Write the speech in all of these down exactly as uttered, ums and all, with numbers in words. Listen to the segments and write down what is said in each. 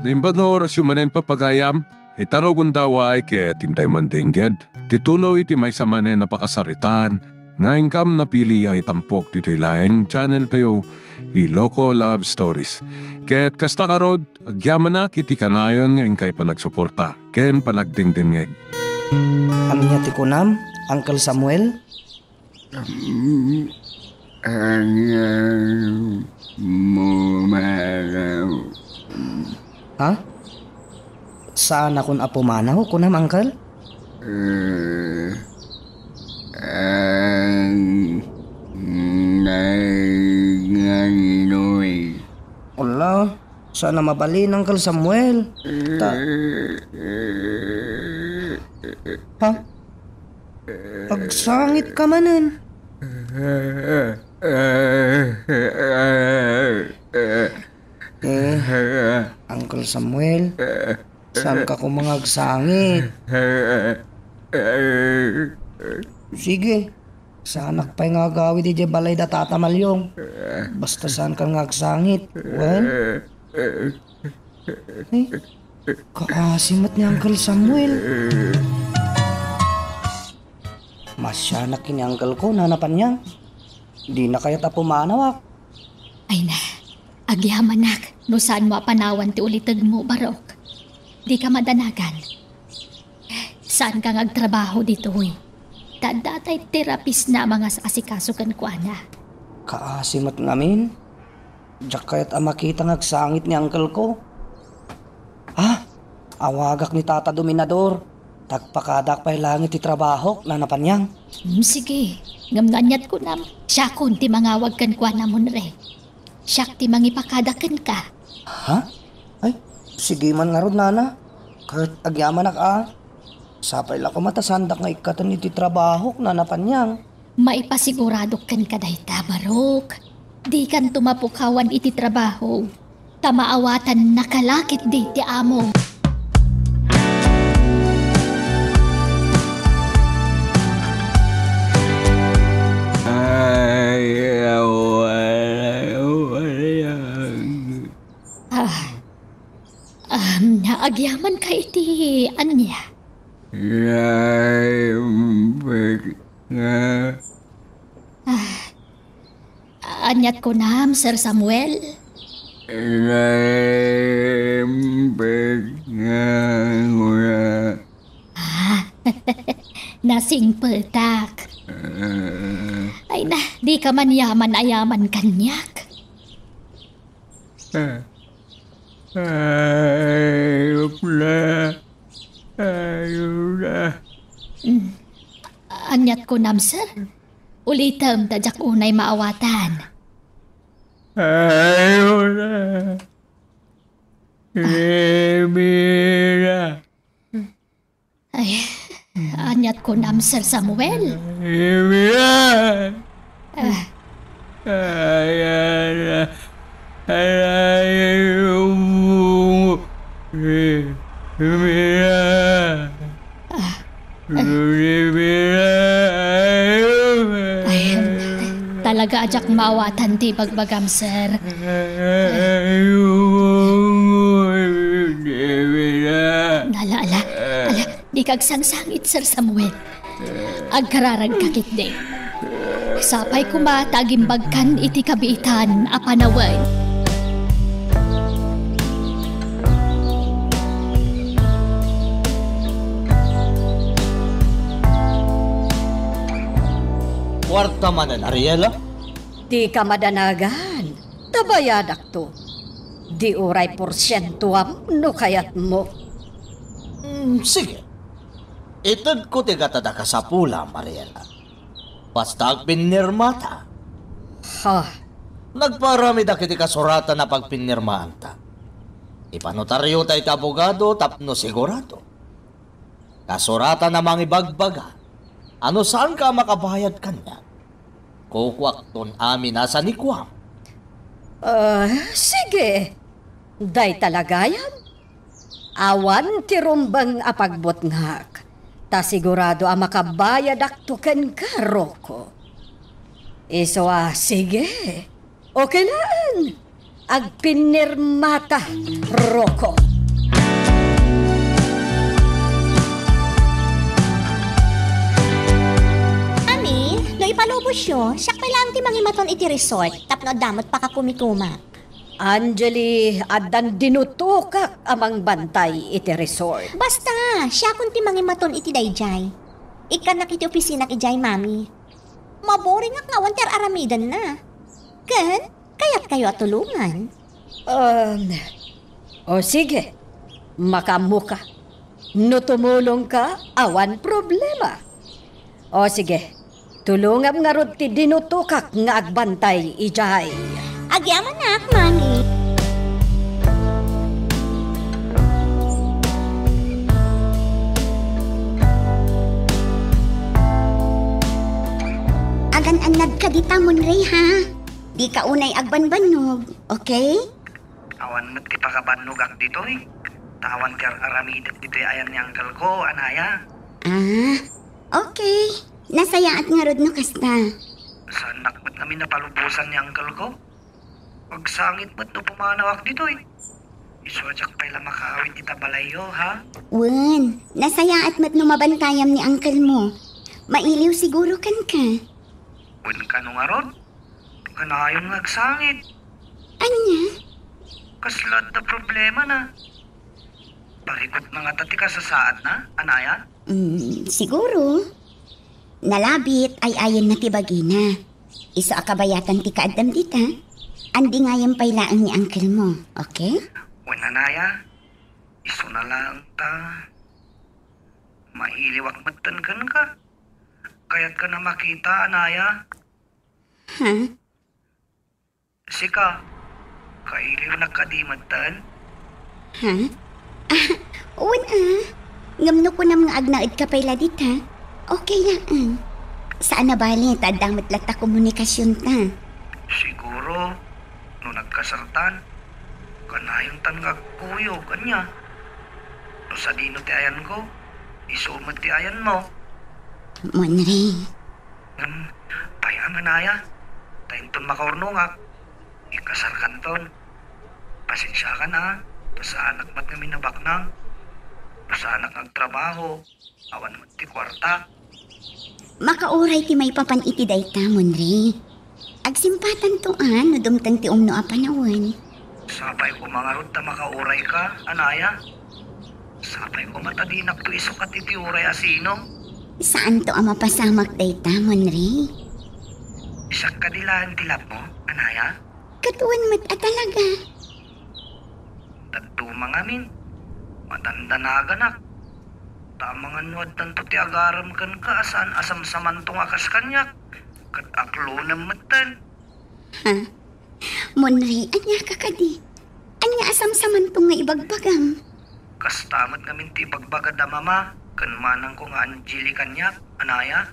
Naimbag nga orasyo manen, papagayam, ita rugonda a waay ket intay mandengngeg ti tuloy ti maysa manen a pakasaritaan nga inkam napili a itampok ditoy laeng channel tayo, Iloko Love Stories. Ket kasta ngarud, agyamanak iti kanayon nga inkay panagsuporta ken panagdengdengngeg. Ania ti kunam, Uncle Samuel? Mm, ania mo manaw? Ha? Saanakon a pumanaw, kunam, Uncle? Eh, ang nanginoy. Ala, saan a mabalin, Uncle Samuel. Ta- Ha? Agsangit ka manen. Eh, Uncle Samuel, saan ka koma nga agsangit? Sige, saanak pay nga agawid idiay balay da Tata Malyong. Basta saan ka nga agsangit. Wen? Eh, kaasi met ni Uncle Samuel. Masianak ken ni uncle ko, Nana Panyang. Dina kayat a pumanawak. Ay na, agyamanak no saanmo a panawan ti ulitegmo, Barok. Dika madanagan. Saanka nga agtrabaho ditoy. Ta adda tay terapisna a mangas-asikaso kenkuana. Kaasi met ngamin. Diak kayat a makita nga agsangit ni uncle ko. Ah, awagak ni Tata Dominador. Tagpakadak pay laeng iti trabahok, Nana Panyang. Hmm, sige. Ngem no aniat kunam, siakon ti mangawag kenkuana, Munre. Siak ti mangipakada kenka. Ha? Ay, sige man ngarud, Nana. Ket agyamanak a. Sapay la koma ta saandak nga ikkaten iti trabahok, Nana Panyang. Maipasigurado kenka dayta, Barok. Dikanto mapukawan iti trabaho, ta maawatannaka la ketdi ti amo. Ay, awan, awan. Ah, um, agyaman ka iti ania? Naimbag nga. Ah, aniat kunam, Sir Samuel? Naimbag nga, nga. Ah, nasingpetak. Ah. Ay na, dika man yaman a yaman kaniak. Ah. Ayop na. Ayop na. Mm. Aniat kunam, sir? Ulitem ta diak unay maawatan. Ayop na. Rivera. Ay, aniat kunam, Sir Samuel? Rivera. Ah. Ay, ay, ay, ay, Rivera. Ah. Rivera. Ay, talaga a diak maawatan ti ibagbagam, sir. Rivera. Ala, ala, ala. Dika agsangsangit, Sir Samuel. Agkararagka ketdi. Sapay koma ta agimbagkan iti kabiitan a panawen. Kuarta manen, Ariela? Dika madanagan. Ta bayadakto. Di uray porsientoam no kayatmo. Mm, sige. Itedko ti gatada kasapulam, Ariela. Basta agpinnirmata. Ha? Nagpaaramidak iti kasuratan a pagpinnirmaanta. Ipanotaryota iti abogado tapno sigurado. Kasuratan a mangibagbaga a no saanka a makabayad kaniak, kukuakton amin a sanikuam. Ah, sige. Dayta la gayam. Awan ti rumbeng a pagbutngak, ta sigurado a makabayadakto kenka, Rocco. Isu a, sige. Okay laeng. Agpinnirmata, Rocco. Ipalubosyo, siak pay laeng ti mangimaton iti resort, tapno adda met pakakumikumak. Angeli, addan dinutokak a mangbantay iti resort. Basta, siakon ti mangimaton iti daydiay. Ikkannak iti opisinak idiay, Mami. Maboringak nga awan ti ar-aramidenna. Ken, kayatkayo a tulongan? Um, o sige, makaammoka. No tumulongka, awan problema. O sige, tulongam ngarud ti dinutokak nga agbantay idiay. Agyamanak, Mami. Agan-annadka dita, Monre, ha? Dika unay agbanbannog, okay? Awan met ti pakabannogak ditoy. Ta awan ti ar-aramidek ditoy ayan ni uncle ko, anaya. Ah, okay. Nasayaat ngarud no kasta. Saannak met ngamin a palubosan ni uncle ko. Agsangit met no pumanawak ditoy. Isu a diak pay la makaawid ita balayyo, ha? Wen, nasayaat met no mabantayam ni uncle mo. Mailiw siguro kenka. Wen, kano ngarud? Kanayon nga agsangit. Ania? Kasla adda problemana? Parikutna ngata ti kasasaadna, anaya? Mm, siguro. Nalabit, ay-ayenna ti bagina. Isu a kabayatan ti kaaddam dita. Andingayam pay laeng ni uncle mo, okay? Wen, anaya, isuna laeng ta mailiwak metten kenka. Kayatka a makita, anaya? Ha? Sika, kailiwnak kadi metten? Ha? Ah, wen a. Ngem no kunam nga agnaedka pay la dita, okay laeng. Saan a bale ta adda met latta komunikasionta. Siguro, no nagkasartan, kanayontan nga agkuyog, ania? No sadino ti ayanko, isu met ti ayanmo. Monre. Ngem, pay-am, anaya, ta inton makaurnongak, ikasarkanton. Pasensiakan a, ta saanak met ngamin a baknang. No saanak nga agtrabaho, awan met ti kuarta. Makauray ti maipapan iti dayta, Monre. Agsimpatanto a no dumteng ti umno a panawen. Sapay koma ngarud ta makaurayka, anaya. Sapay koma ta dinakto isukat iti uray a sino. Saanto a mapasamak dayta, Monre. Siak kadi laeng ti lapmo, anaya? Ket wen met a talaga. Dadduma ngamin, madandanaganak. Ta amangan no addanto ti agarem kenka a saan a samsamanto nga kas kaniak, ket aklonem metten. Ha? Monre, ania ka kadi? Ania a samsamanto nga ibagbagam? Kasta met ngamin ti ibagbagada mama ken manangko nga Angeli kaniak, anaya?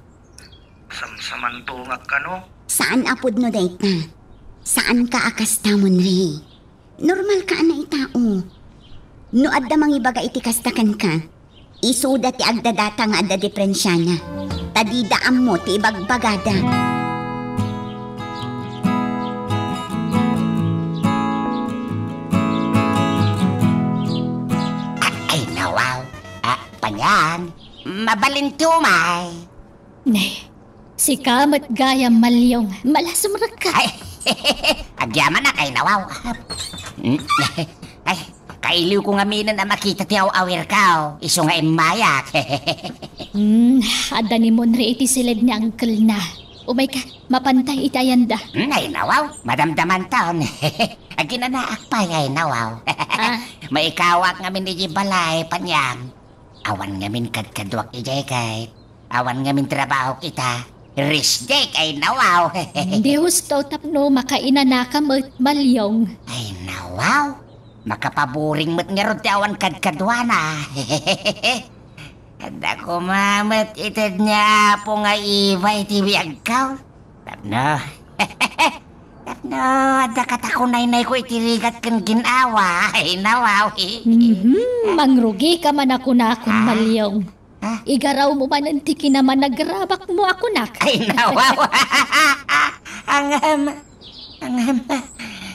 Samsamantongak kano? Saan a pudno dayta. Saanka a kasta, Monre. Normalka a naitao. No adda mangibaga iti kasta kenka, isuda ti agdadata nga adda diprensiana, ta dida ammo ti ibagbagada. Ay, nawaw. Ah, Panyang, mabalin ti umay. Ne, sika met gayam, Malyong, malasumrekka. Ay, agyamanak, ay, nawaw. Ay, kailiwko ngaminen a makita ti aw-awirko, isu nga immayak. Hmm, adda ni Monre iti siled ni uncle-na. Umayka, mapantay iti ayanda. Hmm, ay, nawaw, madamdamanton. Aginanaak pay, ay, nawaw. Ah. Maikawak ngamin iti balay, Panyang. Awan ngamin kadkaduak idiay ket awan ngamin trabahok ita. Rest day, ay, nawaw. Di husto tapno makainanaka met, Malyong. Ay, nawaw. Makapaburing met ngarud ti awan kadkaduana. Adda koma met ited ni Apo nga iba iti biagko. Tapno, tapno, adda katakunaynayko iti rigat ken gin-awa. Ay, nawaw. Mhm, mangrugika man a kunakon, ah, Malyong. Ah? Igarawmo manen ti kinamanagrabakmo a kunak. Ay, nawaw. Angam, angam,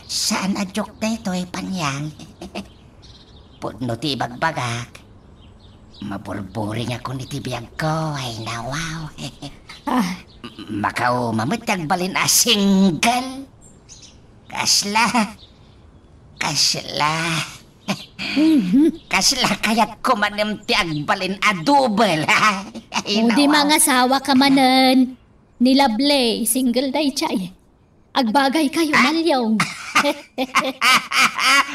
saan a joke daytoy, Panyang? Pudno ti ibagbagak. Maburburingakon iti biagko, ay, nawaw. Ah, Makauma met ti agbalin a single. Kasla, kasla, kasla kayatko manen ti agbalin a double, ha? Ay, O, di nawa. mangasawa ka manen. Ni Lovely, single daydiay. Agbagaykayo, Malyong.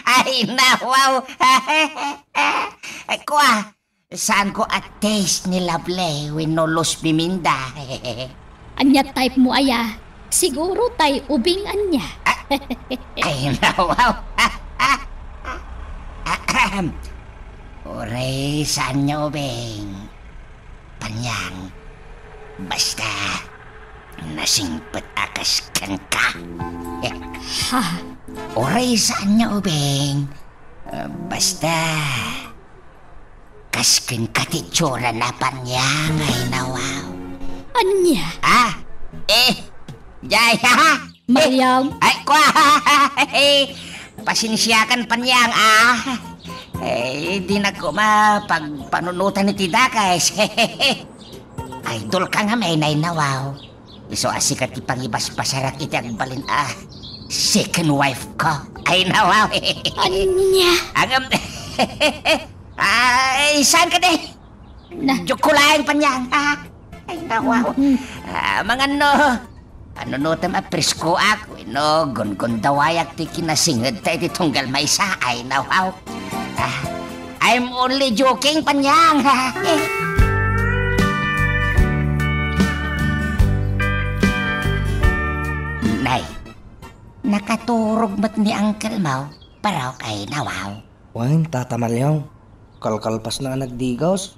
Ay, nawaw. Ay, kwa, saanko a taste ni Lovely wenno Luz Biminda. Ania type mo aya? Siguro tay ubing ania. Ay, nawaw. Ahem. Uray, saan nga ubing? Panyang. Basta, nasingpet a kas kenka. Ha? Uray, saan nga ubing? Ah, basta, kas kenka ti itsura na, Panyang, ay nawaw. Ania? Ah? Eh, jay, ha? Malyong. Ay, kwa! Pasensiakan, Panyang, ah. Eh, di na koma pagpanunotan iti dakes. Idol ka ngamin, ay nawaw. Isu a sika ti pangibasbasarak iti agbalin a second wife ko. Ay, nawaw. Ania? Angam, ay, saan ka di? Na. Joke ko laeng, Panyang, ha? Ay, nawaw. Mm. Ah, manganno, panunotem a preskoak wenno gungundawayak ti kinasinged ta iti tunggal maysa. Ay, nawaw. Ah, I'm only joking, Panyang, ha? Nay, nakaturog met ni Uncle Mau, parok, ay nawaw. Wen, Tata Malyong, kalkalpasna a nagdigaus.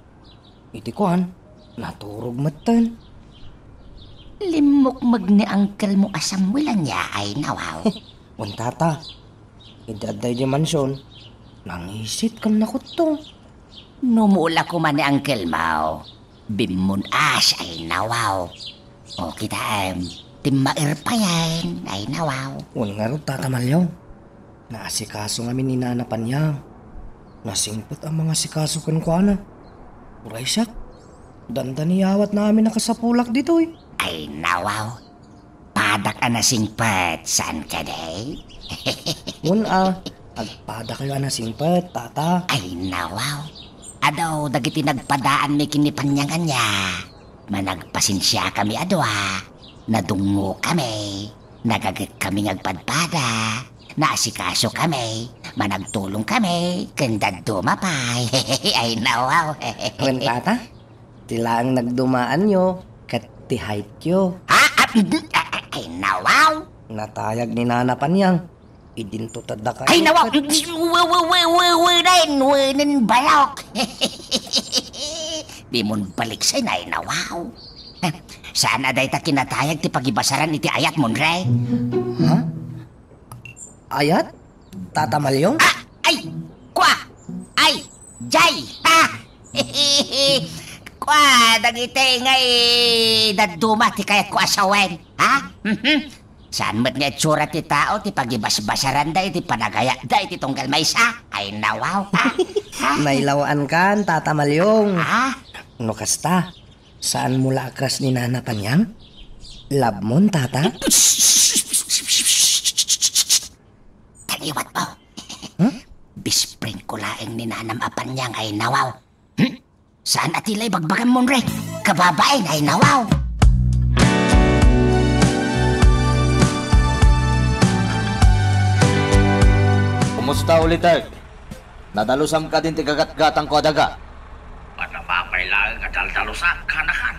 Iti kuan, naturog metten. Limmukmeg ni Uncle Mau a Samuel ania, ay nawaw. Wen, Tata, idi adda idiay mansion, nangisit ken nakutto. Numula koma ni Uncle Mau, bimmun-as, ay nawaw. O, kitaem, timmaer payen, ay nawaw. Wen ngarud, Tata Malyong. Naasikaso ngamin ni Nana Panyang. Nasingpet a mangasikaso kenkuana. Uray siak, dandani awatna amin a kasapulak ditoy. Ay, nawaw. Padak a nasingpet, saan kadi? Wen a, agpadakayo a nasingpet, Tata. Ay, nawaw. Adu dagiti nagpadaanmi ken ni Panyang ania. Managpasensiakami a dua. Nadungngokami. Nagagetkami nga agpadpada. Naasikasokami. Managtulongkami. Ken dadduma pay. Ay, nawaw. Wen, Tata? Ti laeng nagdumaanyo ket ti height-yo. Ha? Ah, mm, ah, ah, ay, nawaw. Natayag ni Nana Panyang. Idinto ta dakayo ket Ay, nawaw. Mm, we, we, we, we, we, nen, we, nen balok. Dimon baliksay, ay, nawaw. Saan a dayta kinatayag ti pagibasaran iti ayatmon, Ray? Ha? Ayat? Tata Malyong? Ah! Ay! Kwa! Ay! Jay! Ha! Kwa, dagiti ngay dadduma ti kayatko a sawen. Ha? Mhm. Saan met nga itsura ti tao ti pagibasbasaranda iti panagayatda iti tunggal maysa? Ay, nawaw. Ha? Ha? Nailaw-ankan, Tata Malyong. Ha? No kasta, Saanmo la a crush ni Nana Panyang? Love mon, Tata? Taliwat mo. Hmm? Best friend ko laeng ni Nanam a Panyang ay nawaw. Hmm? Saan a ti la ibagbagan mon, Rick? Kababain ay nawaw. Kumusta, Uliteg? Nadalusam kadin ti gagatgatangko a daga? Mapay laeng a daldalusak, kanakan.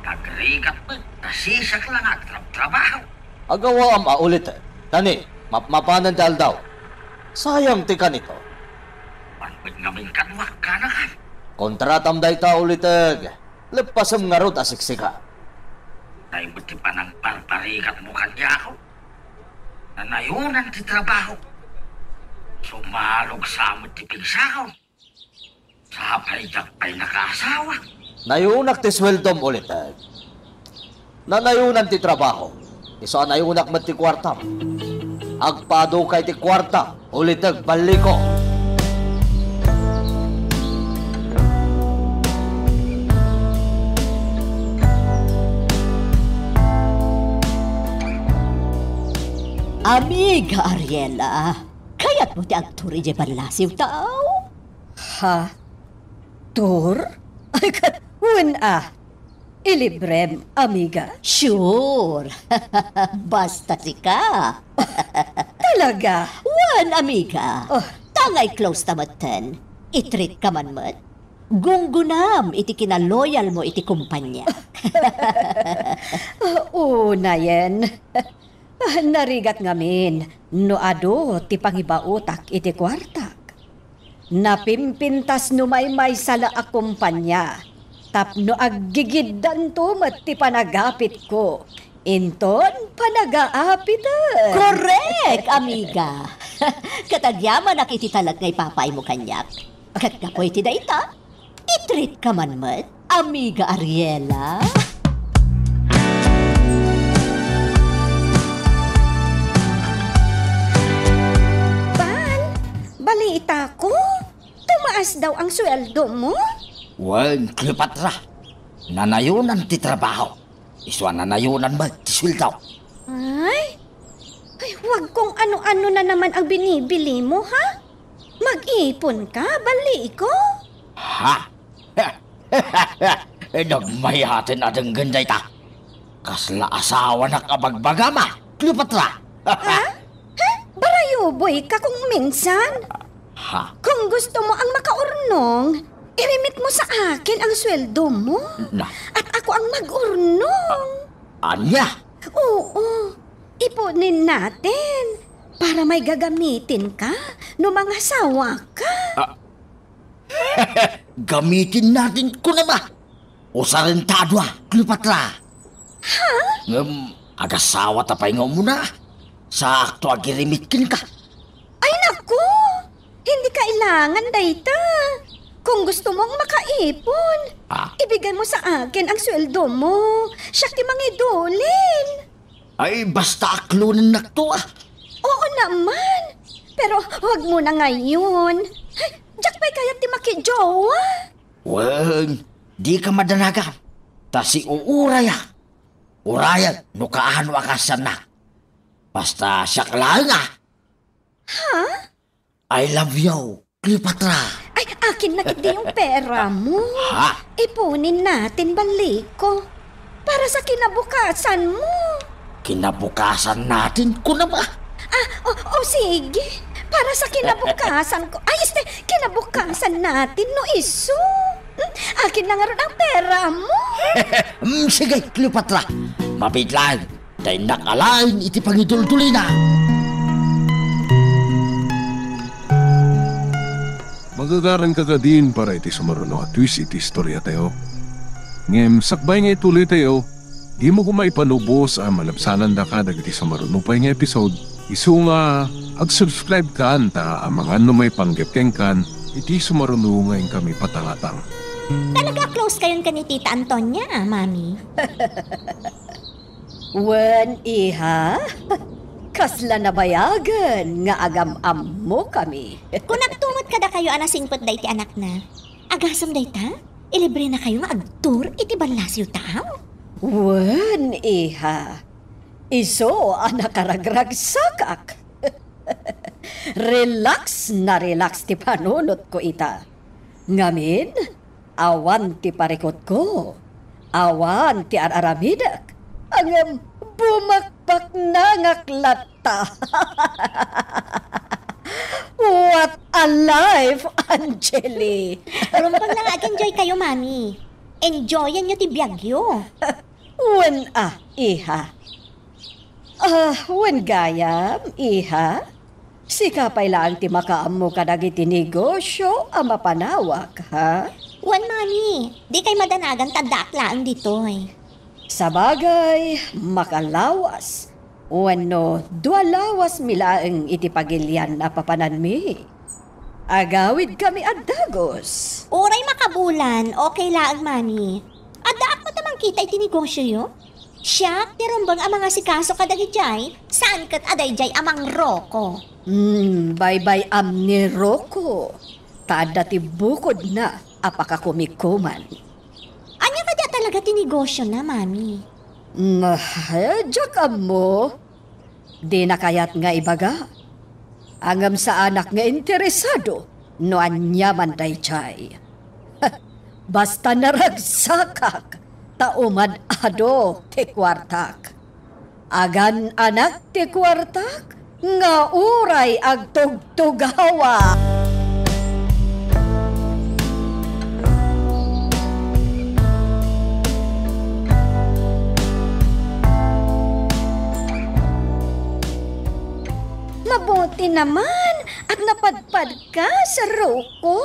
Nagrigat met, nasisiak la nga agtrabtrabaho. Agawaam a ulit, Tani, mapmapanen ti aldaw. Sayang ti kanito. Manpet ngamin kaduak, kanakan. Kontratam dayta, Uliteg. Leppasem ngarud a siksika. Tay met ti panangparparigatmo kaniak. Nanayonan ti trabaho. Sumalog sa met ti pigsakon. Sapay diak pay nakaasawa. Nayonak ti sueldom, Uliteg. Nanayonan ti trabaho. Isu a nayonak met ti kuartam. Agpadukay ti kuarta, Uliteg, balliko. Amiga Ariela, kayatmo ti agtour idiay ballasiw tao? Ha? Tour? Ay, ka-, wen a. Ilibrem, amiga? Sure. Basta sika. Talaga? Wen, amiga. Oh. Ta nga i-close ta metten, i-treat ka man met. Gunggunam iti kinaloyalmo iti kumpaniak. Ah, unayen. Ah, narigat ngamin no adu ti pangibaotak iti kuartak. Napimpintas no maymaysa la a kumpania tapno aggigiddanto met ti panagapitko inton panagaapiten. Korek, amiga. Ket agyamanak iti talek nga ipapaaymo kaniak. Ket gapu iti dayta, i-treat ka man met, amiga Ariela. Bal, balitak, tumaas daw ang sweldomo? Wen, Cleopatra, nanayonan ti trabaho. Isu a nanayonan met ti sueldo. Ay? Ay, wag kung ano-ano na naman ang binibilimo, ha? Mag-ipon ka, baliko? Ha? Nagmayaten a denggen dayta. Kasla asawanak a bagbagam, Cleopatra. Ha? Ha? Barayuboy ka kung minsan. Ha? Kung gusto mo ang makaurnong, irimit mo sa akin ang sweldo mo. Na? At ako ang mag-urnong. A-, ania? Oo. Ipunin natin para may gagamitin ka no mangasawa ka. A-, Gamitin natin kunam a. Usaren ta a dua, Cleopatra. Ha? Ngem, agasawa ta pay nga umuna. Saakto a agirimit kenka. Ay, naku! Hindi kailangan dayta. Kung gusto mong makaipon, Ah. ibigay mo sa akin ang sweldo mo. Siak ti mangidulin. Ay, basta aklonennakto, a. Oo naman. Pero wag mo na ngayon. Ay, diak pay kayat ti makijowa. Wen, dika madanagan. Ta siuurayak. Urayen no kaano a kaasiannak. Basta siak laeng, a. Ha? I love you, Cleopatra. Ay, akin na ketdi yung pera mo. Ha? Ipunin natin, baliko. Para sa kinabukasan mo. Kinabukasan natin, kunam a. Ah, o, o sige. Para sa kinabukasan ko. Ay, este, kinabukasan natin, no isu. Hmm, akin na ngarud ang pera mo. Hmm, sige, Cleopatra. Mabiit laeng. Ta innak alaen iti pangiduldulina. Magagaranka kadin para iti sumaruno a twist iti istoriatayo. Ngem sakbay nga ituloytayo, dimo koma ipanubos a malabsanandaka dagiti sumaruno pay nga episode. Isu nga ag-subscribe kan ta amangan no maipanggep kenkan iti sumaruno nga inkami patangatang. Talaga close kayon ken ni Tita Antonia, a, Mami? Wen, iha, kasla nabayagen nga agam-ammokami. Kunakto met kadakayo a nasingpet dayta anakna. Agasem dayta, ilibrenakayo nga agtour iti ballasiw tao. Wen, iha, isu a nakaragragsakak. Relax na relax ti panunotko ita. Ngamin, awan ti parikutko, awan ti ar-aramidek, ngem bumakbaknangak latta. What a life, Angeli! Rumbeng nga ag-enjoy kayo, Mami. Enjoyanyo ti biagyo. Wen a, iha. Ah, wen gayam, iha. Sika pay laeng ti makaammo kadagiti negosio a mapanawak, ha? Wen, Mami, dikay madanagan ta addaak laeng ditoy. Sabagay, makalawas wenno dua lawasmi laeng iti pagilian a papananmi. Agawidkami a dagus. Uray makabulan, okay laeng, Mami. Addaak met a mangkita iti negosioyo. Siak ti rumbeng a mangasikaso kadagijay, saan ket a dayjay a mangroko. Hmm, baybay-am ni Rocco. Ta adda ti bukodna a pakakumikuman. Ania kadi a talaga ti negosiona, Mami? Hmm, eh, diak ammo. Dina kayat nga ibaga. Ngem saanak nga interesado no ania man daydiay. Basta naragsakak, ta umad-ado ti kuartak. Agan-anak ti kuartak nga uray agtugtugawa. Mabuti naman at napadpad ka, Saruko.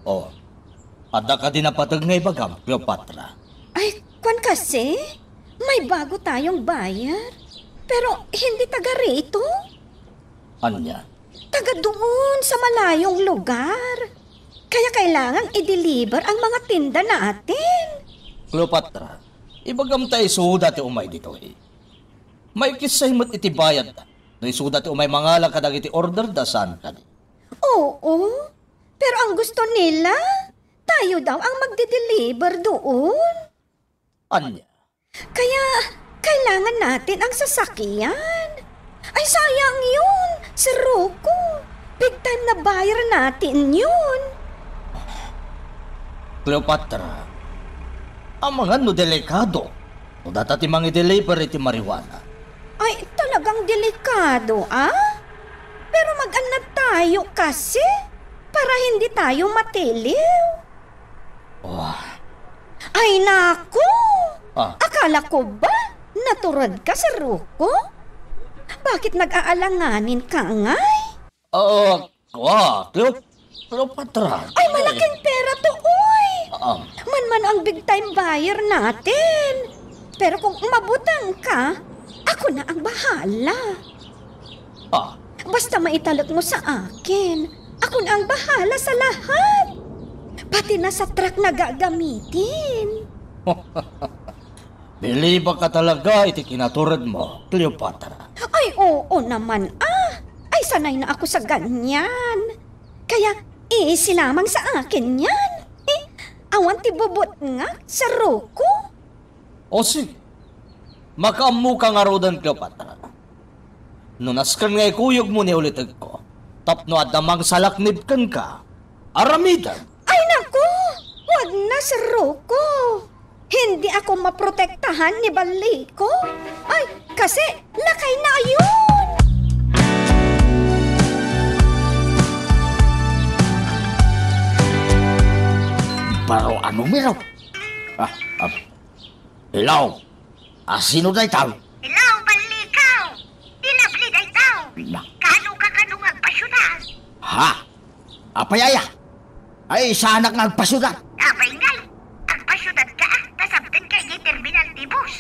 Oh, adda kadi napateg nga ibagam, Cleopatra? Ay, kwan kasi, may bago tayong buyer. Pero hindi taga rito. Ania? Taga doon sa malayong lugar. Kaya kailangang i-deliver ang mga tinda natin. Cleopatra, ibagam ta isuda ti umay ditoy. Maikis met iti bayadda no isuda ti umay mangala kadagiti order da saan kadi. Oo, pero ang gusto nila, tayo daw ang magde-deliver doon. Ania? Kaya kailangan natin ang sasakyan. Ay, sayang yun, Sir Rocco. Big time na buyer natin yun. Cleopatra, amangan no delikado no data ti mangi-deliver iti marijuana. Ay, talagang delikado, ah? Pero mag-annad tayo kasi para hindi tayo matiliw. Oh. Ay, naku! Ah. Akala ko ba natured ka, Sir Rocco? Bakit nag-aalanganin ka ngay? Ah, kwa, Cleo-, Cleopatra. Ay, malaking pera to, uy! Ah. Manmano ang big time buyer natin. Pero kung mabutang ka, ako na ang bahala. Ah. Basta maitalek mo sa akin. Ako na ang bahala sa lahat. Pati na sa truck na gagamitin. Bilibak ka talaga iti kinatured mo, Cleopatra. Ay, oo naman, ah. Ay, sanay na ako sa ganyan. Kaya, easy lamang sa akin yan. Eh, awan ti bubutngak, Sir Rocco. O sige, makaammoka ngaruden, Cleopatra. No nasken nga ikuyogmo ni ulitegko, tapno adda mangsalaknib kenka, aramidem. Ay, naku! Wag na, Sir Rocco. Hindi ako maprotektahan ni Ballico. Ay, kasi lakay na yun! Baro a numero? Ah, ah, hello? Ah, sino dayta? Hello, Ballico! Ti Lovely dayta! Na- Kaano ka kano nga agpasyudad? Ha? Apay aya? Ay, saanak nga agpasyudad. Apay ngay, agpasyudad ka, ah, ta sabten ka idiay terminal ti bus.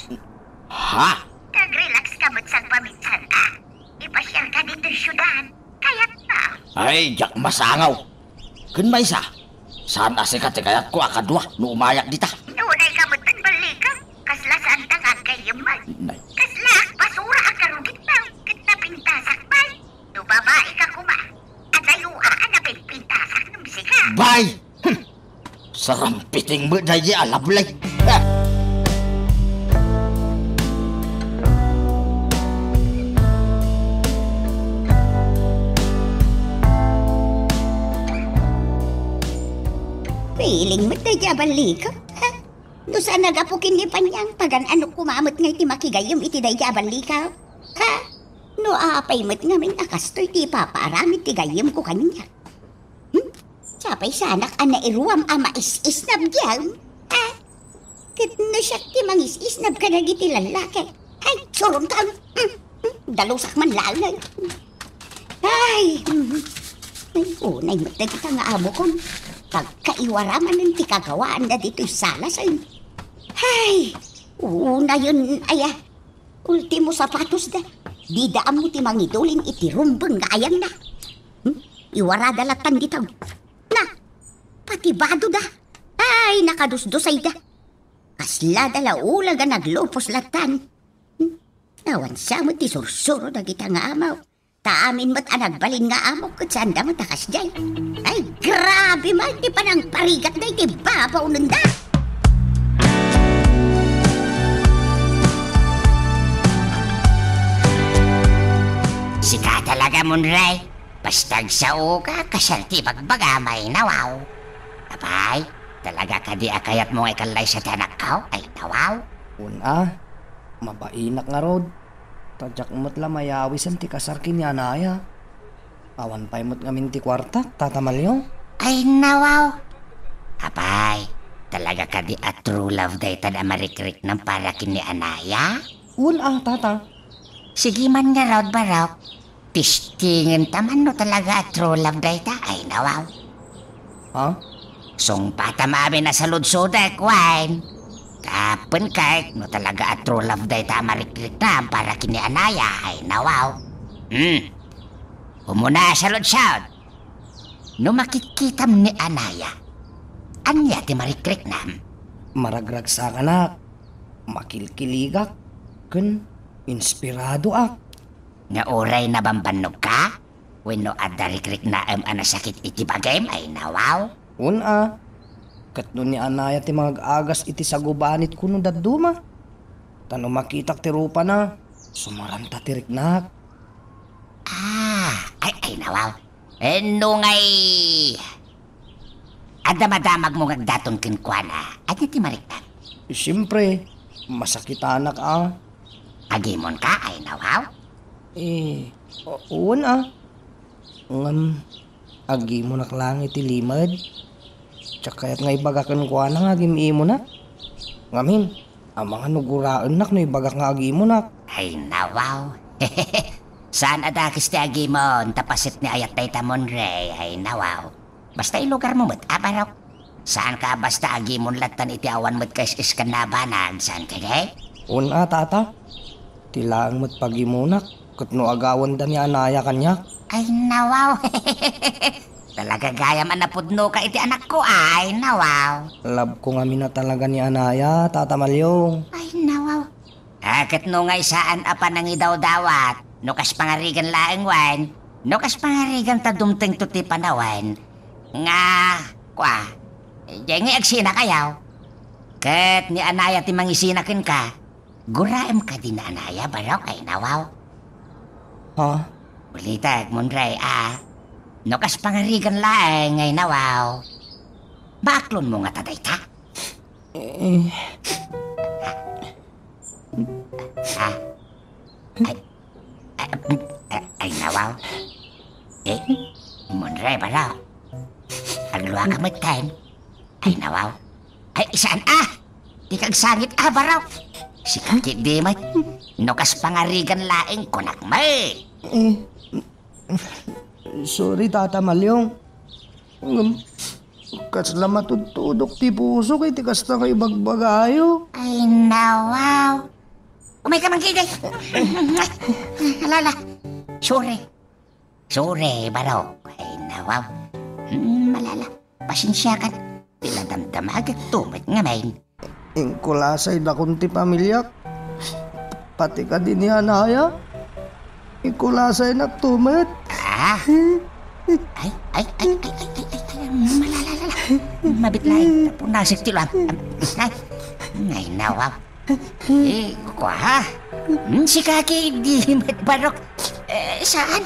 Ha? Nag-relax ka met sa paminsan, ah. Ipasyar ka ditoy syudad. Kayat na. Ay, diak masangaw. Ken maysa, saan a sika ti kayatko a kadua no umayak dita. Nunay ka met, Ballico. Kasla saanta nga aggayyem man. Nay. Kasla basura a karugit na. Ket napintasak man. No babai ka koma, adayo a napinpintasak ngem sika. Bay! Hmm. Sarampiting met daydi a Lovely. Ha! Feeling met daydi a Ballico. Ha? No saan a gapu ken ni Panyang, pagan-anok koma met ngay ti makigayyem iti daydi a Ballico. Ha? No apay met ngamin a kastoy ti ipapaaramid ti gayyemko kaniak. Hmm? Sapay saanak a nairuam a mais-isnab diay? Ha? Ket no siak ti mangis-isnab kadagiti lallaki, ay, suronkan. Hmm? Hmm? Dalusak man laeng. Ay, hmm. Ay, unay met dagita nga amokon. Pagkaiwara manen ti kagawaanna ditoy sala, say. Ay, unayen, aya. Ultimo sapatos da. Dida ammo ti mangidulin iti rumbeng nga ayangna. Hmm? Iwarada latan dita. Na, pati bado da. Ay, nakadusdusay da. Kasla da la ulag a naglupos latan. Hmm? Awan sa met ti sursuro dagita nga amok. Ta amin met a nagbalin nga amok ket saan da met a kasdiay. Ay, grabe man ti panangparigatda iti babawnenda. Sika talaga, Monray. Basta agsaoka, kasla ti ibagbagam, ay nawaw. Apay, talaga kadi a kayatmo nga ikallaysa ti anakko, ay nawaw. Wen a, mabainak ngarud. Ta diak met la mayawisen ti kasar ken ni Anaya. Awan pay met ngamin ti kuartak, Tata Malyong. Ay nawaw. Apay, talaga kadi a true love dayta a marikriknam para ken ni Anaya? Wen a, Tata. Sige man ngarud, Barok. Testingen ta man no talaga a true love dayta, ay nawaw. Ha? Sungbatam amin a saludsodek, wen. Tapno kayat no talaga a true love dayta a marikriknam para ken ni Anaya, ay nawaw. Hmm. Umuna a saludsod. No makitkitam ni Anaya, ania ti marikriknam? Maragragsakanak, makilkiligak, ken inspiradoak. Nga uray nabambannogka? Wenno adda rikriknaem a nasakit iti bagim, ay nawaw? Wen a, ket no ni Anaya ti mangag-agas iti sagubanit kuno dadduma. Ta no makitak ti rupana, sumaranta ti riknak. Ah, ay, ay nawaw. Eh, no ngay, adda madamagmo nga agdaton kenkuana, ania ti mariknam? Siempre, masakitanak a. Agimonka, ay nawaw? Eh, o-, wen a. Ngem, agimonak laeng iti limed. Diak kayat nga ibaga kenkuana nga agim-imonak. Ngamin, amangan no guraennak no ibagak nga agimonak. Ay, nawaw. Saan a dakes ti agimon, ta paset ni ayat dayta, Monray, ay nawaw. Basta ilugarmo met, a, Barok. Saanka a basta agimon lattan iti awan met kais-iskan a banag, saan kadi? Wen a, Tata. Ti laeng met pagimonak, ket no agawenda ni Anaya kaniak. Ay, nawaw. Talaga gayam a napudnoka iti anakko, ay, nawaw. Love ko ngamin a talaga ni Anaya, Tata Malyong. Ay, nawaw. Ah, ket no ngay saan a panangidawdawat, no kas pangarigan laeng wen, no kas pangarigan ta dumtengto ti panawen, nga, kua, diay ngay agsinakayaw. Ket ni Anaya ti mangisina kenka, guraem kadi ni Anaya, Barok, ay nawaw. Ha? Ulitek, Monray, a, no kas pangarigan laeng, ay nawaw. Maaklonmo ngata dayta? Eh. Ah. Ay. Ay, ay, ay, nawaw. Eh, Monray, Barok. Agluaka metten. Ay, nawaw. Ay, saan a? Di ka agsangit a, Barok. Sika ketdi met. No kas pangarigan laeng, kunak met. Eh, sorry, Tata Malyong. Ngem, kasla matudtudok ti pusok iti kasta nga ibagbagayo. Ay, nawaw. Umayka man ketdi. Alala. Sorry. Sorry, Barok. Ay, nawaw. Hmm, alala. Pasensiakan. Ti nadamdamagakto met ngamin. Inkulasay dakon ti pamiliak. Pati kadi ni Anaya. Inkulasaynakto met. Ah? Ay, ay, ay, ay, ay, ay, ay, malala, lala. Mabit laeng, punasek ti luam. Ay, ay, nawaw. Eh, kua? Hmm, sika ketdi met, Barok. Eh, saan?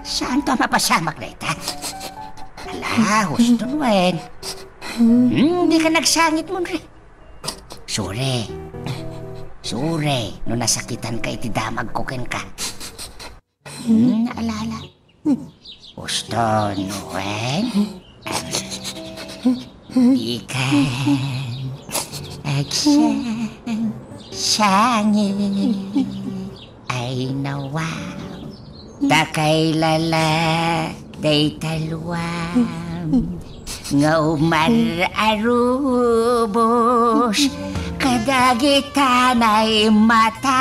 Saanto a mapasamak dayta? Ala, huston wen. Hmm, di ka nagsangit, Monray. Sorry. Sorry, no nasakitanka iti damagko kenka. Hmm, alala. Huston wen. Di ka agsangit. Ay, nawaw. Ta kailala dayta luam nga umararubos kadagita naimatam.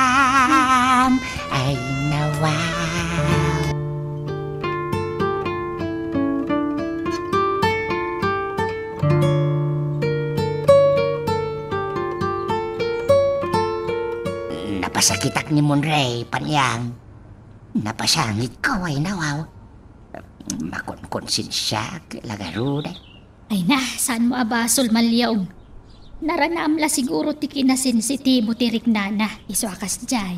Ay, nawaw. Napasakitak ni Monray, Panyang. Napasangitko, ay nawaw. Makonkonsensiak la ngarud. Ay na, saanmo a basol, Malyong. Naranaam la siguro ti kinasensitibo ti riknana, isu a kasdiay.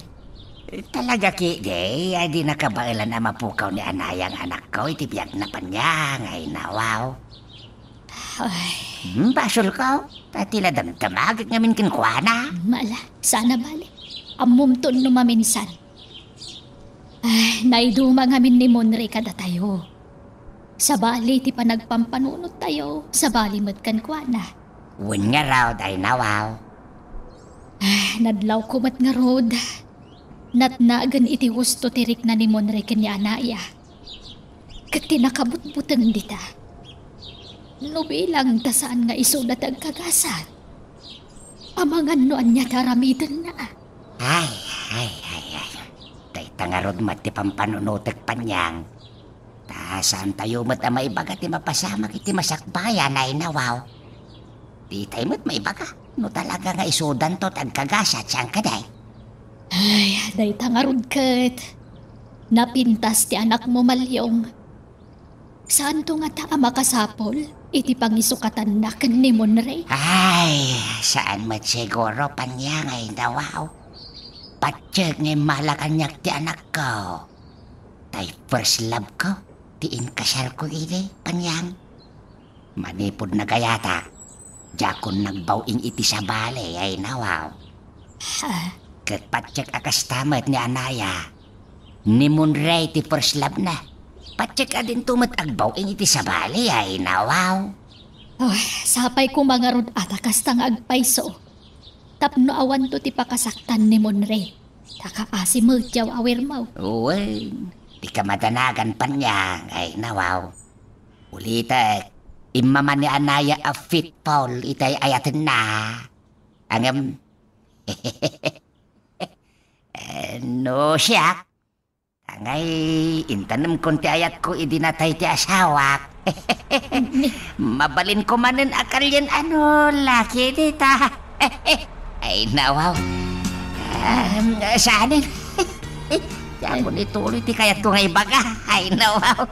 Talaga ketdi a di nakabaelan a mapukaw ni Anaya nga anakko iti biagna, Panyang, ay nawaw. Ay. Hmm, basolko. Ta ti la damdamagek ngamin kenkuana. Mala, saan a bale. Ammomton no maminsan. Ay, naiduma ngamin ni Monre kadatayo. Sabali ti panagpampanunottayo, sabali met kenkuana. Wen ngarud, ay nawaw. Ah, nadlawko met ngarud. Natnagen iti husto ti rikna ni Monre ken ni Anaya. Ket ti nakabutbuteng dita, no bilang ta saan nga isuda ti agkagasat, amangan no ania ti aramidenna. Ay, ay, ay, ay. Dayta ngarud met ti pampanunotek, Panyang. Ta saantayo met a maibaga ti mapasamak iti masakbayan, ay nawaw. Ditay met maibaga no talaga nga isudanto ti agkagasat, saan kadi? Ay, dayta ngarud ket. Napintas ti anakmo, Malyong. Saanto ngata a makasapul iti pangisukatanna ken ni Monre? Ay, saan met siguro, Panyang, ay nawaw. Patiek nga immala kaniak ti anakko. Tay first love ko, ti inkasarko idi, Panyang. Manipud nagayatak, diakon nagbaw-ing iti sabali, ay nawaw. Ha? Ket patiek a kasta met ni Anaya. Ni Monre ti first love na. Patiek a dinto met agbaw-ing iti sabali, ay nawaw. Oh, sapay koma ngarud a ta kasta nga agpayso. Tapno awanto ti pakasaktan ni Monre. Ta kaasi met ti aw-awirmo. Wen, di ka madanagan, Panyang, ay nawaw. Ulitek, immama ni Anaya a faithful itay ayatenna. Ngem, eh, no siak, angay, intanemkon ti ayatko idi natay ti asawak. Mabalinko manen a kalien a no laki dita. Ay, nawaw. Um, saanen? Diakon ituloy ti kayatko nga ibaga. Ay, nawaw.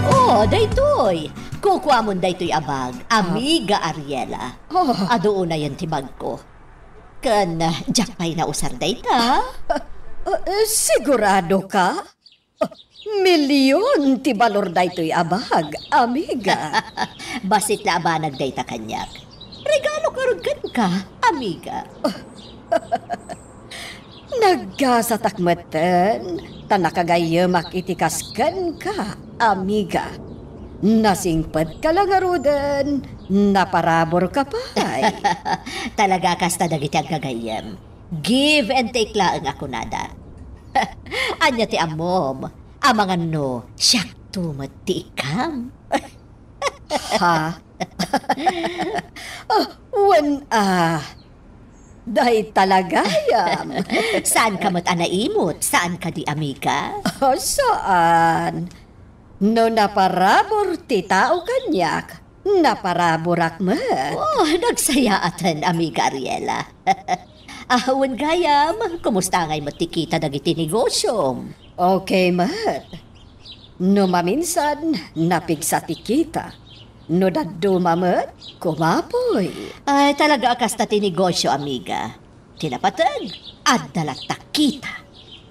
Oh, daytoy. Kukuamon daytoy a bag, Amiga Ariela. Oh. Adu unayen ti bagko. Ken, ah, diak pay nausar dayta. Ah, eh, sigurado ka? Ah, milyon ti balor daytoy a bag, amiga. Bassit la a banag dayta kaniak. Regalo ngarud kenka, amiga. Naggasatak metten, ta nakagayyemak iti kas kenka, amiga. Nasingpetka la ngaruden, naparaburka pay. Talaga a kasta dagiti aggagayyem. Give and take laeng a kunada. Ania ti ammom? Amangan no siakto met ti ikkam? Ha? Ah, wen a. Dayta la gayam. Saanka met a naimot? Saan kadi, amiga? Ah, saan. No naparabur ti tao kaniak, naparaburak met. Oh, nagsayaaten, Amiga Ariela. Ah, wen gayam, kumusta ngay met ti kita dagiti negosiom? Okay met. No maminsan, napigsa ti kita. No dadduma met, kumapoy. Ay, talaga a kasta ti negosio, amiga. Ti napateg, adda latta kita.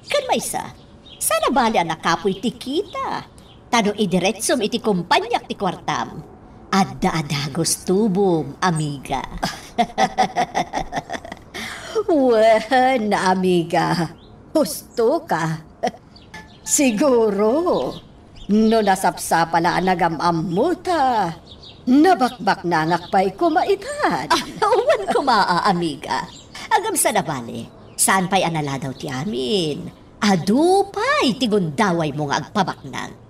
Ken maysa, saan a bali a nakapoy ti kita. Ta no idiretsom iti kompaniak ti kuartam, adda a dagus tubom, amiga. Wen, amiga, husto ka. Siguro, no nasapsapa la a nagam-ammo ta, nabakbaknangak pay koma itan. Ah, wen koma a, amiga. Ngem saan a bali, saan pay a naladaw ti amin. Adu pay ti gundawaymo nga agpabaknang.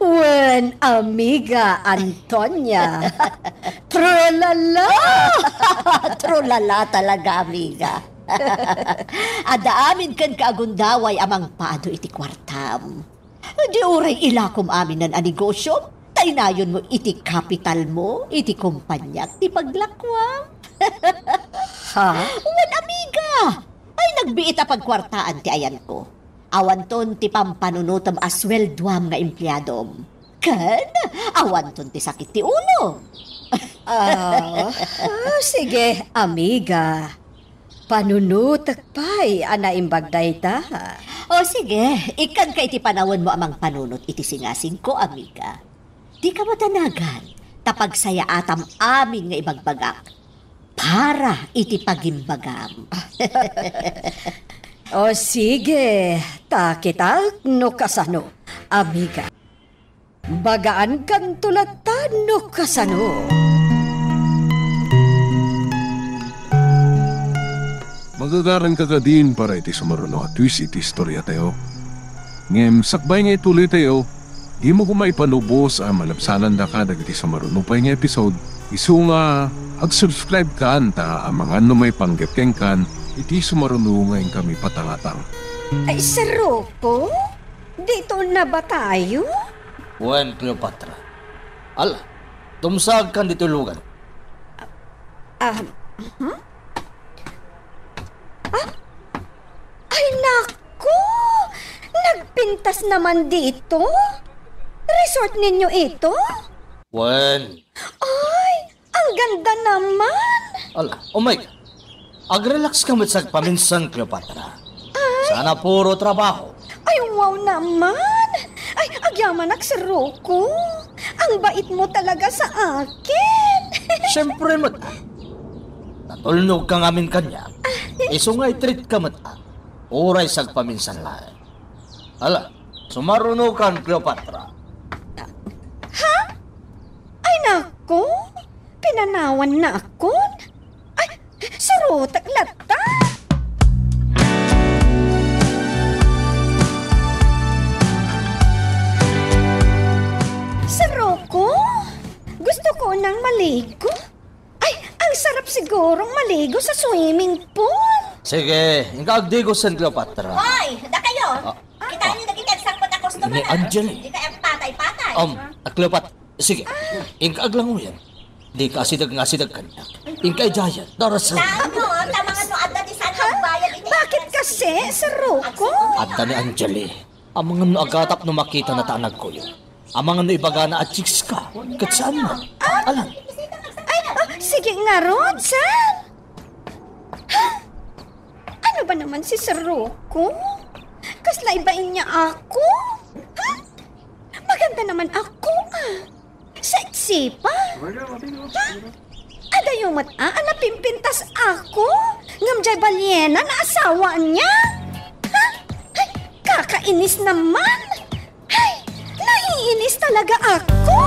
Wen, amiga Antonia. Trulala! Trulala talaga, amiga. Adda amin kenka a gundaway a mangpado iti kuartam. Di uray ilakom aminen a negosio, ta inayonmo iti kapitalmo iti kompaniak ti paglakuam. Ha? Wen, amiga! Ay, nagbiit a pagkuartaan ti ayanko. Awanton ti pampanunotem a sueldoam nga empleadom. Ken awanton ti sakit ti ulo. Ah, ah, sige, amiga. Panunotek pay a naimbag dayta. O sige, ikkadka iti panawenmo a mangpanunot iti singasingko, amiga. Dika madanagan, ta pagsayaatam amin nga ibagbagak para iti pagimbagam. O sige, ta kitak no kasano, amiga. Bagaankanto latta no kasano. Magagaranka kadin para iti sumaruno a twist iti istoriatayo. Ngem sakbay nga ituloytayo, dimo koma ipanubos a malabsanandaka dagiti sumaruno pay nga episode, isu nga ag-subscribe kan ta amangan no maipanggep kenkan iti sumaruno nga inkami patangatang. Ay, Sir Rocco? Ditoy na ba tayo? Wen, Cleopatra. Ala, tumsagkan ditoy lugar. Ah, hmm? Ah? Ay, naku! Nagpintas naman dito? Resort ninyo ito? Wen. Ay, ang ganda naman! Ala, umay ka. Agrelax ka met sa agpaminsan, Cleopatra. Ay. Sana puro trabaho. Ay, wow naman! Ay, agyamanak, Sir Rocco. Ang bait mo talaga sa akin. Siyempre met. Natulnog ka ngamin kaniak. Isu nga i-treat ka met. Uray sa agpaminsan laeng. Ala, sumaruno kan, Cleopatra. Ha? Ay, naku! Pinanawan na akon? Ay, surotek latta! Sir Rocco, gusto ko nang maligo. Ay, ang sarap sigurong maligo sa swimming pool. Sige, inka agdigosen, Cleopatra. Hoy, dakayo! Ah. Kita niyo dagiti agsangpet a customer, ni ah. Angeli. Di kayo patay-patay. Um, a Cleopatra, sige. Inka aglanguyan. Di ka asideg nga asideg kaniak. Inka idiayen. Darasan. Tayo, tamangan no adda ti saan agbayad iti... Bakit kasi, Sir Rocco? Adda ni Angeli. Amangan no agatap no makita na ta nagkuyo. Amangan no ibagana a chicks ka. Ket saan mo? Alan? Ay, ah, sige ngarud, sir. Ano ba naman si Sir Rocco? Kasla ibain niya ako? Ha? Maganda naman ako, ah. Sexy pa. Ha? Adayo met, ah, a napimpintas ako? Ngem jay balyena na asawa niya? Ha? Ay, kakainis naman. Ay, naiinis talaga ako!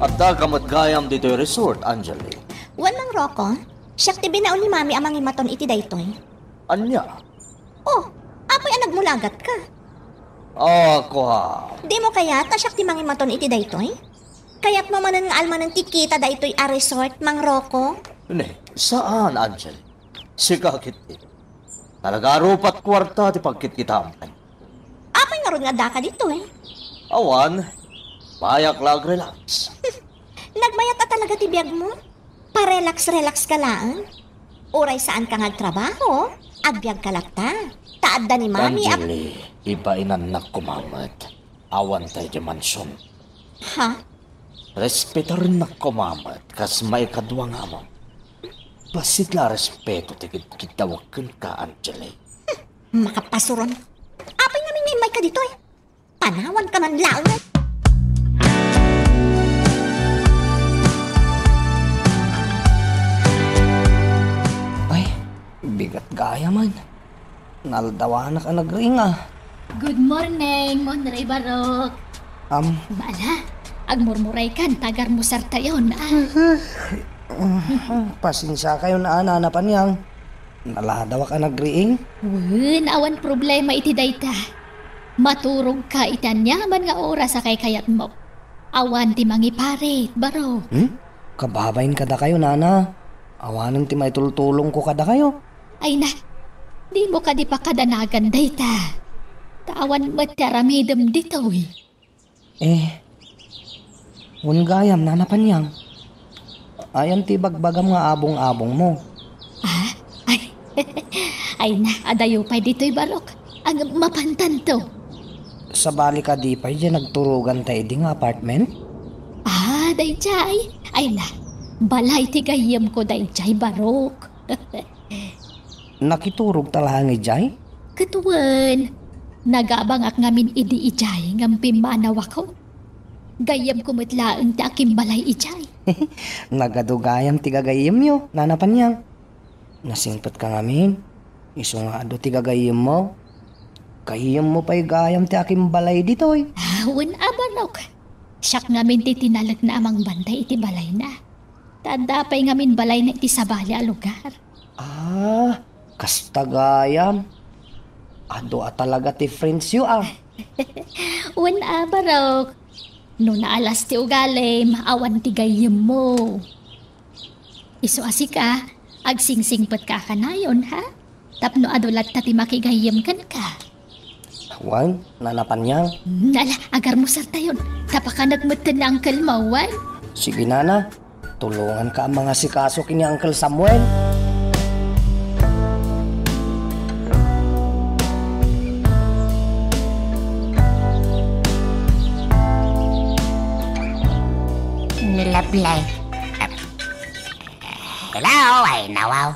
Adda ka met gayam ditoy resort, Angeli? Wen, Mang Rocco. Siak ti binaon ni Mami a mangimaton iti daytoy. Ania? Oh, apay a nagmulagat ka? Ah, kua. Dimo kayat a siak ti mangimaton iti daytoy? Kayatmo manen nga almanen ti kita daytoy a resort, Mang Rocco? Ne, saan, Angel. Sika ketdi. Talaga rupat kuarta ti pagkitkitam. Apay ngarud nga addaka ditoy? Awan, mayak la agrelax. Nagmayat a talaga ti biagmo? Parelax-relax ka laeng? Uray saanka nga agtrabaho, agbiagka latta. Ta adda ni Mami a... Angeli, ibainannak koma met. Awan tay di mansion. Ha? Respetarennak koma met kas maikadua nga amam. Bassit la a respeto ti kidkiddawek kenka, Angeli. Makapasuron. Apay ngamin nga immayka ditoy? Panawanka man laeng. Ay, bigat gayam. Naldawanak a nagriing, ah. Good morning, Monray Barok. Am. Bala, agmurmuraykan, tagar mo sartayon, ah. Pasensiakayon, ah, Nana Panyang. Naladawak a nagriing? Wen, awan problema iti dayta. Maturogka iti aniaman nga oras a kaykayatmo. Awan ti mangiparit, baro. Hmm? Kababain kadakayo, Nana. Awanen ti maitultulongko kadakayo. Ay na, dimo kadi pakadanagan dayta. Ta awan met ti aramidem ditoy. Eh, wen gayam, Nana Panyang. Ayan ti ibagbagam nga abong-abongmo. Ah? Ay, ay na, adayo pay ditoy, Barok. Ag-, mapantanto. Sabali kadi pay diay nagturoganta idi nga apartment? Ah, daydiay. Ay na, balay ti gayyemko daydiay, Barok. Nakiturogta laeng idiay? Ket wen, nagabangak ngamin idi idiay ngem pimmanawakon. Gayyemko met laeng ti akimbalay idiay. Nagadu gayam ti gagayyemyo, Nana Panyang. Nasingpetka ngamin, isu nga adu ti gagayyemmo. Gayyemmo pay gayam ti akimbalay ditoy. Ah, wen a, Barok. Siak ngamin ti tinalekna a mangbantay iti balayna. Ta adda pay ngamin balayna iti sabali a lugar. Ah, kasta gayam. Adu a talaga ti friendsyo, ah. Wen a, Barok. No naalas ti ugalim, awan ti gayyemmo. Isu a sika, agsingsingpetka a kanayon, ha? Tapno adu latta ti makigayyem kenka. Wen, Nana Panyang. Hmm, ala, agarmusartayon. Ta pakanek metten ni Uncle Mawan. Sige, Nana. Tulonganka a mangasikaso ken ni Uncle Samuel. Ni Lablay. Hello, ay nawaw.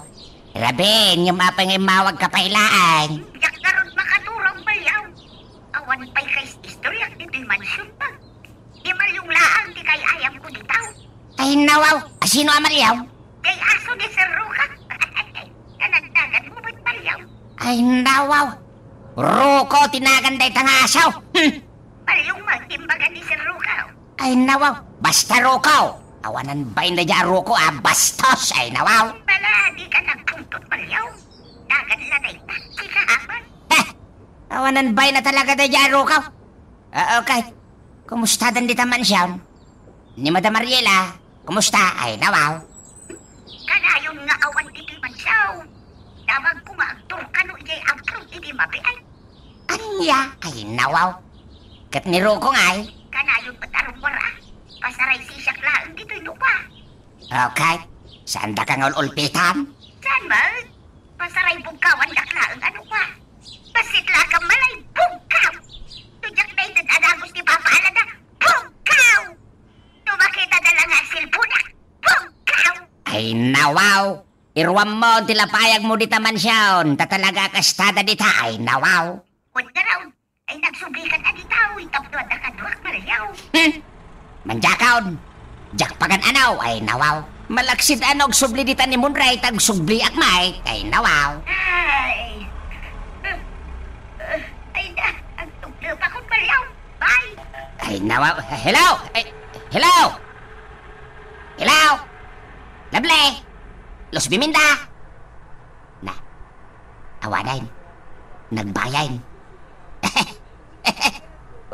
Rabi, inyom apay nga immawagka pay laeng. Diak ngarud makaturog, Balyaw. Awan pay kaistoryak ditoy mansion, ba? Ni Malyong laeng ti kaay-ayamko dita. Ay, nawaw. Asino a Malyaw? Diay aso ni Sir Roca. Nanagnagan mo met, Malyaw? Ay, nawaw. Roko ti nagan dayta nga aso. Hmm. Malyong met ti imbaga ni Sir Roca. Ay, nawaw. Basta Roko. Awanan bain daydiay a Roko a bastos. Ay, nawaw. Bala, dika nagpungtot, Malyaw. Nagan la dayta. Dika aman. Eh, awanan bain a talaga daydiay a Roko. Ah, okay. Kumustadan dita mansion? Ni Madam Mariela, kumusta? Ay, nawaw. Kanayon nga awan ditoy mansion. Damagko nga agturkano idiay agput idi mabiit. Ania? Ay, nawaw. Ket ni Roko ngay? Kanayon met a rummuar, a. Pasaraysi siak laeng ditoy nupa. Okay. Saandaka nga ul-ulpitan? Saan met? Pasaray bugkawandak laeng a nupa. Bassit la a kammalay, bugkaw! No diak naited a dagus ti papaalada, bugkaw! No makitada la nga silponak, bugkaw! Ay, nawaw! Iruammo ti lapayagmo dita mansion, ta talaga a kastada dita, ay, nawaw! Wen ngarud, ay, nagsublikan a dita, tapno adda kaduak, Malyaw. Hmm. Mandiakon. Diak pagan-anaw, ay, nawaw. Malaksid a no agsubli dita ni Munray, ta agsubliak met, ay, nawaw. Ay. Ay na, agtuklopakon, Malyaw. Bye. Ay, nawaw. Hello? Ay, hello? Hello? Lovely? Luz Biminda? Na, awanen. Nagbayen.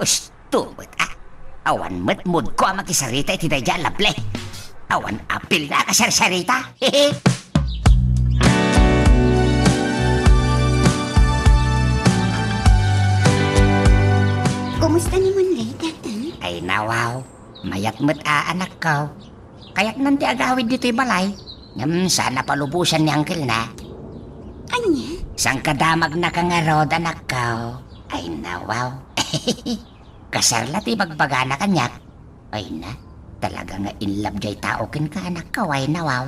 Usto met, a. Awan met moodko a makisarita iti daydiay a Lovely. Awan apilna a kasarsarita. Kumusta ni Monray, Tatang? Ay, nawaw. Mayat met a, anakko. Kayatnan ti agawid ditoy balay. Ngem saan a palubosan ni angkelna. Ania? Saan kadamagnaka ngarud, anakko? Ay, nawaw. Kasar la ti ibagbagana kaniak. Ay na, talaga nga in love diay tao kenka, anakko, ay nawaw.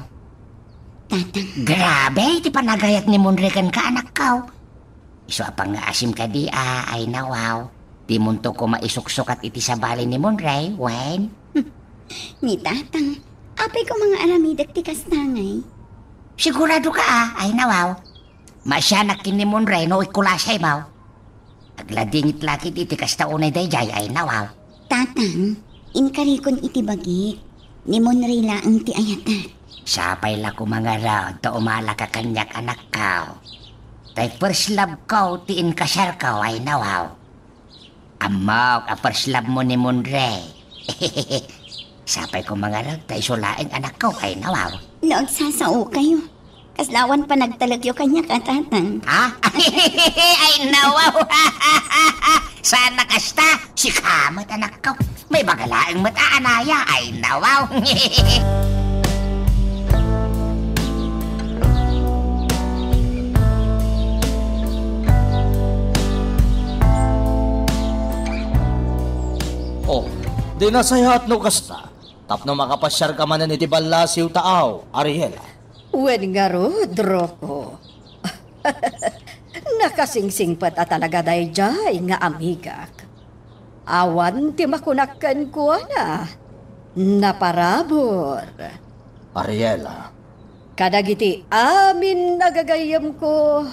Tatang. Grabe ti panagayat ni Monray kenka, anakko. Isu a pangngaasim kadi a, ay nawaw. Dimonto koma isuksukat iti sabali ni Monray, wen? Ni Tatang, apay koma nga aramidek ti kasta ngay? Siguradoka a, ay nawaw. Maasianak ken ni Monray no ikulasaymo. Agladingit la ketdi iti kasta unay daydiay, ay nawaw. Tatang, inkarikon iti bagik. Ni Monray laeng ti ayatek. Sapay la koma ngarud ta umalaka kaniak, anakko. Tay first love ko ti inkasarko, ay nawaw. Ammok a first love mo ni Monray. Sapay koma ngarud ta isu laeng, anakko, ay nawaw. No agsasaokayo, kasla awan panagtalekyo kaniak a, Tatang? Ha? Ay, nawaw. Saan a kasta? Sika met, anakko. Maibaga laeng met a anaya. Ay, nawaw. Di nasayaat no kasta, tapno makapasiarka manen iti ballasiw taaw, Ariela. Wen ngarud, Rocco. Nakasingsingpet a talaga daydiay nga amigak. Awan ti makunak kenkuana. Naparabur. Ariela. Kadagiti amin a gagayyemko,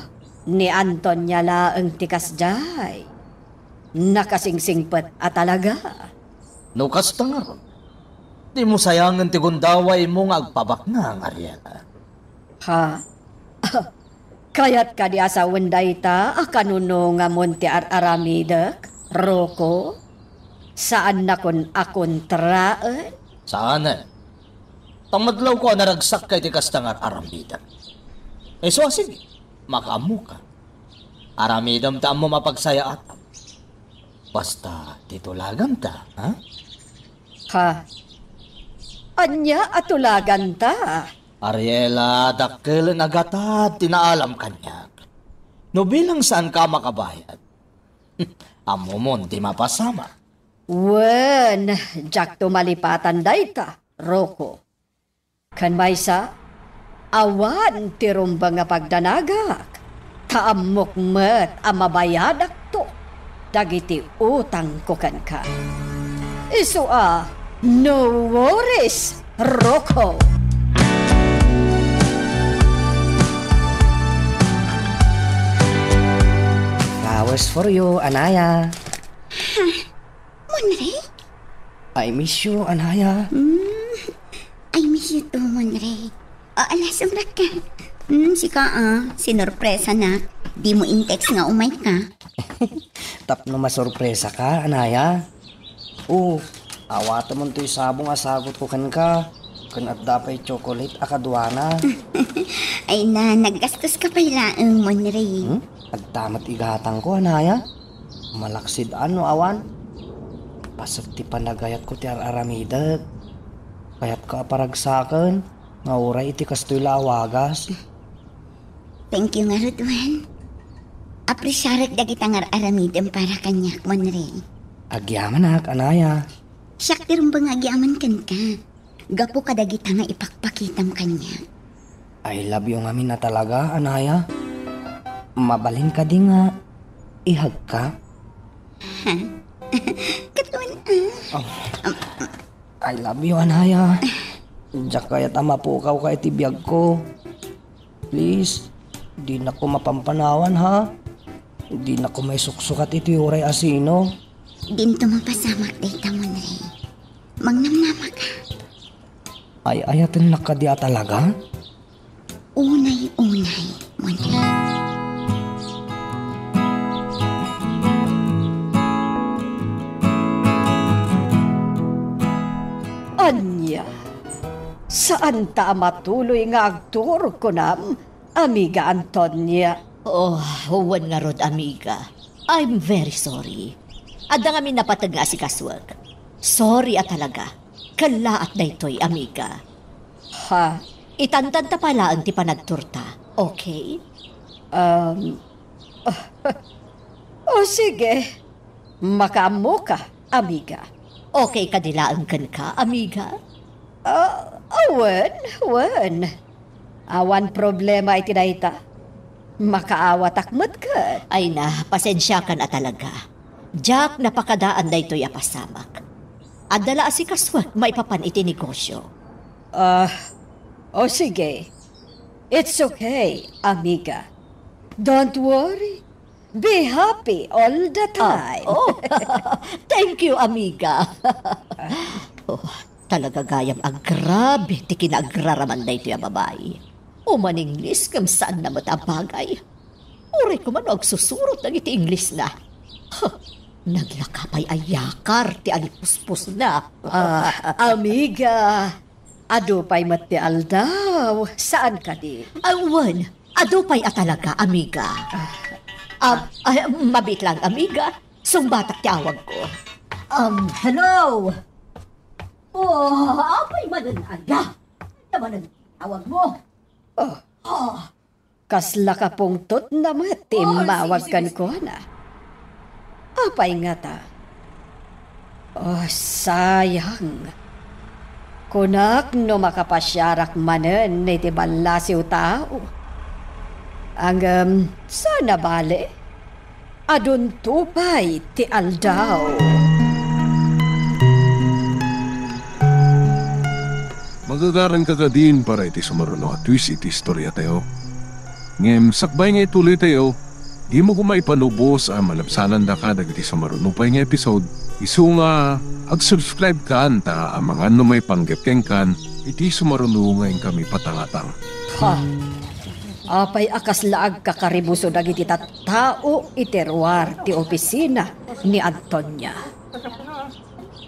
ni Antonia laeng ti kasdiay. Nakasingsingpet a talaga. No kasta ngarud, dimo sayangen ti gundawaymo nga agpabaknang, Ariela. Ha? Kayat kadi a sawen dayta a kanunongamon ti ar-aramidek, Rocco? Saannakon a kontraen? Saanen. Ta madlawko a naragsak iti kasta nga ar-aramidem. Isu a sige, makaammoka. Aramidem ta ammom a pagsayaatam. Basta ti tulaganta, ha? Ha? Ania a tulaganta? Ariela, dakkelen a gatad ti naalam kaniak. No bilang saanka a makabayad, ammomon ti mapasamak. Wen, diakto malipatan dayta, Rocco. Ken maysa, awan ti rumbeng a pagdanagak, ta ammok met a mabayadakto dagiti utangko kenka. Isu a, no worries, Rocco. Flowers for you, Anaya. Monray? I miss you, Anaya. Mm, I miss you too, Monray. O, ala, sumrak ka. Mm, sika, ah, sinorpresanak. Dimo in-text nga umayka. Tapno masorpresaka, Anaya. O, awatemon toy sabong a sagutko kenka. Ken adda pay chocolate a kaduana. Ay na, naggastoska pay laeng, Monray. Hmm? Adda met igatangko, Anaya. Malaksid-an no awan. Paset ti panagayatko ti ar-aramidek. Kayatka a paragsaken nga uray iti kastoy la a wagas. Thank you ngarud, Juan. Apresiarek dagita nga ar-aramidem para kaniak, Monray. Agyamanak, Anaya. Siak ti rumbeng nga agyaman kenka. Gapu kadagita nga ipakpakitam kaniak. I love you ngamin a talaga, Anaya. Mabalin kadi nga ihagka? Ha? Ket wen, ah. Oh. I love you, Anaya. Diak kayat a mapukawka iti biagko. Please, dinakon mapampanawan, ha? Dinakon maisuksukat iti uray a sino. Dinto mapasamak dayta, Monray. Mangnamnamaka. Ay-ayatennak kadi a talaga? Unay-unay, Monray. Ania? Saanta a matuloy nga agturog kunam, Amiga Antonia? Oh, wen ngarud, amiga. I'm very sorry. Adda ngamin napateg nga asikasuek. Sorry a talaga. Kellaat daytoy, amiga. Ha? Itantanta pay laeng ti panagturta, okay? Um, o sige. Makaammoka, amiga. Okay kadi laeng kenka, amiga? Ah, ah, wen, wen. Awan problema iti dayta. Makaawatak met ket. Ay na, pasensiakan a talaga. Diak napakadaan daytoy a pasamak. Adda la asikasuek maipapan iti negosyo. Ah, o sige. It's okay, amiga. Don't worry. Be happy all the time. Ah, oh. Thank you, amiga. Oh, talaga gayam a grabe ti kinaagraraman daytoy a babai. Uman-Ingles ngem saanna met a bagay. Uray koma no agsusurot dagiti Inglesna. Huh, naglaka pay a yakar ti alipuspusna. Ah, amiga, adu pay met ti aldaw, saan kadi? Ah, wen, adu pay a talaga, amiga. Ah, ay, mabiit lang, amiga. Sungbatak ti awagko. Um, hello! Oh, apay manen aya? Ania manen ti awagmo? Oh. Oh. Kasla kapungtotna met ti immawag kenkuana. Apay ngata? Oh, sayang. Kunak no makapasiarak manen iti ballasiw tao. Ngem, saan a bale? Adunto pay ti aldaw. Magagaran kakadin para iti sumaruno a twist iti istoriatayo. Ngem sakbay nga ituloytayo, dimo koma ipanubos a malabsanandaka dagiti sumaruno pay nga episode, isu nga ag-subscribe kan ta amangan no maipanggep kenkan iti sumaruno nga inkami patangatang. Ha? Apay a kasla agkakaribuso dagiti tattao iti ruar ti opisina ni Antonia?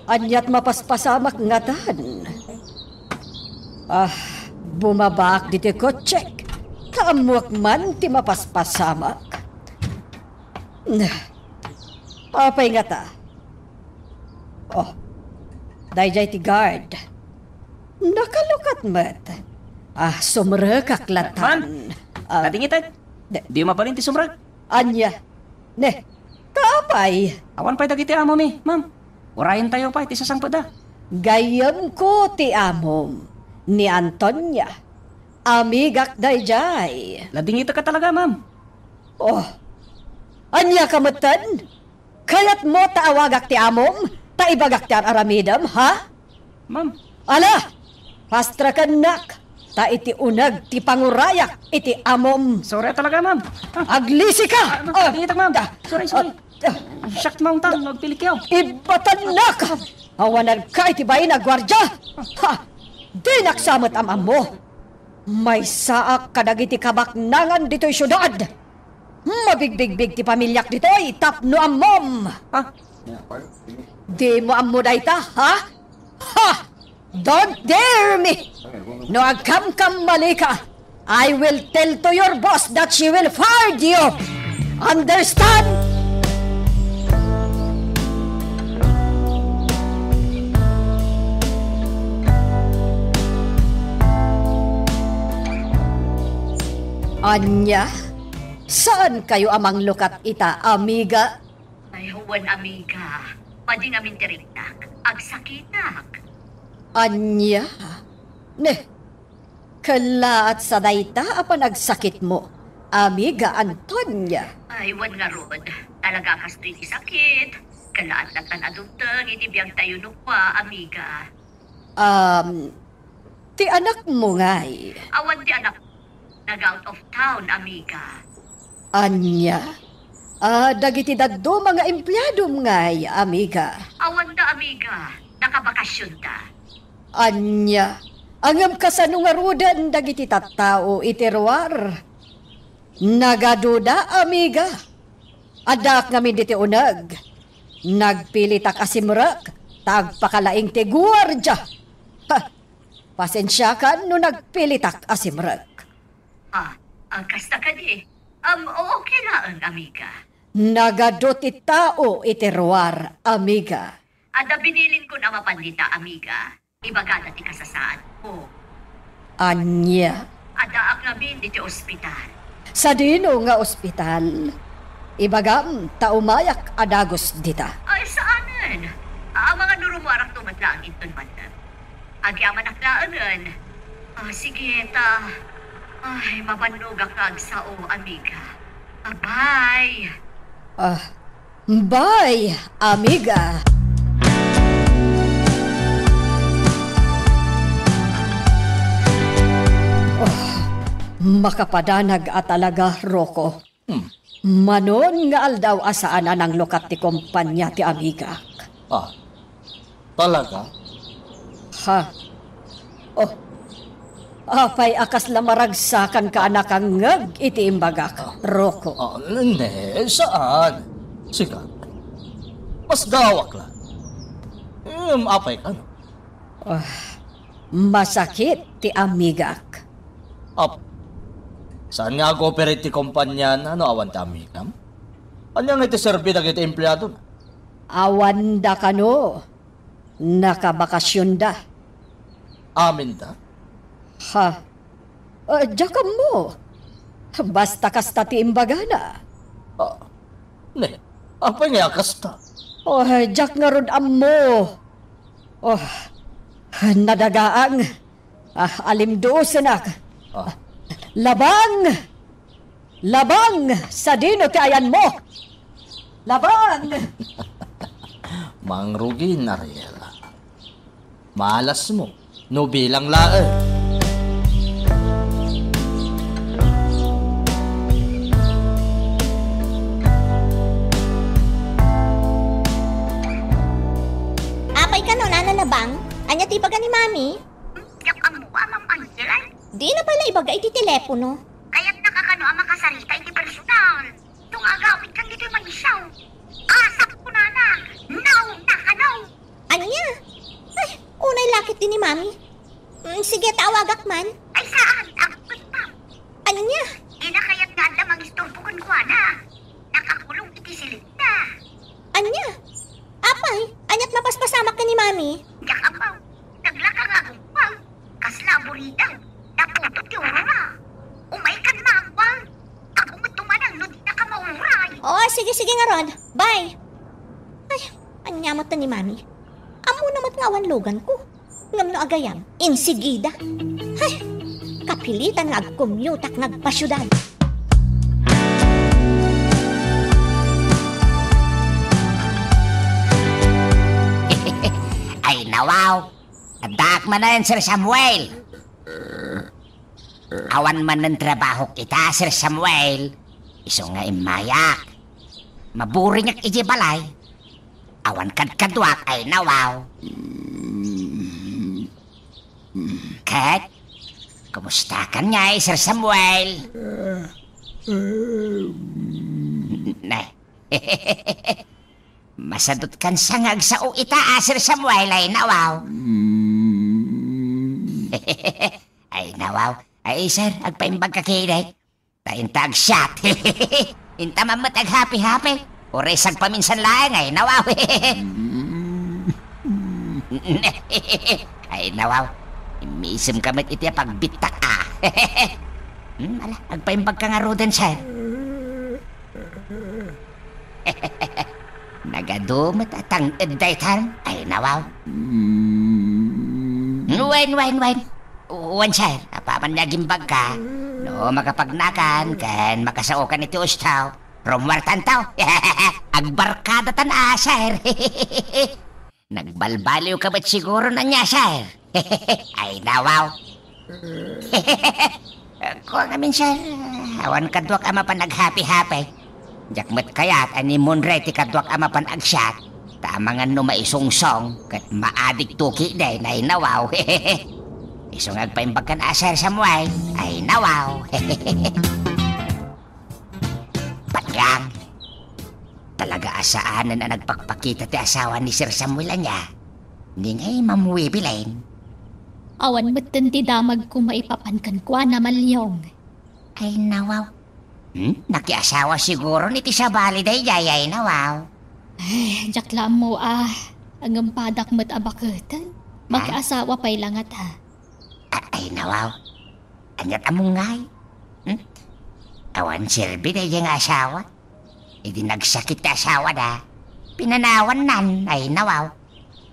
Aniat mapaspasamak ngatan? Ah, bumabaak ditoy kotsek, ta ammoak man ti mapaspasamak. Nah, apay ngata? Oh, daydiay ti guard. Nakalukat met. Ah, sumrekak latan. Man, ah, natingitan. Di-, di mabalin ti sumrek. Ania? Ne, ta apay? Awan pay dagiti amomi, ma'am. Urayentayo pay ti sasangpetda. Gayyemko ti amom, ni Antonia. Amigak daydiay. Nadingitek ka talaga, ma'am. Oh. Ania ka metten? Kayatmo ta awagak ti amom, ta ibagak ti ar-aramidem, ha? Ma'am. Ala! Pastrakennak, ta iti uneg ti pangurayak iti amom. Sorry talaga, ma'am. Ah. Aglisika! Ah, ma'am, ah, dito, ma'am. Ah. Sorry, sorry. Ah. Shock mount ang magpilikyo. Ibatannak! Awanan ka iti bain a guardia! Ha! Dinak sa met am-ammo. Maysaak kadagiti kabaknangan ditoy siudad. Mabigbigbig ti pamiliak ditoy tapno ammom. Ha? Dimo ammo dayta, ha? Ha! Don't dare me! No agkamkammalika, I will tell to your boss that she will fire you! Understand? Ania? Saan kayo a manglukat ita, amiga? Ay, wen, amiga. Madi ngamin ti riknak. Agsakitak. Ania? Ne, kellaat sa dayta a panagsakitmo, amiga Antonia? Ay, wen ngarud. Talaga a kastoy ti sakit. Kellaat lattan a dumteng iti biagtayo no kua, amiga. Um, Ti anakmo ngay? Awan ti anak. Nag-out of town, amiga. Ania? Ah, dagiti dadduma nga empleadom ngay, amiga? Awanda, amiga. Nakabakasyonda. Ania? Ngem kasano ngaruden dagiti tattao iti ruar? Nagaduda, amiga. Addaak ngamin ditoy uneg. Nagpilitak a simrek, ta agpakalaing ti guardia. Ha! Pasensiakan no nagpilitak a simrek. Ah, ah, kasta kadi? Um, okay laeng, amiga. Nagadu ti tao iti ruar, amiga. Adda binilinkon a mapan dita, amiga. Ibagada ti kasasaadko. Ania? Addaak ngamin iti ospital. Sadino nga ospital? Ibagam, ta umayak a dagus dita. Ay, saanen. Amangan no rumuarakto met laeng inton bandem. Agyamanak laengen. Ah, sige, ta. Ay, mabannogak nga agsao, amiga. Bye-bye. Ah, bye, amiga. Oh, makapadanag a talaga, Rocco. Hmm. Manon nga aldaw a saan a nanglukat ti kompania ti amigak. Ah, talaga? Ha? Oh, apay a kasla maragsakanka a nakangngeg iti imbagak, Rocco? Ah, ne, saan. Sika, masdawak la. Em, apay kano? Ah, masakit ti amigak. Ap, saan nga ag-operate ti kompaniana no awan ti amigam? Ania nga iti serbi dagiti empleadona? Awanda kano. Nakabakasyonda. Aminda? Ha? Ah, diak ammo. Basta kasta ti imbagana. Ah, ne, apay nga kasta? Oh, diak ngarud ammo. Oh, nadagaang. Ah, alimdusenak. Oh. Labang! Labang! Sadino ti ayanmo? Labang! Mangrugin, Ariela. Malasmo no bilang laeng. Apay kano, Nana Labang? Ania ti ibaga ni Mami? Hmm, diak ammo, a, Ma'am Angel, ay. Dina pay la ibaga iti telepono. Kayatna kano a makasarita iti personal. Ito nga agawidkan ditoy mansiaw. Asak kunana, "No, na kano." Ania? Ay, unay lakit din ni Mami. Mm, sige, tawagak man. Ay, saan? Agpet pa. Ania? Dina kayat nga adda mangisturbo kenkuana. Nakakulong iti silidna. Ania? Apay, aniat mapaspasamak ken ni Mami? Diak ammo. Naglaka nga agungpang. Kasla aburida. Naputot ti urona. Umaykan mangwang. Ako met tumanang no di na ka mauray. Oo, sige, sige ngarud. Bye. Ay, ania met ni Mami? Ammona met nga awan luganko. Ngem no agayam, insigida. Hay! Kapilitan nga agkumyutak nga agpasiudad. Ay, nawaw! Addaak manen, Sir Samuel! Awan manen trabahok ita, Sir Samuel. Isu nga immayak. Maburingak idiay balay. Awan kadkaduak, ay nawaw. Ket, kumustakan ngay, Sir Samuel? Ne. Masadutkan sa nga agsao ita, a, Sir Samuel, ay nawaw. Ay nawaw. Ay, sir, agpaimbagka kidi. Ta inta agsiat. Inta man met aghapi-hapi. Uray sagpaminsan laeng, ay nawaw. Ay nawaw. Immisem ka met iti a pagbittak, a. Hmm, ala, agpaimbagka ngaruden, sir. Nagadu met a tang-ed daytan, ay nawaw. Wen, wen, wen. Wen, sir, apaman nga agimbagka, no makapagnakan ken makasaokan iti usto, rummuartanto. Agbarkadatan, a, sir. Nagbalbaliwka met siguro ania, sir. Ay, nawaw. Kua ngamin, sir, awan kaduak a mapan aghapi-hapi. Diak met kayat a ni Monray ti kaduak a mapan agsiat, ta amangan no maisungsong ket maadik tuki den, ay nawaw. Isu nga agpaimbagkan a, Sir Samuel, ay nawaw. Panyang, talaga a saanen a nagpakpakita ti asawa ni Sir Samuel ania? Ni ngay Ma'am Wibilen? Awan metten ti damagko maipapan kenkuana, Malyong. Ay, nawaw. Hmm? Nakiasawa siguro ni ti sabali daydiay, ay nawaw. Ay, diak la ammo, a. Ngem padak met a baketen. Ha? Makiasawa pay la ngata. A-, ay, nawaw. Aniat ammo ngay? Hmm? Awan serbi daydiay nga asawa. Idi nagsakit ti asawana, pinanawannan, ay nawaw.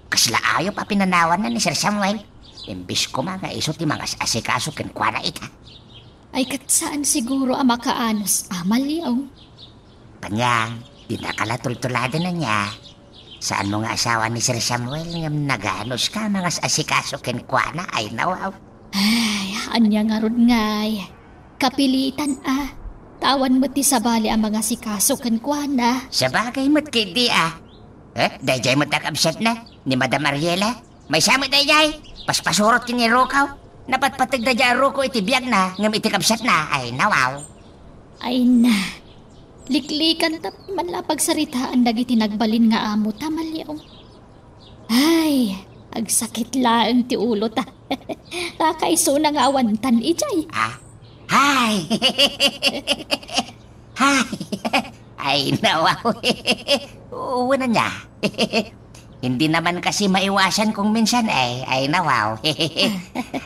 Kasla ayup a pinanawannan ni Sir Samuel. Imbes koma nga isu ti mangas-asikaso kenkuana ita. Ay, ket saan siguro a makaanus a, Malyong. Panyang, dinaka la tultuladen ania. Saanmo nga asawa ni Sir Samuel ngem naganuska a mangas-asikaso kenkuana, ay nawaw. Ay, ania ngarud ngay? Kapilitan a. Ta awan met ti sabali a mangasikaso kenkuana. Sabagay met ketdi a. Eh, daydiay met a kabsatna, ni Madam Ariela. Maysa met daydiay, paspasurot ken ni Ruko. Napatpateg daydiay a Ruko iti biagna ngem iti kabsatna, ay nawaw. Ay na. Liklikanta man la pagsaritaan dagiti nagbalin nga amota, Malyong. Ay, agsakit laeng ti ulota. Kakaisuna nga awantan idiay. Ah? Hay! Hay! Ay, nawaw. Wen ania. Hindi naman kasi maiwasan kung minsan, eh. Ay, nawaw.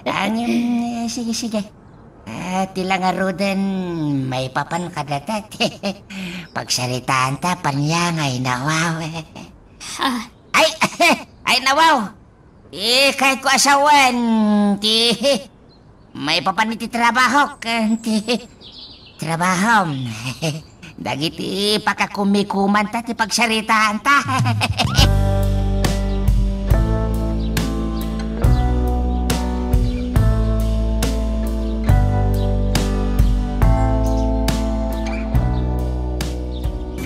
Ang, eh, sige, sige. Ah, ti la ngaruden, maipapan kadata. Pagsaritaanta, Panyang, ay, nawaw. Ah. Ay, ay, nawaw. Ti kayatko a sawen, ti maipapan iti trabahok, ti trabahom. Dagiti pakakumikumanta ti pagsaritaanta.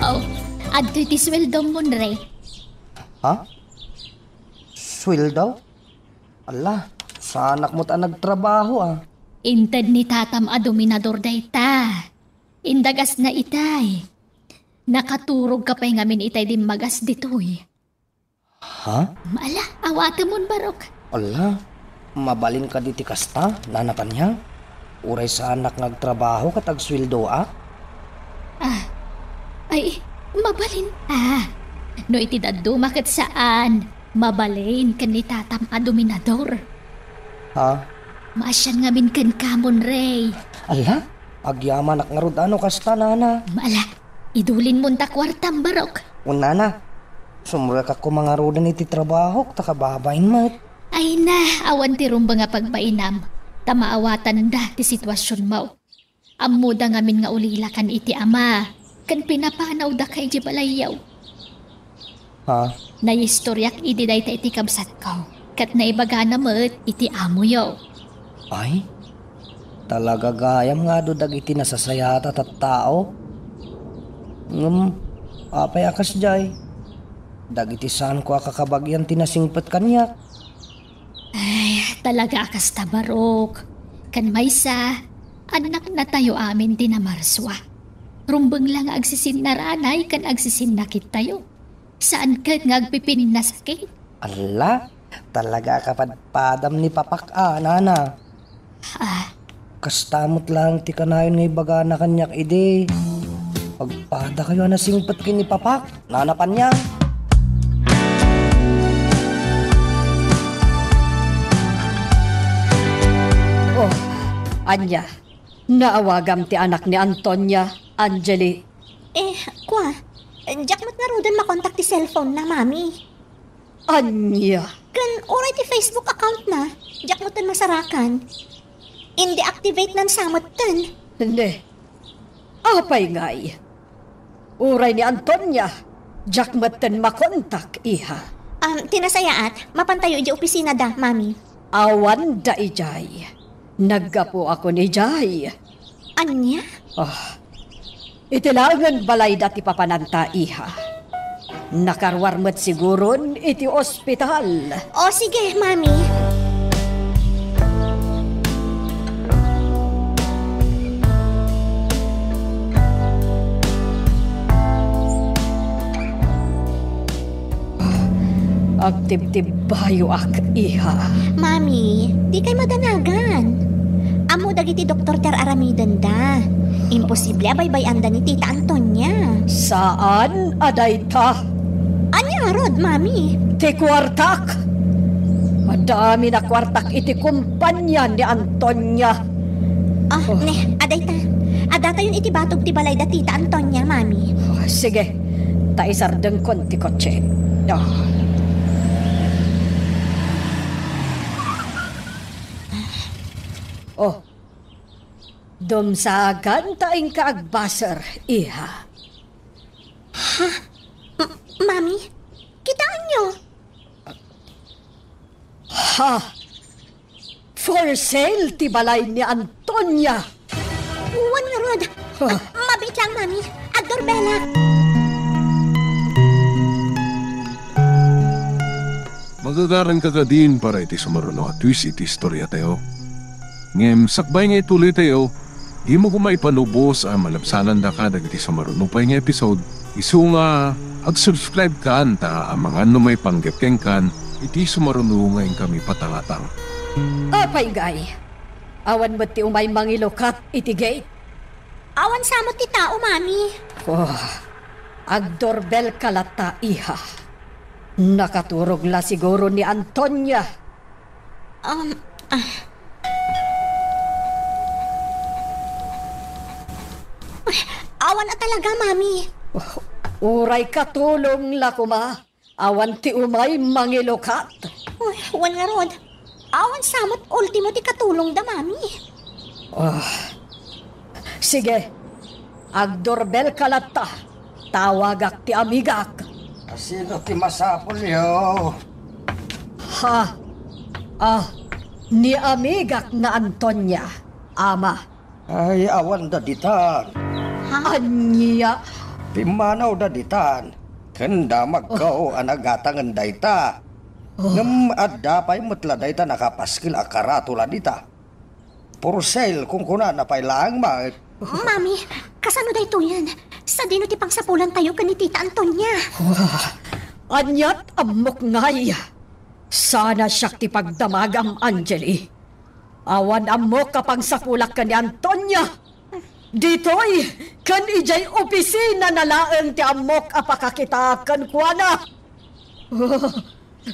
Oh, adtoy ti sueldom, Monre. Ha? Sueldo? Ala, saanak met a nagtrabaho, a. Inted ni tatam a dominador dayta. Indagasna itay. Nakaturogka pay ngamin itay dimmagas ditoy. Ha? Ala, awatemon, Barok. Ala, mabalin kadi ti kasta, Nana Panya? Uray saanak nga agtrabaho ket agsueldoak? Ah, ay, mabalin. Ah, no iti dadduma ket saan, mabalin ken ni tatam a dominador. Ha? Maasian ngamin kenka, Monre. Ala, agyamanak ngarud no kasta, Nana. Ala, idulinmon ta kuartam, Barok. Wen, Nana, sumrekak koma ngaruden iti trabahok, ta kababain met. Ay na, awan ti rumbeng a pagbainam, ta maawatanda ti situasionmo. Ammoda ngamin nga ulilakan iti ama, ken pinapanawdaka idiay balayyo. Ha? Naistoriak idi dayta iti kabsatko, ket naibagana met iti amoyo. Ay, talaga gayam nga adu dagiti nasasayat a tattao. Ngem, apay a kasdiay? Dagiti saanko a kakabagian ti nasingpet kaniak. Ay, talaga a kasta, Barok. Ken maysa, annaknatayo amin ti namarsua. Rumbeng la nga agsisinnaranay ken agsisinnakittayo. Saan ket nga agpipinnasakin. Ala, talaga a kapadpadam ni Papak a, Nana. Ah. Kasta met laeng ti kanayon nga ibagana kaniak idi. Agpadakayo a nasingpet ken ni Papak, Nana Panyang. Oh, ania? Naawagam ti anak ni Antonia, Angeli. Eh, kua, diak met ngaruden makontak ti cellphone na, Mami. Ania? Ken uray ti Facebook account na, diak metten masarakan. Indeactivate nan sa metten. Ne. Apay ngay? Uray ni Antonia, diak metten makontak, iha. Um, ti nasayaat, mapantayo idiay opisina da, Mami. Awan da idiay. Naggapuakon idiay. Ania? Ah, iti laengen balayda ti papananta, iha. Nakaruar met siguron iti ospital. O, sige, Mami. Agtibtibbayoak, iha. Mami, dikay madanagan. Ammo dagiti doktor ti ar-aramidenda. Imposible a baybay-anda ni Tita Antonia. Saan a dayta. Ania ngarud, Mami? Ti kuartak. Adda amin a kuartak iti kumpania ni Antonia. Ah, oh. Ne, adayta. Addatayon iti batog ti balayda Tita Antonia, Mami. Oh, sige. Ta isardengkon ti kotse. Ah. Oh. Dumsagan ta inka agbaser, iha. Ha? M-, Mami, kitaenyo? Ha? For sale ti balay ni Antonia. Wen ngarud. Huh. Mabiit lang, Mami. Agdurbelak. Magagaranka kadin para iti sumaruno a twist iti istoriatayo. Ngem sakbay nga ituloytayo, dimo koma ipanubos a malabsanandaka dagiti sumaruno pay nga episode. Isu nga, ag-subscribe kan ta amangan no maipanggep kenkan iti sumaruno nga inkami patangatang. Apay ngay? Awan met ti umay mangilukat iti gate. Awan sa met ti tao, Mami. Oh, agdurbelka latta, iha. Nakaturog la siguro ni Antonia. Um, ah. Awan a talaga, Mami. Oh, uray katulong la koma. Awan ti umay mangilukat. Uy, wen ngarud, awan sa met ultimo ti katulongda, Mami. Ah, sige, agdurbelka latta. Tawagak ti amigak. Sino ti masapulyo? Ha? Ah, ni amigak nga Antonia, ama. Ay, awanda ditan. Ha? Ania? Pimmanawda ditan. Ken damagko a nagatangen dayta. Oh. Ngem adda pay met la dayta nakapaskel a karatula dita. For sale, kunkunana pay laeng met. Mami, kasano daytoyen? Sadino ti pangsapulantayo ken ni Tita Antonia? Wah, aniat ammok ngay. Sana siak ti pagdamagam, Angeli. Awan ammok a pangsapulak ken ni Antonia. Ditoy, ken idiay opisinana laeng ti ammok a pakakitaak kenkuana. Oh,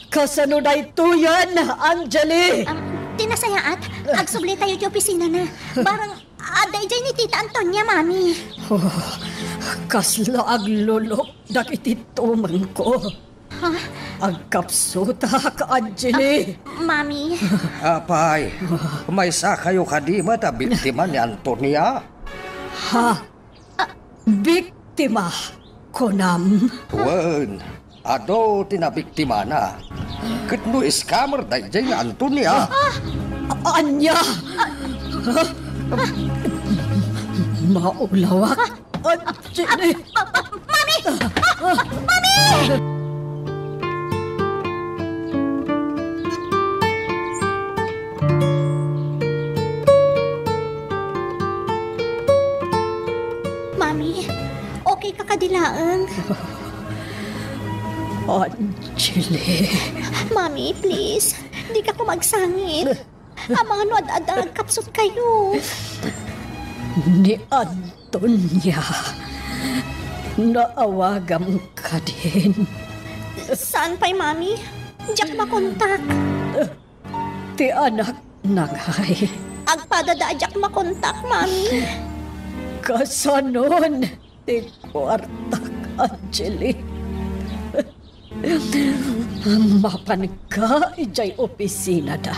kasano daytoyen, Angeli? Am, ti nasayaat, agsublitayo ti opisinana. Barang adda idiay ni Tita Antonia, Mami. Oh, kasla aglulok dagiti tumengko. Ha? Agkapsutak, Angeli. Ah, Mami. Apay, maysakayo kadi met a biktima ni Antonia? Ha? Biktima, kunam? Wen, adu ti nabiktimana. Ket no scammer daydiay nga Antonia. Ah! Ania? Maulawak. Antonia. Ma-, ma-, Mami! Ah! Mami! Mami, okay ka kadi laeng? Angeli. Mami, please, dika koma agsangit. Amangan no ad-adda agkapsutkayo. Ni Antonia, naawagam kadin. Saan pay, Mami? Diak makontak. Ti anakna ngay? Agpadada a diak makontak, Mami. Kasanon ti kuartak, Angeli? Mapanka idiay opisinada.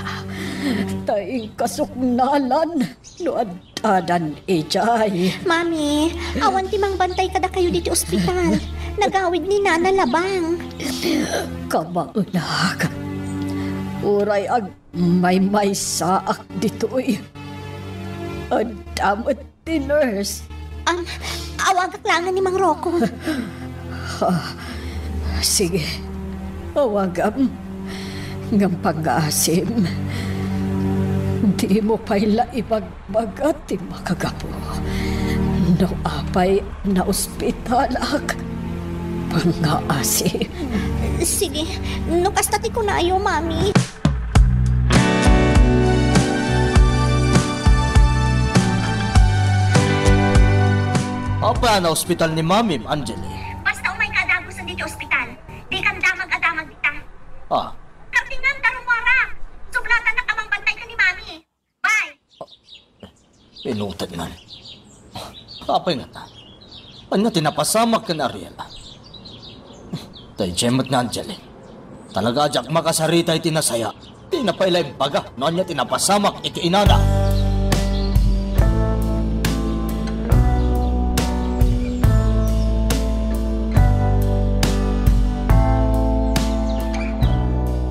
Ta inkasuknalan no addadan idiay. Mami, awan ti mangbantay kadakayo ditoy ospital. Nagawid ni Nana Labang. Kamaenak. Uray agmaymaysaak ditoy. Adda met ti nurse. Am, awagak laengen ni Mang Rocco. Ah, sige, awagam. Ngem pangngaasim, dimo pay la ibagbaga ti makagapu. No apay naospitalak, pangngaasim. Sige, no kasta ti kunayo, Mami. Apay a naospital ni Mamim, Angeli? Basta umayka a dagusen ditoy ospital. Dikam damag a damag dita. Ah. Kapingan ta rumuara. Sublatanak a mangbantay ken ni Mami. Bye. Pinutet man. Apay ngata? Ania ti napasamak ken Ariel? Daydiay met nga Angeli. Talaga a diak makasarita iti nasaya. Dina pay la imbaga no ania ti napasamak iti inana.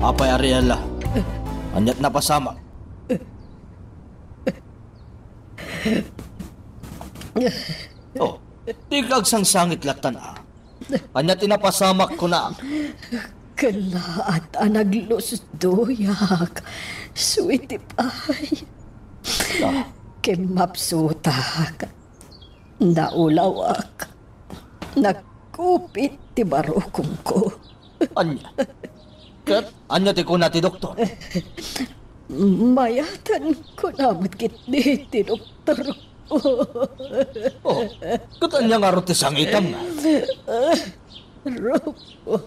Apay Ariel, ania ti napasamak? Oh, dika agsangsangit lattan a. Ania ti napasamak, kunak? Kellaat a naglusdoyak. Sweetie pie. Ah. Kimmapsutak. Naulawak. Nagkupit ti barukongko. Ania? Ket ania ti kuna ti doktor? Mayaten kuna met ketdi ti doktor. Oh, ket ania ngarud ti sangitam? Rufo.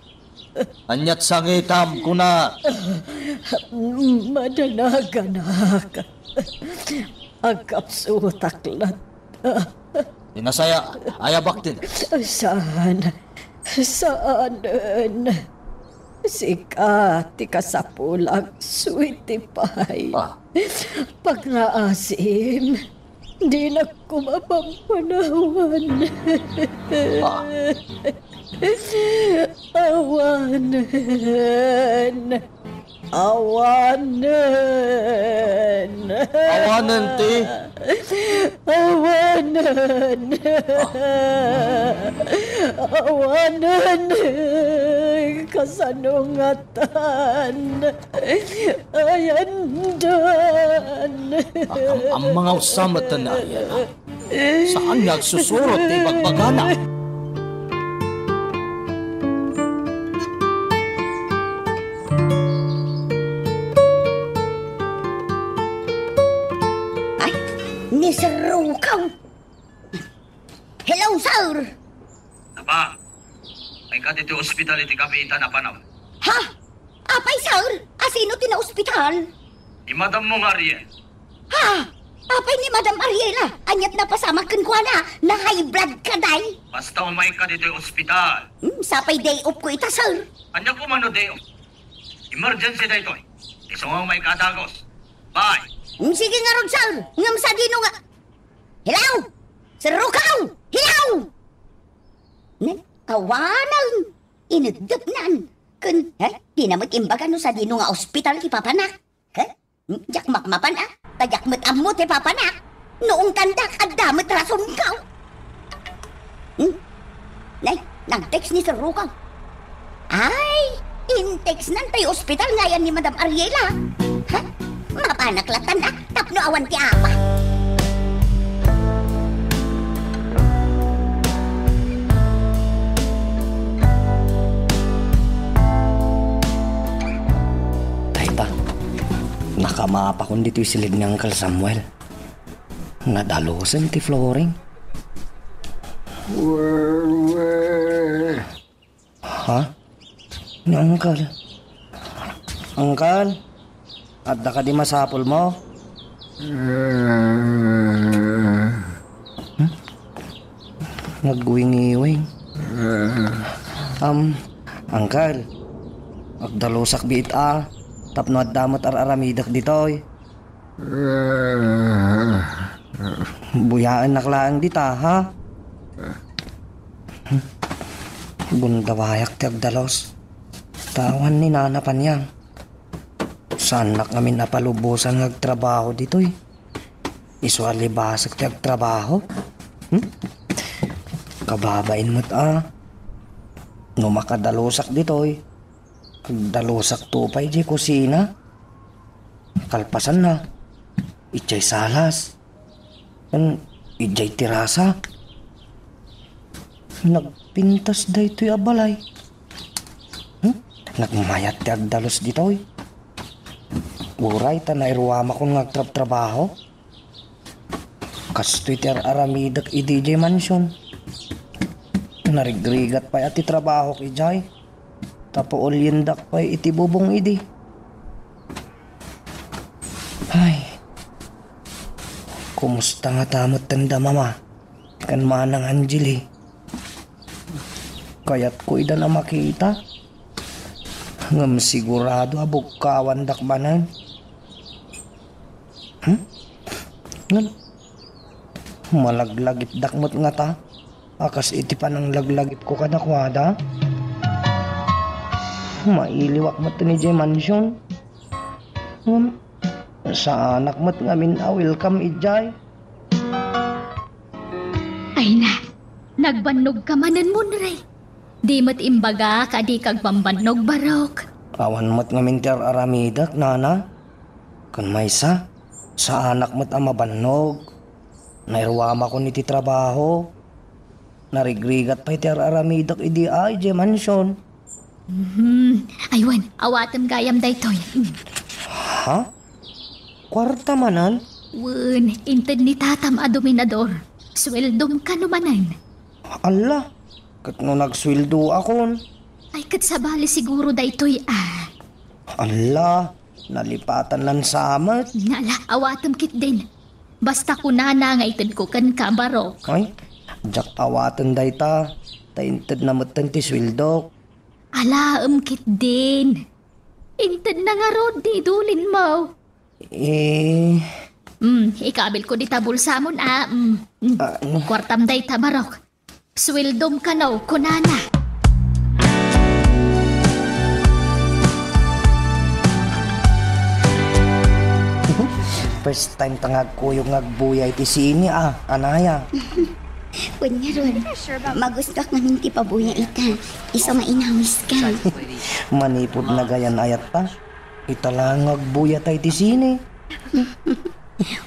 Aniat sangitam, kuna? Madanaganak. Agkapsutak latta. Inasaya, ayabak din. Saan? Saanen? Sika ti kasapulak, sweetie pie. Ah. Pagngaasim, dinak koma pampanawan. Ah. Awanen. Awanen. Awanen ti? Awanen. Ah. Awanen. Kasano ngatan? Ayandan. Akam-amma nga usa met ni Ariela. Saan nga agsusurot ti ibagbagana. Ay, ni Sir Rukaw. Hello, sir! Aba, ay ka ditoy ospital iti kapitan a panaw. Ha? Apay, sir? Asino ti naospital? Ni madam mo nga Ariel. Ha? Apay ni Madam Ariela? Aniat napasamak kenkuana? Na-high blood ka, day? Basta umay ka ditoy ospital. Hmm, sapay day off ko ita, sir. Ania koma no day off? Emergency daytoy. Isu nga umay ka a dagos. Bye. Hmm, sige ngarud, sir. Ngem sadino nga Hello? Sir Rukaw! Hello? Nan, awanan. Ineddepnan. Ken, eh, dina met imbaga no sadino nga ospital ti papanak. Eh? Hmm, diak mapmapan, a. Ta diak met ammo ti papanak. No ungtandak, adda met rasonko. Hmm? Nay, nag-text ni Sir Rukaw. Ay, in-textnan tay ospital nga ayan ni Madam Ariela. Ha? Mapanak lattan a, tapno awan ti apa. Dayta, nakamapakon ditoy siled ni Uncle Samuel. Nadalusen ti flooring. Wewe. Ha? Ni Uncle. Uncle, adda kadi masapulmo? Eh. Hmm? Nagwingiwing. Eh. Um, Uncle, agdalusak biit a, tapno adda met ar-aramidek ditoy. Buyaennak laeng dita, ha? Gundawayak ti agdalus. Ta awan ni Nana Panyang. Saannak ngamin a palubosan nga agtrabaho ditoy. Isu a libasek ti agtrabaho. Hmm? Kababain met a. No makadalusak ditoy, agdalusakto pay idiay kusina. Kalpasanna, idiay salas. Ken idiay terasa. Nagpintas daytoy a balay. Hmm? Nagmayat ti agdalus ditoy. Uray ta nairuamakon nga agtrabtrabaho. Kastoy ti ar-aramidek idi idiay mansion. Narigrigat pay a ti trabahok idiay. Ta pauliendak pay iti bubong idi. Ay. Kumusta ngata metten da Mama ken Manang Angeli? Kayatko idan a makita. Ngem sigurado a bugkawandak manen. Hmm? Ngem, malaglagipdak met ngata a kas iti pananglaglagipko kadakuada? Mailiwak met idiay mansion. Ngem, saanak met ngamin a welcome idiay. Ay na, nagbannog ka manen, Munray. Di met imbaga ka di kagpambannog, Barok. Awan met ngamin ti ar-aramidek, Nana. Ken maysa, saanak met a mabannog. Nairuamakon iti trabaho. Narigrigat pay ti ar-aramidek idi a idiay mansion. Mhm. Ay wen, awatem gayam daytoy. Mm. Ha? Kuarta manen? Wen, inted ni tatam a dominador. Sueldom kano manen? Alla, ket no nagsueldoakon? Ay, ket sabali siguro daytoy, a. Alla, nalipatan lan sa met. Nala, awatem ketdin. Basta kunana nga itedko kenka, Barok. Ay, diak awaten dayta, ta intedna metten ti sueldok. Alaem ketdin. Intedna ngarud ni idulinmo. Eh. Hmm, ikabilko dita bulsamon, a. Hmm, hmm. Ah, ano? Kuartam dayta, barok. Suweldom kano, kunana. First time ta nga agkuyog nga agbuya iti sine, a, anaya. Wen ngarud, magustuak ngamin ti pabuya ita, isu nga inawiska. Manipud nagayan-ayatta, ita la nga agbuyata iti sine.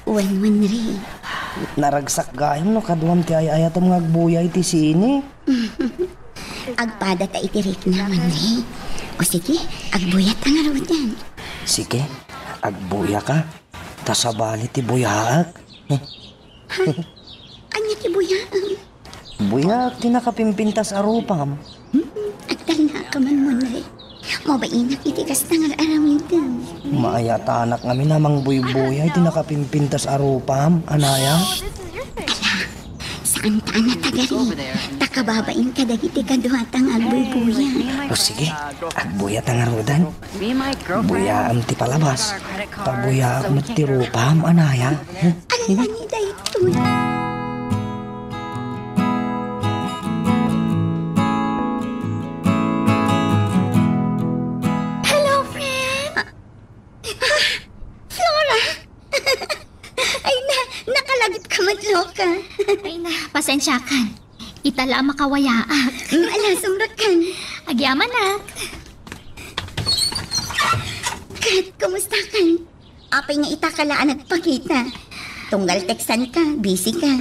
Wen, wen, Ray. Naragsak gayam no kaduam ti ay-ayatam nga agbuya iti sine. Agpadata iti rikna, wen, Ray. O sige, agbuyata ngaruden. Sige, agbuyaka. Ta sabali ti buyaak. Ha? Ania ti buyaam? Buyaak ti nakapimpintas a rupam. Hmm, agtalnaka man, Monre. Mabainak iti kasta nga aramidem. Maayatanak ngamin a mangbuybuya iti nakapimpintas a rupam, anaya? Ala, saan ta a natagari. Ta kababain kadagiti kaduata nga agbuybuya. O sige, agbuyata ngaruden. Buyaam ti palabas. Pabuyaak met ti rupam, anaya. Alani daytoy. Hello, friend! Ah, Flora! Ay na, nakalagipka met, loka. Ay na, pasensiakan. Ita la a makawayaak. Mm, ala, sumrekkan. Agyamanak. Ket, kumustakan? Apay nga ita ka la a nagpakita? Tunggal textanka, busy ka.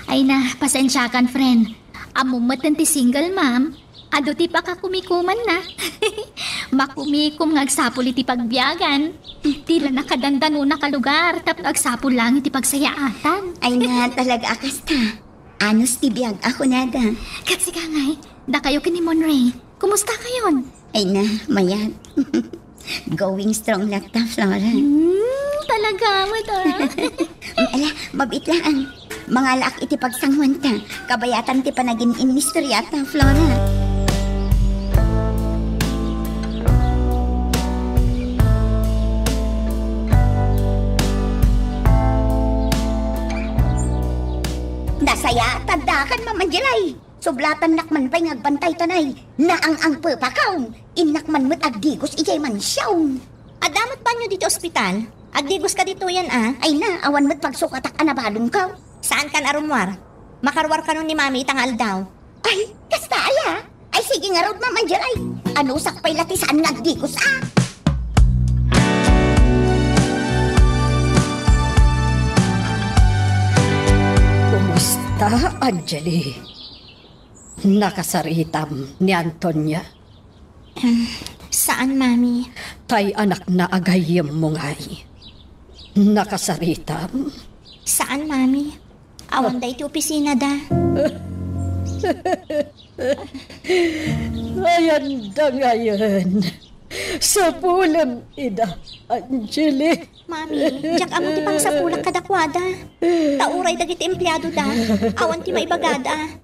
Ay na, pasensiakan, friend. Ammom met ti single mom, adu ti pakakumikumanna. Makumikom nga agsapul iti pagbiagan. Ti la nakadandanona ka lugar tapno agsapul laeng iti pagsayaatan. Ay na, talaga a kasta. Anus ti biag a kunada. Ket sika ngay, dakayo ken ni Monre, kumusta kayon? Ay na, mayat. Going strong latta, Flora. Hmm, talaga met, a. Ala, mabit laeng. Mangalaak iti pagsanguanta. Kabayatan ti panagin-inistoriata, Flora. Nasayaat addakan, Mama Jelay. Sublatannak man pay nga agbantay ta nay, naang-angpepakaw. Innak man met agdigos idiay mansion. Adda met banyo ditoy ospital? Agdigoska ditoyen a. Ay na, awan met pagsukatak a nabalonkaw. Saankan a rummuar. Makaruar kanon ni Mami ita nga aldaw. Ay, kasta aya? Ay, sige ngarud, Mama Jelay. Anusak pay la ti saan nga agdigos a. Kumusta, Angeli? Nakasaritam ni Antonia? Em, saan, Mami. Tay anakna a gayyemmo ngay. Nakasaritam? Saan, Mami. Awan da iti opisina da. Ayan da ngayen. Sapulem ida, Angeli. Mami, diak ammo ti pangsapulak kadakuada. Ta uray dagiti empleado da, awan ti maibagada.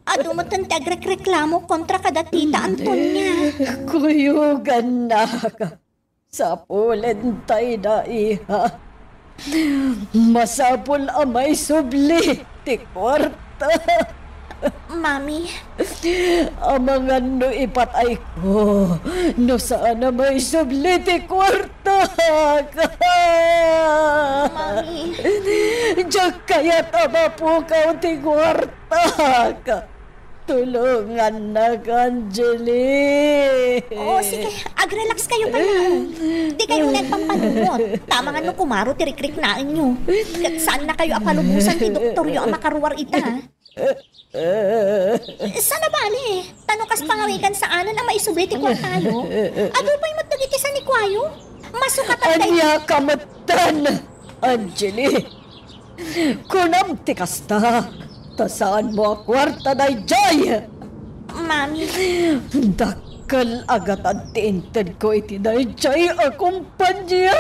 Adu met ti agrekreklamo kontra kada tita Antonia. Kuyogannaka. Sapulen tay da, iha. Masapul a maisubli ti kuarta. Mami. Amangan no ipatayko, no saan a maisubli ti kuarta. Mami. Diak kayat a mapukaw ti kuarta. Tulongannak, Angeli. Oo, sige. Agrelax kayo pay. Di kayo nagpampanunot. Tama nga no kumaro ti rikriknaenyo. Ket saan na kayo a palubosan ti doktoryo a makaruar ita. Sana bali, ta no kas pangawigan saanen a maisubli ti kuartayo. Adu pay met dagiti sanikuayo. Masukatan tayo. Ania ka metten, Angeli? Kunam ti kasta, ta saanmo a kuarta daydiay. Mami. Dakkel a gatad ti intedko iti daydiay a kompania.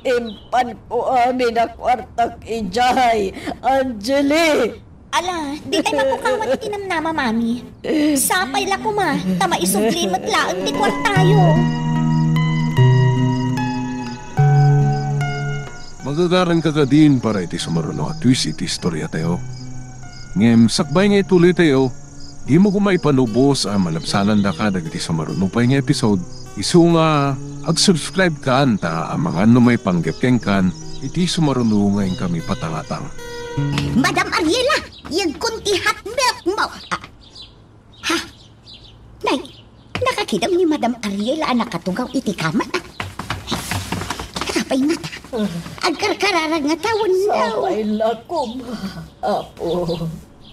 Impanko amin a kuartak idiay, Angeli. Ala, ditay mapukawan iti namnama, Mami. Sapay la koma, ta maisubli met laeng ti kuartayo. Magagaranka kadin para iti sumaruno a twist iti istoriatayo. Ngem sakbay nga ituloytayo, dimo koma ipanubos a malabsanandaka dagiti sumaruno pay nga episode. Isu nga ag-subscribe kan ta amangan no maipanggep kenkan iti sumaruno nga inkami patangatang. Madam Ariela, yegkon ti hot milk mo. Ah, ha? Nay, nakakidem ni Madam Ariela a nakatugaw iti kamana. Sapay ngata. Agkarkararag ngata wenno? Sapay la koma, Apo.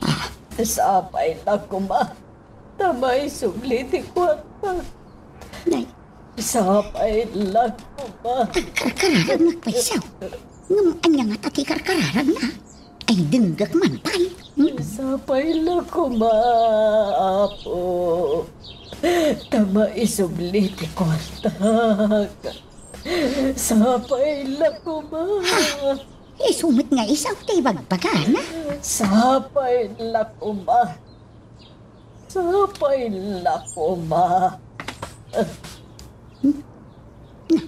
Ah. Sapay la koma. Ta maisubli ti kuarta. Nay. Sapay la koma. Agkarkararag ngata pay isu. Ngem ania ngata ti karkararagna? Ay, denggek man pay. Hmm? Sapay la koma, Apo. Ta maisubli ti kuartak. Sapay la koma. Ha? Isu met nga isu ti ibagbagana. Sapay la koma. Sapay la koma. Na,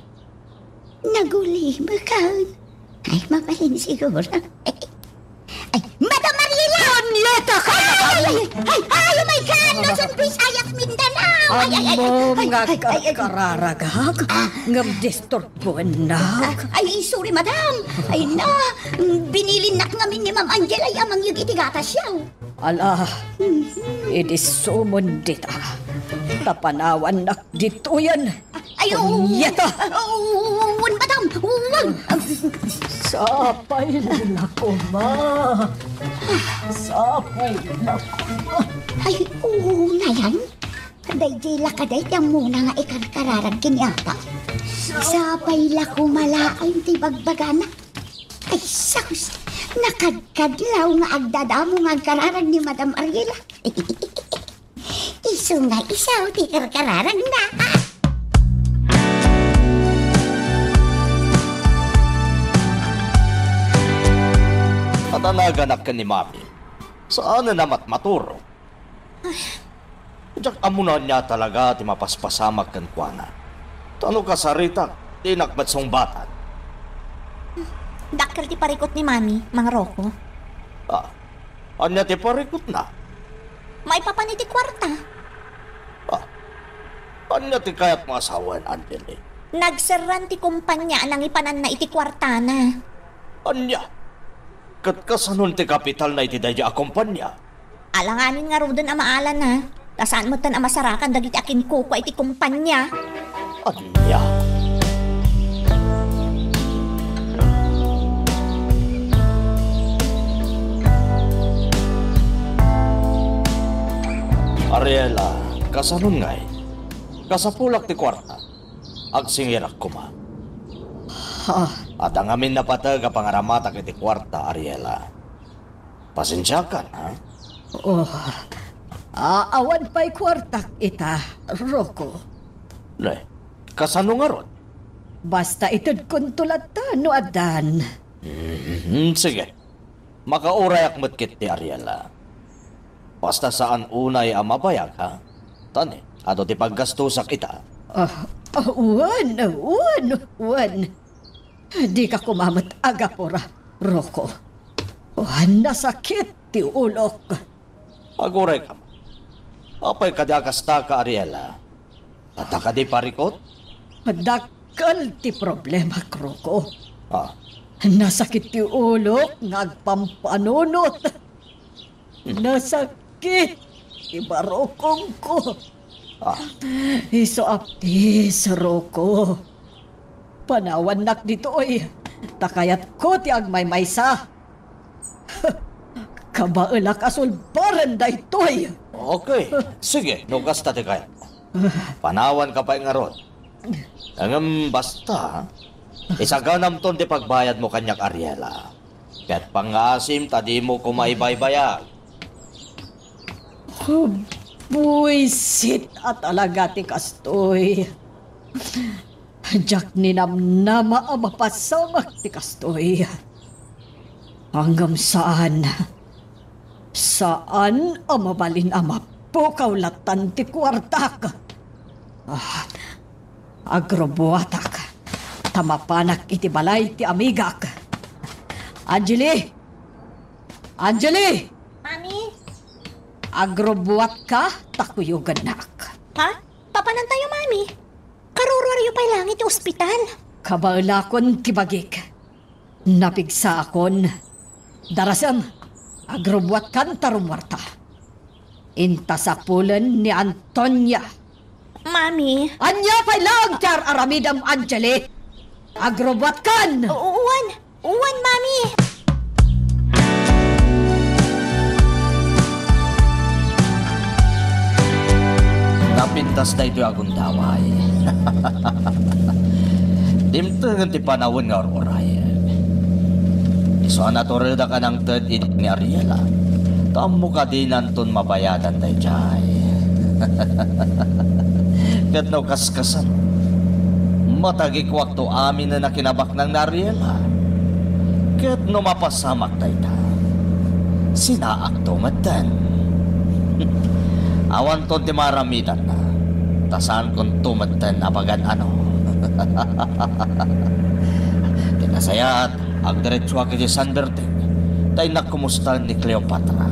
nagulimekan. Ay, mabalin siguro. Ay, Madam Mariela! Punyeta ka! Ay, ay, ay, ay, oh my God! Luzon, Visayas, Mindanao! Ay, ay, ay, ay, Ammom ay, nga ay, ay, ay, karkararagak, ah, ngem disturboennak. Ay, sorry, madam. Ay, na, binilinnak ngamin ni Ma'am Angel ay amangyeg iti gatasyo. Ala, idi sumon dita, ta panawannak ditoyen. Ay, oo. Punyeta! Oo, wen, madam, wen. Sapay la koma. Sapay la koma. Ay, oo, nayan. Daydiay la kadi ti ammona nga ikarkararag ken ni Apa. Sapay la koma laeng ti bagbagana. Ay, sus! Nakadkadlaw nga agdadamo nga agkararag ni Madam Ariela. Isu nga isu ti karkararagna. Adanaganak ken ni Mami. Saan a matmaturog. Diak ammo no ania talaga ti mapaspasamak kenkuana. Ta no kasaritak, dinak met sungbatan. Dakkel ti parikut ni Mami, Mang Rocco. Ah, ania ti parikutna? Maipapan iti kuarta. Ah, ania ti kayatmo a sawen, Angeli? Nagserran ti kompania a nangipananna iti kuartana. Ania? Ket kasanon ti kapitalna iti daydiay a kompania? Alanganin ngaruden a maalana, ta saan metten a masarakan dagiti akinkukua iti kompania. Ania? Ariela, kasanon ngay? Kasapulak ti kuarta. Agsingirak koma. Ha? Adda ngamin napateg a pangaramatak iti kuarta, Ariela. Pasensiakan, ha? Oh, a-, awan pay kuartak ita, Rocco. Ne, kasano ngarud? Basta itedkonto latta no addan. Mhm, sige. Makaurayak met ketdi, Ariela. Basta saan unay a mabayag, ha? Tani, adu ti paggastosak ita. Ah, ah, wen, wen, wen. Dika koma met agapura, Rocco. Oh, nasakit ti ulok. Aguray ka. Apay kadi a kasta ka, Ariela? Adda kadi parikut? Dakkel ti problemak, Rocco. Ah. Nasakit ti ulok nga agpampanunot. Nasakit ti barukongko. Ah. Isu a please, Rocco. Panawannak ditoy, ta kayatko ti agmaymaysa. Kabaelak a sulbaren daytoy. Okay, sige, no kasta ti kayatmo. Panawanka pay ngarud. Ngem basta, isaganamton ti pagbayadmo kaniak, Ariela. Ket pangngaasim ta dimo koma ibaybayag. Buisit a talaga ti kastoy. Diak ninamnama a mapasamak ti kastoy. Ngem saan. Saan a mabalin a mapukaw lattan ti kuartak. Ah, agrubuatak, ta mapanak iti balay ti amigak. Angeli! Angeli! Mami? Agrubuatka ta kuyogannak. Ha? Papanantayo, Mami? Karuruaryo pay laeng iti ospital. Kabaelakon ti bagik. Napigsaakon. Darasem, agrubuatkan ta rumuarta. Inta sapulen ni Antonia. Mami. Ania pay laeng ti ar-aramidem, Angeli? Agrubuatkan! U-, uwan. Uwan, Mami. Napintas daytoy a gundaway. Dimtengen ti panawen nga ur-urayek. Isu a naturedak a nangted idi ni Ariela. Ta ammok a dinanton mabayadan daydiay. Ket no kaskasano, matagikuakto aminen a kinabaknang ni Ariela. Ket no mapasamak dayta, sinaakto metten. Awanton ti maaramidanna, ta saankonto metten a pagan-ano. Ket nasayaat, agdiretsuak iti San Bertin, ta innak kumusta ni Cleopatra.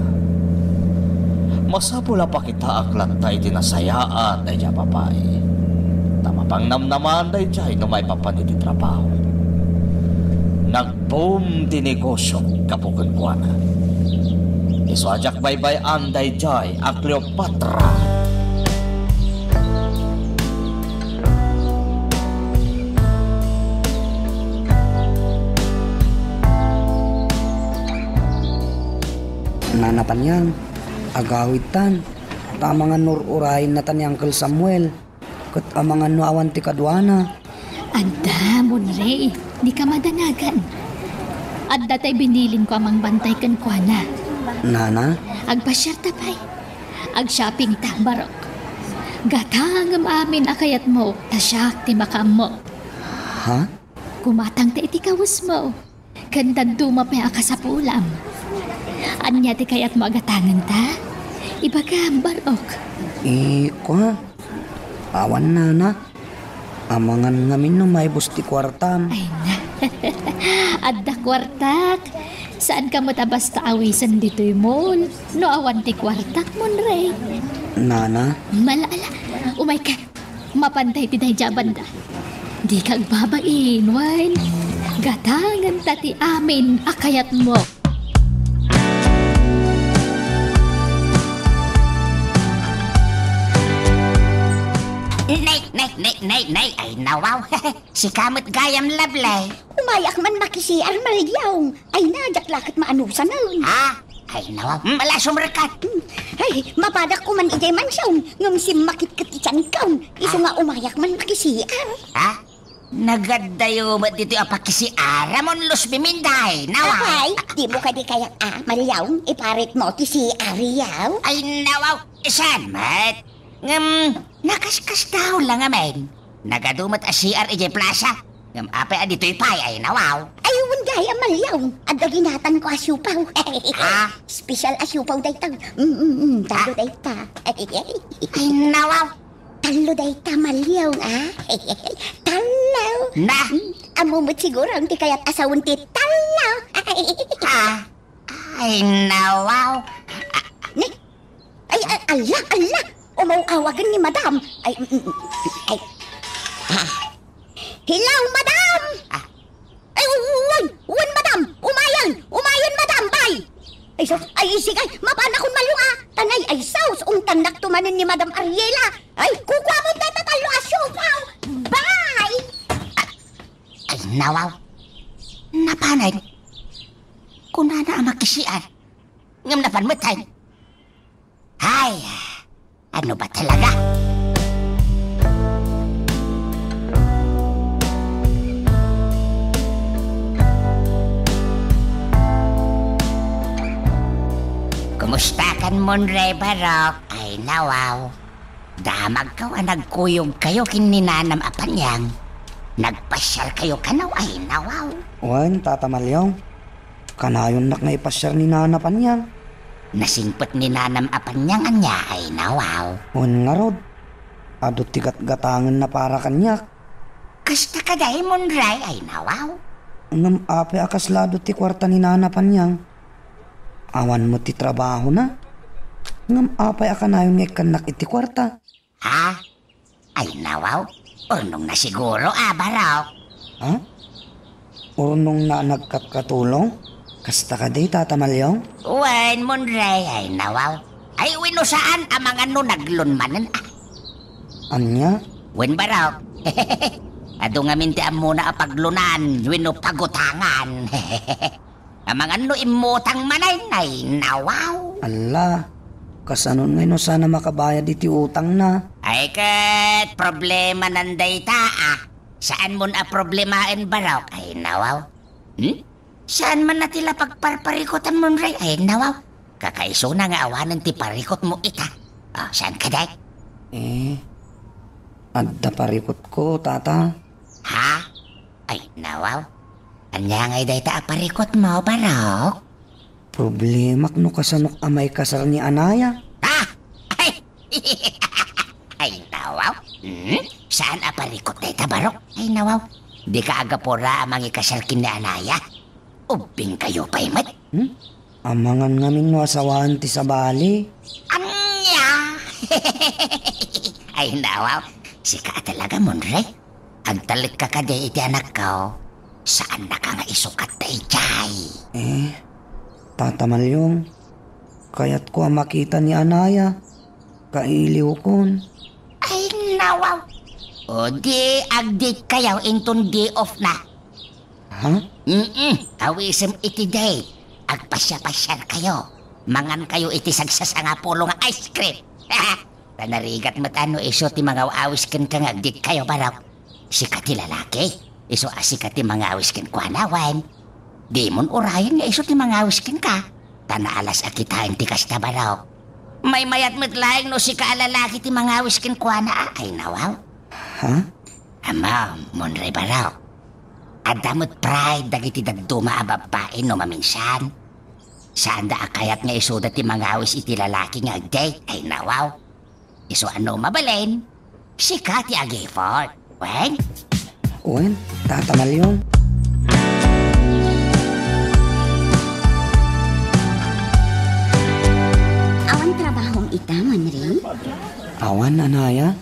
Masapul a pakitaak latta iti nasayaat daydiay a babai. Ta mapangnamnamaan daydiay no maipapan iti trabaho. Nag-boom ti negosio gapu kenkuana. Isu a diak baybay-an daydiay a Cleopatra. Nana Panyang, agawidtan. Ta amangan no ur-urayenna ta ni Uncle Samuel. Ket amangan no awan ti kaduana. Adda, Monrey, dika madanagan. Adda tay binilinko a mangbantay kenkuana. Nana? Agpasiarta pay. Agshoppingta, barok. Gatangem amin a kayatmo, ta siak ti makaammo. Ha? Kumatangta iti kawesmo. Ken dadduma pay a kasapulam. Ania ti kayatmo a gatangenta? Ibagam, barok. Eh, kua. Awan, nana. Amangan ngamin no maibus ti kuartam. Ay na. Adda kuartak. Saanka met a basta awisen ditoy mall no awan ti kuartak, Monrey. Nana? Mala, ala. Umayka. Mapantay ti daydiay a banda. Dika agbabain, wen? Gatangenta ti amin a kayatmo. Nay, nay, nay, nay, nay, ay nawaw. Sika met gayam, Lovely. Umayak man makisiar, Malyong. Ay na, diak la ket maanusanen. Ha? Ay, nawa, mm, ala, sumrekkat. Hmm. Ay, mapadak ko man idiay mansion, ngem simmakit ket ti tiankaw. Isu nga umayak man makisiar. Ha? Nagaddayo met ditoy a pakisiaram, Luz Biminday, nawa. Apay, dimo kadi kayat a, Malyong, iparitmo ti C R yaw? Ay, nawa, saan met? Ngem, nakaskasdaaw la ngamin. Nagadu met a C R idiay plaza. Ngem apay a ditoy pay ay nawaw? Ay, wen gayam, Malyong. Adda ginatanko a siopaw. Ah? Special a siopaw dayta. Mm, mm, mm. Tallo dayta. Ay, nawaw. Tallo dayta, Malyong, ah. Tallo. Na? Mm, ammo met siguro ti kayat a sawen ti tallo. Ah. Ay, nawaw. Ni, ay, ay, ala, ala. Umaw-awagen ni Madam. Ay, mm, mm, ay. Ah. Hello, Madam! Ah. Ay, wen, wen, Madam! Umayen! Umayen, Madam! Bay! Ay, sus, ay, sige, mapanakon, Malyong, ah. Tanay, ay, sus, ungtannakto manen ni Madam Ariela. Ay, kukuamon dayta tallo a siopaw. Bay! Ay, nawaw. Napanen. Kunana a makisiar. Ngem napan met, ay. Ay, ano ba talaga? Kumusta kan Monrey, barok? Ay, nawaw. Damagkaw a nagkuyogkayo ken ni Nanam a Panyang. Nagpasiarkayo kano, ay, nawaw. Wen, Tata Malyong. Kanayonnak nga ipasiar ni Nana Panyang. Nasingpet ni nanam a paniang ania, ay nawaw. Wen ngarud, adu ti gatgatangenna para kaniak. Kasta kadi, Monray, ay nawaw. Ngem apay a kasla adu ti kuarta ni nana paniang? Awan met ti trabahona. Ngem apay a kanayon nga ikkannak iti kuarta? Ha? Ay, nawaw. Urnongna siguro, a, Barok. Ha? Urnongna a nagkatkatulong? Kasta kadi, Tata Malyong? Wen, Monray, ay, nawaw. Ay, wenno saan, amangan no naglon manen, a. Ania? Wen, Barok. Adu ngamin ti ammona a paglonan wenno pagutangan. Amangan no immutang manen, ay nawaw. Alla, kasanon ngay no saan a makabayad iti utangna? Ay ket, problemanan dayta, a. Saanmon a problemaen, Barok, ay nawaw. Hmm? Saan man a ti la pagparparikutan, Monray, ay nawaw. Kakaisuna nga awanen ti parikutmo ita. O, saan kadi? Eh, adda parikutko, Tata. Ha? Ay, nawaw. Ania ngay dayta a parikutmo, Barok? Problemak no kasanok a maikasar ni Anaya. Ha? Ay! Ay, nawaw. Hmm? Saan a parikut dayta, Barok? Ay, nawaw. Dika agapura a mangikasar ken ni Anaya? Ubbingkayo pay met. Hmm? Amangan ngamin no asawaen ti sabali. Ania? Ay, nawaw. Sika a talaga, Monray. Agtalekka kadi iti anakko. Saannaka nga isukat daydiay. Eh, Tata Malyong, kayatko a makita ni Anaya. Kailiwkon. Ay, nawaw. O di, agdate kayo inton day off na. Ha? Mm-mm. Awisem iti date. Agpasiapasiarkayo. Mangankayo iti sagsasangapulo nga ice cream. Ta narigat met a no isu ti mangaw-awis kenka nga agdate kayo, Barok. Sika ti lalaki, isu a sika ti mangawis kenkuana, wen? Dimon urayen nga isu ti mangawis kenka, ta naalas a kitaen ti kasta, Barok. Maymayat met laeng no sika a lalaki ti mangawis kenkuana, a, ay nawaw. Ha? Ammom, Monray, Barok. Adda met pride dagiti dadduma a babbai no maminsan. Saanda a kayat nga isuda ti mangawis iti lalaki nga agdate, ay nawaw. Isu a no mabalin, sika ti ag-effort. Wen? Wen, Tata Malyong. Awan trabahom ita, Monray? Awan, Anaya.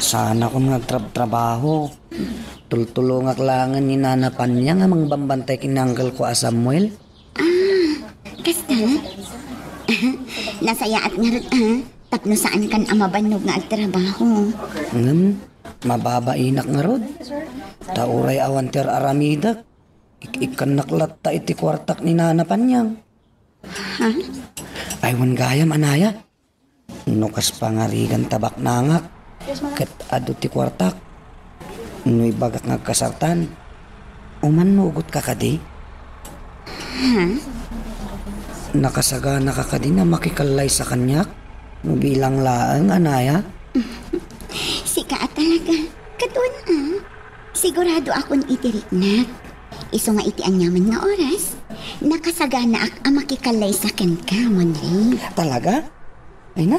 Saanakon nga agtrabtrabaho. Tultulongak laengen ni Nana Pania nga mangbambantay ken ni uncle ko a Samuel. Ah, kasta? Nasayaat ngarud, ah, tapno saankan a mabannog nga agtrabaho. Ngem, mababainak ngarud. Ta uray awan ti ar-aramidek, ik-ikkannak latta iti kuartak ni Nana Paniang. Ha? Ay, wen gayam, Anaya. No kas pangarigan ta baknangak, ket adu ti kuartak. No ibagak nga agkasartan, umannugotka kadi? Ha? Nakasaganaka kadi nga makikallaysa kaniak? No bilang laeng, Anaya? Sika a talaga. Kaduan a. Siguradoakon iti riknak. Isu nga iti aniaman nga oras, nakasaganaak a makikallaysa kenka, Monray. Talaga? Ay na,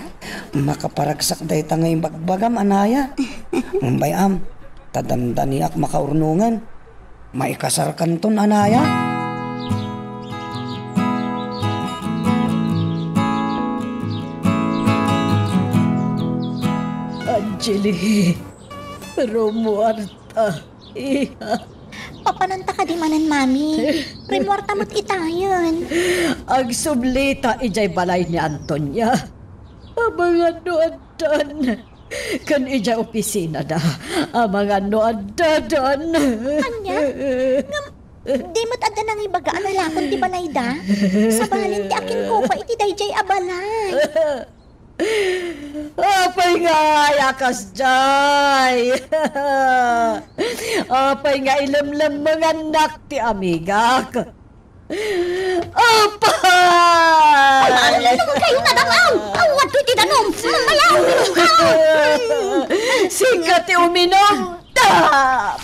makaparagsak dayta nga imbagbagam, Anaya. Umbay am, ta dandaniak makaurnongan. Maikasarkanton, Anaya. Angeli, rumuarta, iha. Papananta kadi manen, Mami? Rimmuarta met itayen. Agsublita idiay balay ni Antonia. Amangan no addan ken idiay opisinada. Amangan no addadan. Ania? Ngem, di met adda nangibaga a nalakon ti balayda? Sabalin ti akinkupa iti daydiay a balay. Apay nga aya kasdiay? Apay nga ilemlemmengannak ti amigak? Apay! Ay, kayo, tadamaw! Aw, wadto ti danum! Mamayaw! Sika ti uminum! Tap!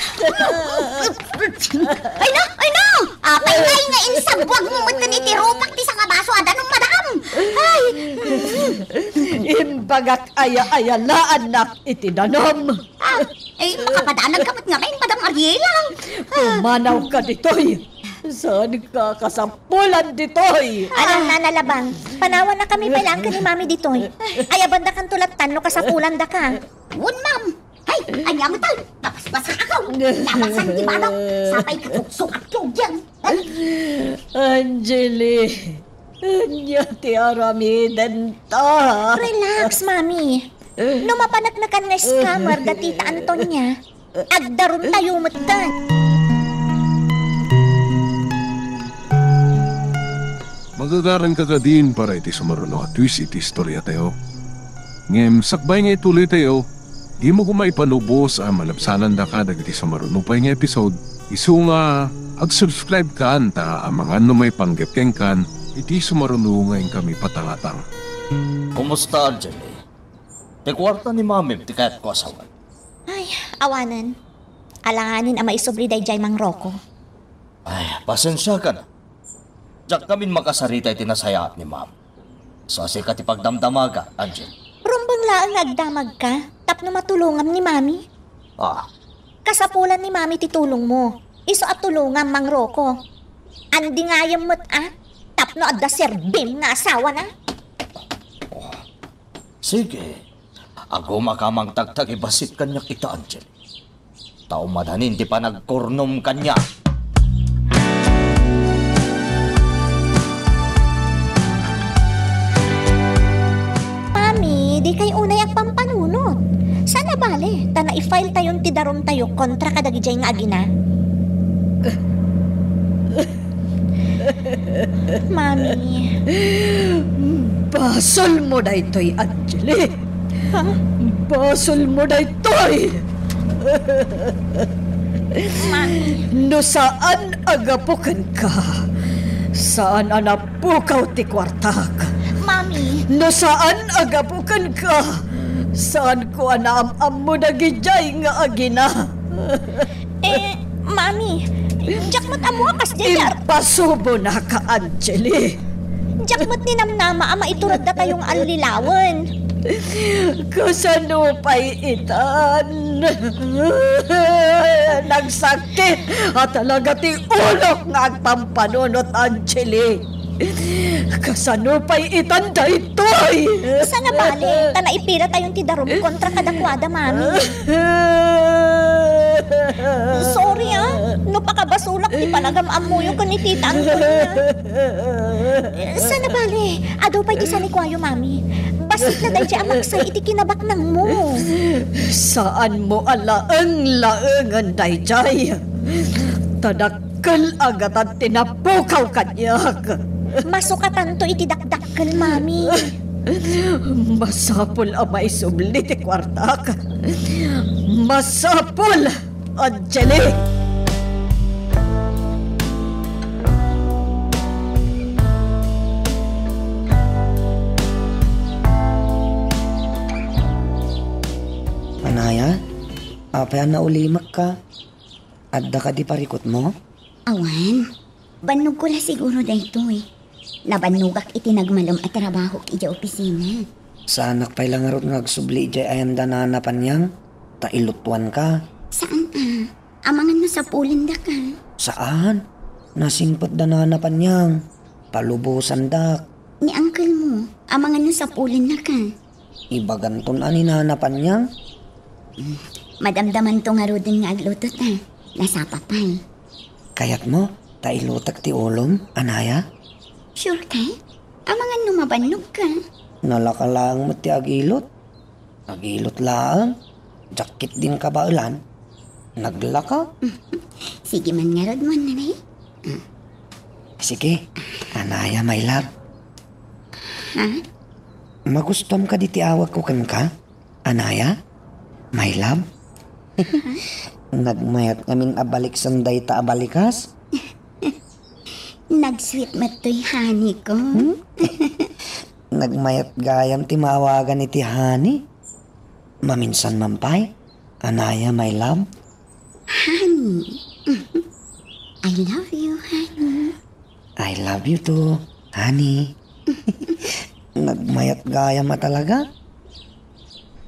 Ay na! Ay na! Apay nga, nga insagbuag mo met iti rupak ti sangabaso a danum, madam! Imbagak aya-ayalaannak iti danum. Ah, eh, makapadanag ka met ngamin, Madam Ariela. Pumanawka ditoy. Saanka kasapulan ditoy. Alang Nana Labang, panawanakami pay laeng ken ni Mami ditoy. Ayabandakanto latta no kasapulandaka. Wen, ma'am. Ay, ania met ay? Napaspasak ako. Napasan ti balok. Sapay kasuksukatko diyan. Angeli, ania ti aramidenta? Relax, Mami. No mapaneknekan nga scammer da Tita Antonia, agdarumtayo metten. Magagaranka kadin para iti sumaruno a twist iti istoriatayo. Ngem sakbay nga ituloytayo, dimo koma ipanubos a malabsanandaka dagiti sumaruno pay nga episode, isu nga ag-subscribe-kan ta amangan no maipanggep kenkan iti sumaruno nga inkami patalatan. Kumusta, Angeli? Ti kuarta ni Mamim ti kayatko a sawen. Ay, awanen. Alanganin a maisubli daydiay Mang Rocco. Ay, pasensiakan. Diak ngamin makasarita iti nasayaat ni Ma'am. Sasika ti pagdamdamaga, Angel. Rumbeng laeng nga agdamagka tapno matulongam ni Mami. Ah. Kasapulan ni Mami ti tulongmo. Isu a tulongam, Mang Rocco. Andingayem met, a, tapno adda serbim nga asawana. Oh. Sige. Agumaka mangtagtagibassit kaniak ita, Angel. Ta umadanin ti panagkurnom kaniak. Mami, dikay unay agpampanunot. Saan a bale, ta nai-file tayon ti darumtayo kontra kadagidiay nga agina. Mami. Basolmo daytoy, Angeli. Ha? Basolmo daytoy. Mami. No saan a gapu kenka, saan a napukaw ti kuartak. Mami. No saan a gapu kenka, saanko a naam-ammo dagidiay nga agina. Eh, Mami, diak met ammo a kasdiay nga ar- Impasubonak, Angeli. Diak met ninamnama a maitureddatayo nga allilawen. Kasano pay itan? Nagsakit a talaga ti ulok nga agpampanunot, Angeli. Kasano pay itan daytoy? Saan a bale, ta naipilatayon ti darum kontra kadakuada, Mami. Sorry, a. No pakabasolak ti panagam-ammoyo ken ni Tita Antonia. Saan a bale, adu pay ti sanikuayo, Mami. Bassit na daydiay a maksay iti kinabaknangmo. Saanmo a laeng-laengen daydiay. Ta dak- Kel agatan ti napukaw kaniak. Masukatanto iti dakdakkel, Mami. Masapul a maisubli ti kuartak. Masapul, Angeli! Anaya, apay a naulimekka? Adda kadi parikutmo? Awan. Bannogko la siguro daytoy. Nabannogak iti nagmalem a trabahok idiay opisina. Saanak pay la ngarud nga agsubli idiay ayan da Nana Panyang, ta ilutuanka. Saan a? Amangan no sapulendaka. Saan? Nasingpet da Nana Panyang. Palubosandak. Ni unclemo, amangan no sapulennaka. Ibaganton a ni Nana Panyang. Mm, madamdamanto ngaruden nga agluto ta. Nasapa pay. Kayatmo ta ilutek ti ulom, anaya? Sure ka? Amangan no mabannogka. Nalaka laeng met ti agilot. Agilot laeng. Diak ketdin kabaelan. Naglaka. Sige man ngarud, Mon, nanay. Mm. Sige, anaya, my love. Ha? Magustuam kadi ti awagko kenka? Anaya? My love? Nagmayat ngamin a baliksan dayta a balikas? Nag-sweet met toy honey ko. Hmm? Nagmayat gayam ti maawagan iti honey. Maminsan man pay, anaya, my love? Honey. I love you, honey. I love you too, honey. Nagmayat gayam a talaga.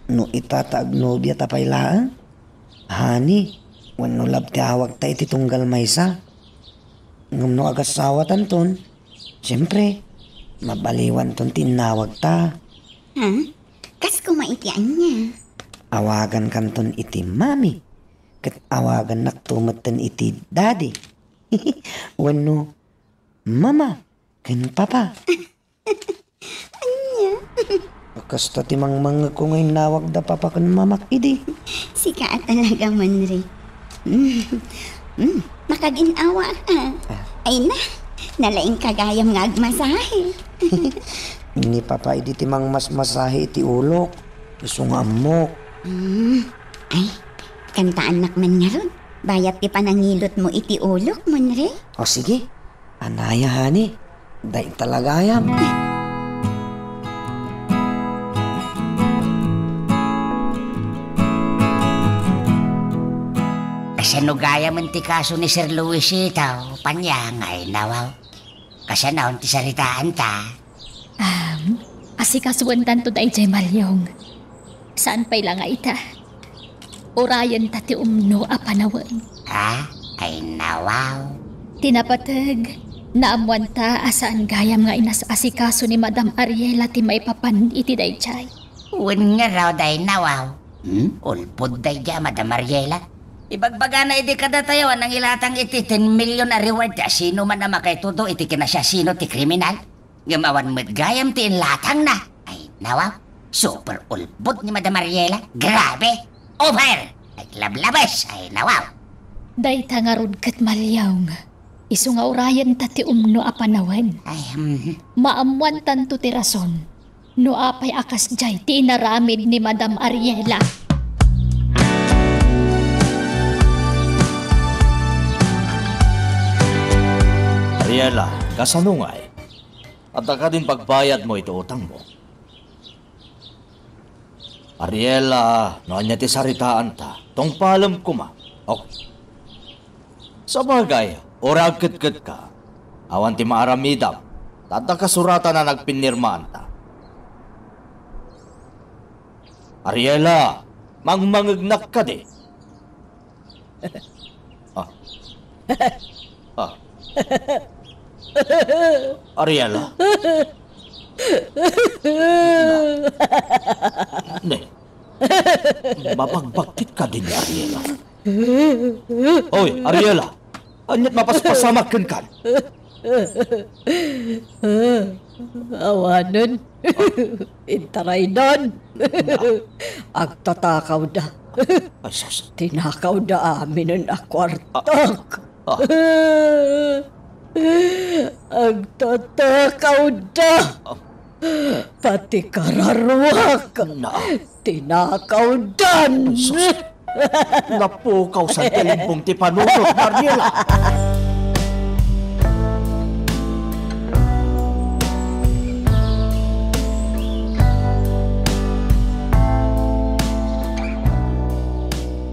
No ita ta agnobiata pay laeng, honey, wenno love ti awagta iti tunggal maysa. Ngem no agassawatanton, siempre, mabaliwanton ti innawagta. Ha? Kas koma iti ania? Awagankanton iti mami, ket awagannakto metten iti daddy. Wenno mama ken papa. Ania? Kasta ti mangmangegko nga innawagda papa ken mamak idi. Sika a talaga, Manre. Mm. Mm. Makagin-awa ka. Ah. Ay na, nalaing ka gayam nga agmasahe. Ni papa idi ti mangmasmasahe iti ulok. Isu nga ammok. Mm. Ay, kantaannak man ngarud. Bayat ti panangilotmo iti ulok, Manre. O sige, anaya, honey. Dayta la gayam. Kasano gayamen ti kaso ni Sir Luisito, Panyang, ay nawaw? Kasano ti saritaanta? Um, asikasuentanto daydiay Malyong. Saan pay la nga ita? Urayenta ti umno a panawen. Ha? Ay nawaw. Ti napateg, naammoanta a saan gayam nga inas-asikaso ni Madam Ariela ti maipapan iti daydiay. Wen ngarud ay nawaw. Hmm? Ulpod daydiay a Madam Ariela. Ibagbagana idi kadatayo a nangilatang iti ten million a reward ti asino man a makaitudo iti kinasiasino ti kriminal. Ngem awan met gayam ti inlatangna. Ay, nawa, super ulpod ni Madam Ariela. Grabe! Over! Ay, lablabes! Ay, nawa. Dayta ngarud ket Malyong. Isu nga urayenta ti umno a panawen. Ay, hmm. Maammoantanto ti rason no apay a kasdiay ti inaramid ni Madam Ariela. Ariela, kasano ngay? Adda kadin pagbayadmo iti utangmo? Ariela, no ania ti saritaanta, tungpalem koma. Okay. Sabagay, uray agketketka, awan ti maaramidam, ta adda kasuratan a nagpinnirmaanta. Ariela, mangmangegnak kadi? Ah. Ah. Ariela? Ne. Mapagbagtit kadi ni Ariela? Oy, Ariela! Ania't mapaspasamak kenkan? Awanen. Intaraydan. Agtatakawda. Ay, sus. Tinakawda aminen a kuartak. Ah. Agtatakawda. Ah. Pati kararuak. Na. Tinakawdan. Sus! Napukaw sa tilimbong ti panunot, Mariela.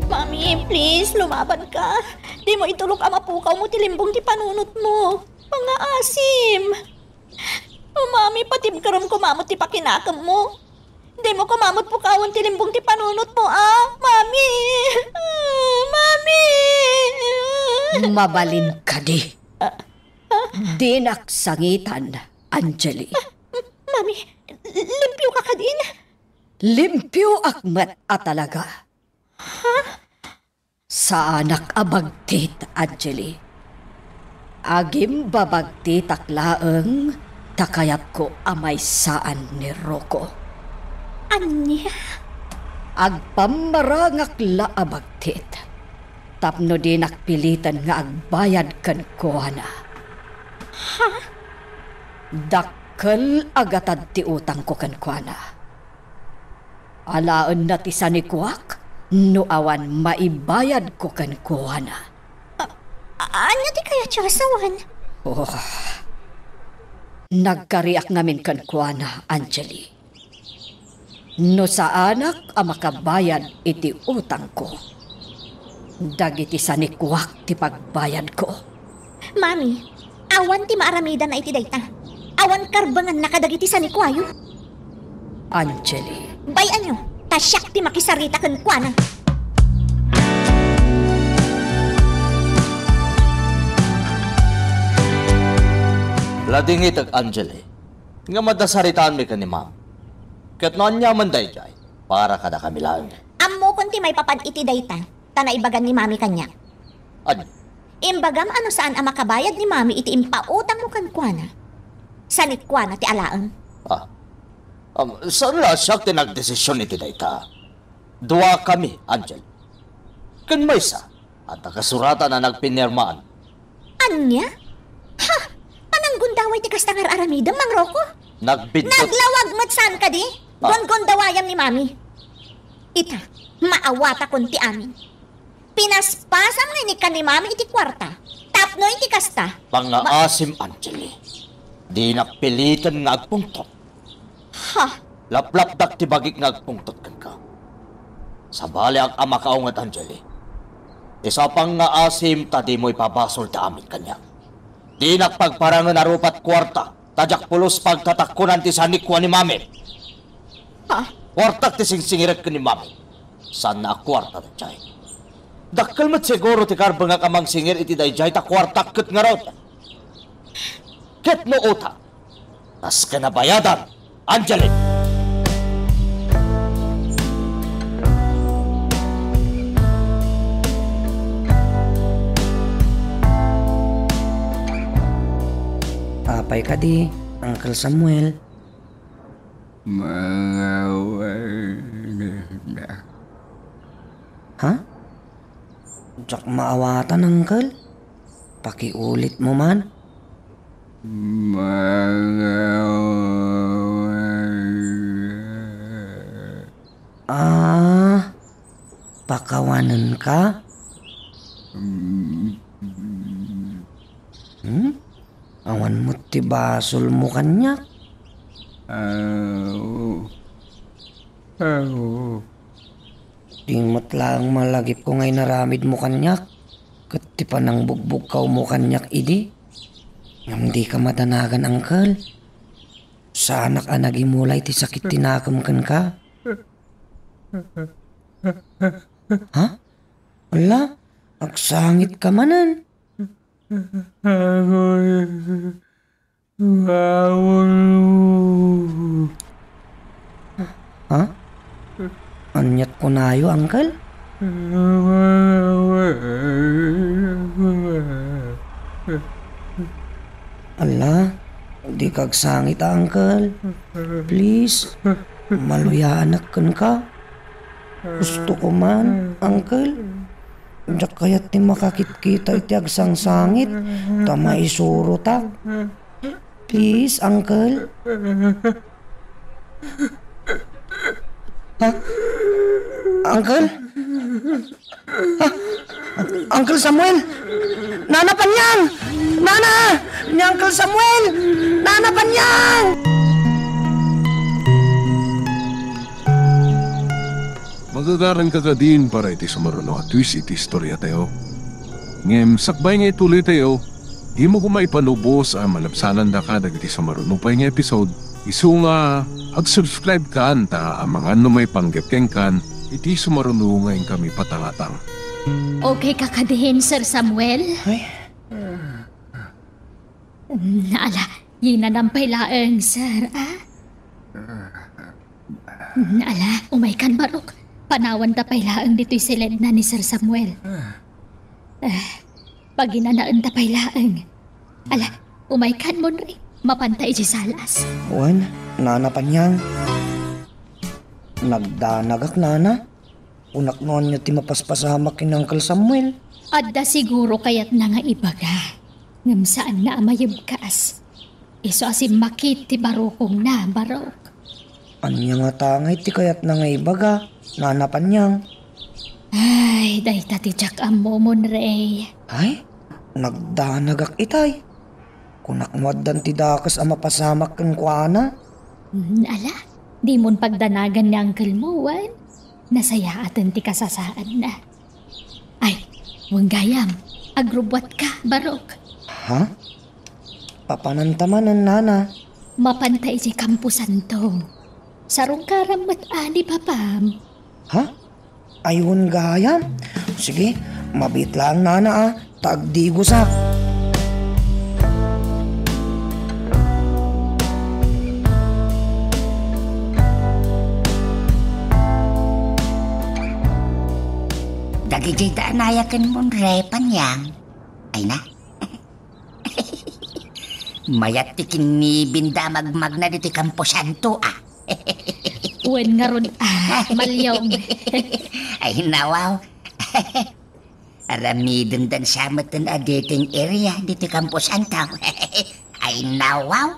Mami, please, lumaban ka. Dimo itulok a mapukawmo ti limbong ti panunotmo. Mangaasim. O, Mami, patibkerem koma met ti pakinakemmo. Dimo koma met pukawen ti limbong ti panunotmo, a? Mami! Ah, Mami! Mabalin kadi. Ah, ah. Dinak sangitan, Angeli. Ah, m-, Mami, l-, limpio ka kadin? Limpioak met a talaga. Ha? Saanak a bagtit, Angeli. Agimbabagtitak laeng ta kayatko a maysaan ni Rocco. Ania? Agpammarangak la a bagtit tapno dinak piliten nga agbayad kenkuana. Ha? Dakkel a gatad ti utangko kenkuana. Alaenna ti sanikuak no awan maibayadko kenkuana. A-, a-, ania ti kayatyo a sawen? Oh. Nagkariak ngamin kenkuana, Angeli. No saanak a makabayad iti utangko, dagiti sanikuak ti pagbayadko. Mami, awan ti maaramidanna iti dayta. Awan karbenganna kadagiti sanikuayo. Angeli. Bay-anyo, ta siak ti makisarita kenkuana. Ladingitek, Angeli, nga madasaritaanmi ken ni Ma'am. Ket no aniaman daydiay, para kadakami laeng. Ammokon ti maipapan iti dayta, ta naibagan ni Mami kaniak. Ania? Imbagam a no saan a makabayad ni Mami iti impautangmo kenkuana, sanikuana ti alaem. Ah. Um, saan la siak ti nagdesisyon iti dayta. Duakami, Angel. Ken maysa, adda kasuratan a nagpinirmaan. Ania? Ha? Pananggundaway ti kasta nga ar-aramidem, Mang Rocco? Nagbidto. Naglawag met saan kadi? Ah. Gunggundawayam ni Mami. Ita, maawatakon ti amin. Pinaspasam nga inikkan ni Mami iti kuarta. Tapno iti kasta, pangngaasim, Angeli. Dinak piliten nga agpungtot. Ha? Laplapdak ti bagik nga agpungtot kenka. Sabaliak a makaunget, Angeli. Ti sa pangngaasim ta dimo ipabasol ti amin kaniak. Dinak pagparangen a rupa't kuarta, ta diak pulos pagtatakkonan ti sanikua ni Mami. Ha? Kuartak ti singsingirek ken ni Mami. Saanna a kuarta daydiay. Dakkel met siguro ti karbengak a mangsingir iti daydiay ta kuartak ket ngarud. Ket no utang, kas ken a bayadan, Angeline! Apay kadi, Uncle Samuel? Mangawatan. Ha? Diak maawatan, Uncle. Pakiulitmo man. Mangawatan. Ah, pakawanenka? Hmm? Awan met ti basolmo kaniak. Aw. Aw. Di met laeng malagipko nga inaramidmo kaniak, ket ti panangbugbugkawmo kaniak idi. Ngem dika madanagan, Uncle. Saanak a nagimula iti sakit ti nakem kenka. Ha? Ala, agsangitka manen. Ha? Aniat kunayo, Uncle? Ala, dika agsangit, Uncle. Please, maluyaanak kenka. Gusto ko man, Uncle. Diak kayat ti makakitkita iti agsangsangit, ta maisurotak. Please, Uncle. Ha? Uncle? Ha? Uncle Samuel? Nana Panyang! Nana! Ni Uncle Samuel! Nana Panyang! Magagaranka kadin para iti sumaruno a twist iti istoriatayo. Ngem sakbay nga ituloytayo, dimo koma ipanubos a malabsanandaka dagiti sumaruno pay nga episode. Isu nga ag-subscribe kan ta amangan no maipanggep kenkan iti sumaruno nga inkami patangatang. Okay ka kadin, Sir Samuel? Ay. Ala, yinanam pay laeng, sir, a? Ala, umaykan, Barok. Panawanta pay laeng ditoy siledna ni Sir Samuel. Eh, paginanaenta pay laeng. Ala, umaykan, Monre. Mapanta idiay salas. Wen, Nana Panyang. Nagdanagak, Nana. Kunak no ania ti mapaspasamak ken Uncle Samuel. Adda siguro kayatna nga ibaga, ngem saanna a mayebkas. Isu a simmakit ti barukongna, Barok. Ania ngata ngay ti kayatna nga ibaga, Nana Panyang? Ay, dayta ti diak ammo, Monrey. Ay, nagdanagak itay. Kunak no addan ti dakes a mapasamak kenkuana. Hmm, ala, dimon pagdanagan ni uncle mo, wen? Nasayaaten ti kasasaadna. Ay, wen gayam, agrubbuatka, Barok. Ha? Papananta manen, Nana. Mapanta idiay kamposanto. Sarungkaram met a ni papam. Ha? Ay, wen gayam. Sige, mabiit laeng nana a, ta agdigosak. Dagidiay da Anaya ken Monre, Panyang. Ay na. Mayat ti kinnibinda a magmagna ditoy kamposanto, a. Wen ngarud, a, Malyong. Ay, nawaw. Aramidenda sa met a dating area ditoy kamposanto. Ay, nawaw.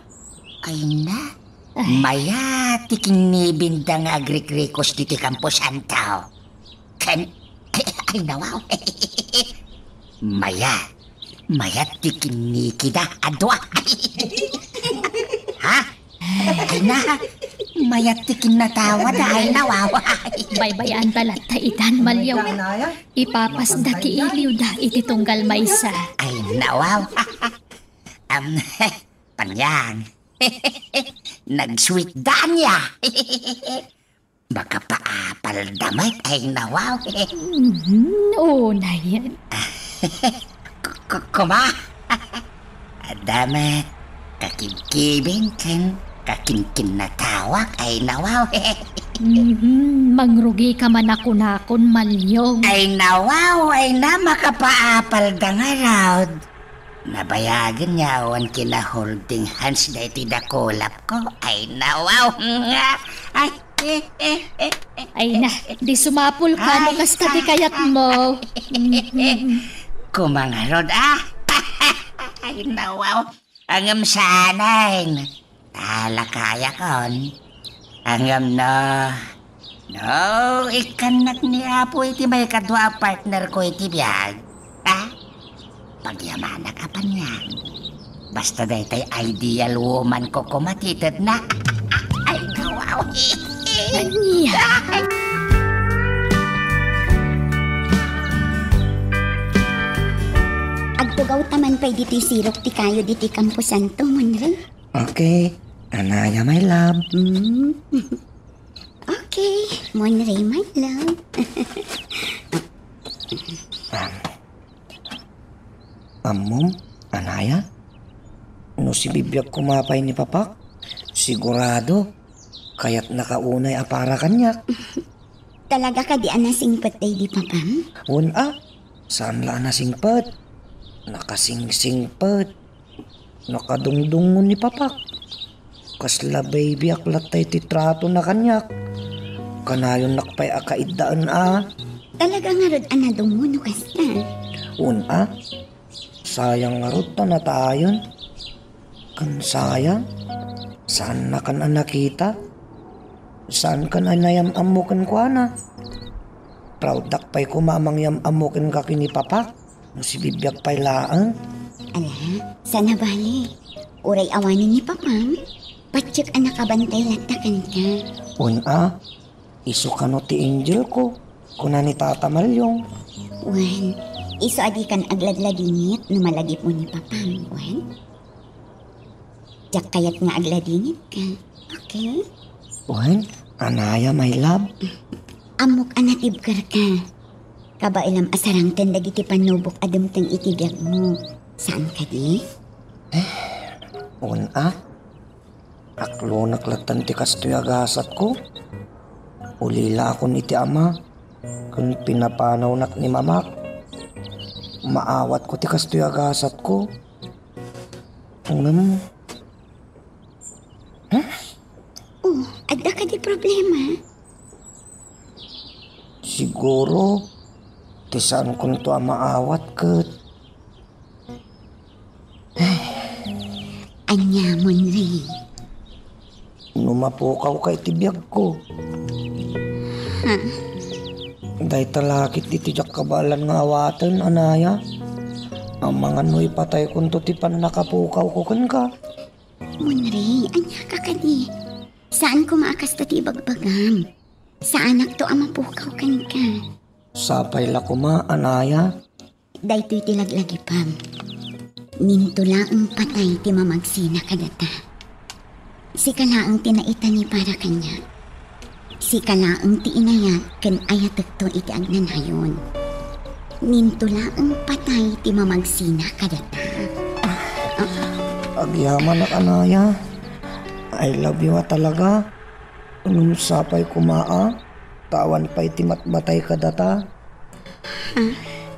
Ay na. Mayat ti kinnibinda nga agrikrikos ditoy kamposanto. Ken, ay, nawaw. Mayat. Mayat ti kinnikida a dua. Ha? Ay na, mayat ti kinnatawad, ay, nawaw. Baybayaan ta latta itan, Malyong. Ipapasda ti iliwda iti tunggal maysa. Ay, nawaw. Am, Panyang. Nag-sweet daan ya. Makapaapal da met, ay, nawaw. Mhm, unayen. K-, k-, kuma? Adda met kakibkibin ken kakinkinnatawak, ay, nawaw. Mhm, mangrugika man a kunakon, Malyong. Ay, nawaw, ay na, makapaapal da ngarud. Nabayagen ya awan kina-holding hands daytoy dakulapko. Ay, nawaw. Ay, ay na, di sumapul ka no kasta ti kayatmo. Kumangarod, a. Ay, nawaw. Ngem saanen. Talakayakon. Ngem no, no, ikkannak ni Apo iti maikadua a partnerko iti biag, a, pagyamanak a Panyang. Basta daytay ideal womanko koma ti itedna. Ay, nawaw. Ania? Agtugaw ta man pay ditoy sirok ti kayo ditoy kamposanto, Monre. Okay, Anaya, my love. Mm. Okay, Monre, my love. Am, ammom, Anaya? No sibibiag koma pay ni Papak, sigurado, kayatnaka unay a para kaniak. Talaga kadi a nasingpet daydi Papam? Wen a, saan la a nasingpet. Nakasingsingpet. Nakadungdungngo ni Papak. Kasla baby-ak latta iti tratona kaniak. Kanayonnak pay a kaiddaen a. Talaga ngarud a nadungngo no kasta? Wen a, sayang ngarud ta natayen. Ken sayang, saannakan a nakita. Saankan a nayam-ammo kenkuana. Prouddak pay koma a mangyam-ammo kenka ken ni Papak. No sibibiag pay laeng. Ala, saan a bale. Uray awanen ni Papam, patiek a nakabantay latta kenka. Wen a, isu kano ti angelko, kuna ni Tata Malyong. Wen, isu a dikan agladladingit no malagipmo ni Papam, wen? Diak kayat nga agladingit ka. Okay? Wen, Anaya, my love. Ammok a natibker ka. Kabaelam a sarangten dagiti pannubok a dumteng iti biagmo. Saan kadi? Wen a, aklonak lattan ti kastoy a gasatko. Ulila akon iti ama, ken pinapanawnak ni mamak. Maawatko ti kastoy a gasatko. Ngem, hmm? Oh, adda kadi problema? Siguro, ti saankonto a maawat ket. Ania, Monre? No mapukawka iti biagko. Ha? Dayta lakit iti diak kabaelan nga awaten, Anaya. Amangan no ipataykonto ti pannakapukawko kenka. Monre, ania ka kadi? Saan koma a kasta ti ibagbagam. Saanakto a mapukaw kenka. Sapay la koma, Anaya. Daytoy ti laglagipem. Ninto laeng patay ti mamagsina kadata. Sika laeng ti naitani para kaniak. Sika laeng ti inayat ken ayatekto iti agnanayon. Ninto laeng patay ti mamagsina kadata. Agyamanak, anaya. I love you a talaga. Ngem sapay koma a, ta awan pay ti matmatay kadata.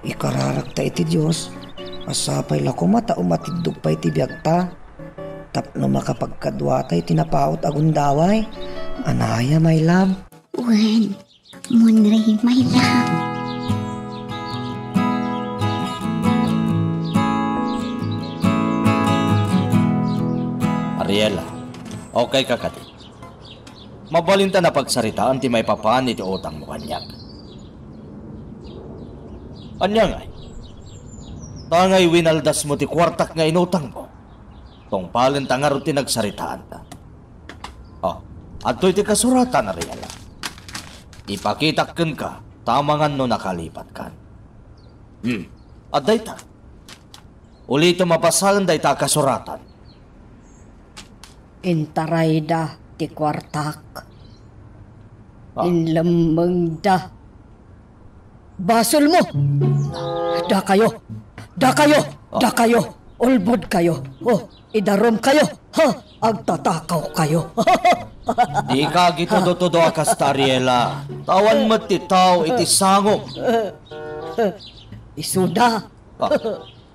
Ikararakta iti Dios, a sapay la koma ta umatiddog pay ti biagta, tapno makapagkaduatay ti napaut a gundaway. Anaya, my love? Wen, Munri, my love. Ariela, okay ka kadi? Mabalinta a pagsaritaan ti maipapan iti utangmo kaniak. Ania ngay? Tangay winaldasmo ti kuartak nga inutangmo. Tungpalenta ngarud ti nagsaritaanta. Oh, adtoy ti kasuratan, Ariela. Ipakitak kenka, ta amangan no nakalipatkan. Hmm, adda ita. Ulitem a basaen dayta a kasuratan. Intarayda ti kuartak. Ah. Inlemmengda. Basolmo! Dakayo! Dakayo! Ah. Dakayo! Ulbodkayo! Oh, idarumkayo! Ha! Agtatakawkayo! Dika agitudotudo a kasta, Ariela. Ta awan met ti tao iti sangom. Isuda! Ah.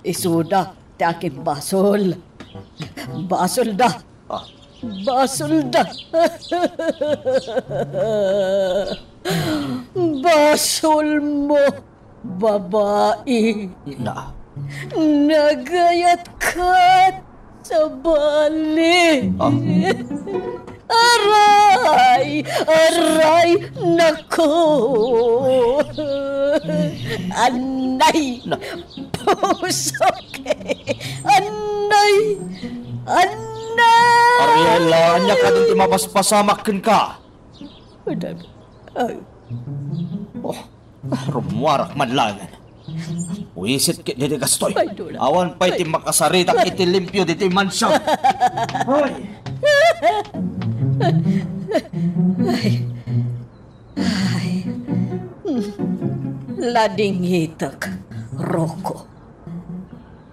Isuda ti akimbasol. Basolda. Ah. Basolda. Basolmo, babai. Na. Nagayatkat, sabali. Ah. Aray! Aray! Nako! Anay! Na- Pusok! Anay! Anay! Ariela, ania kadin ti mapaspasamak kenka? Ay. Oh. Ah, rummuarak man laeng. Wisit ket ditoy kastoy. Ay, Dora. Awan pay ti makasaritak iti limpio ditoy mansion. Ay. Ay. Ay. Ladingitek, Rocco.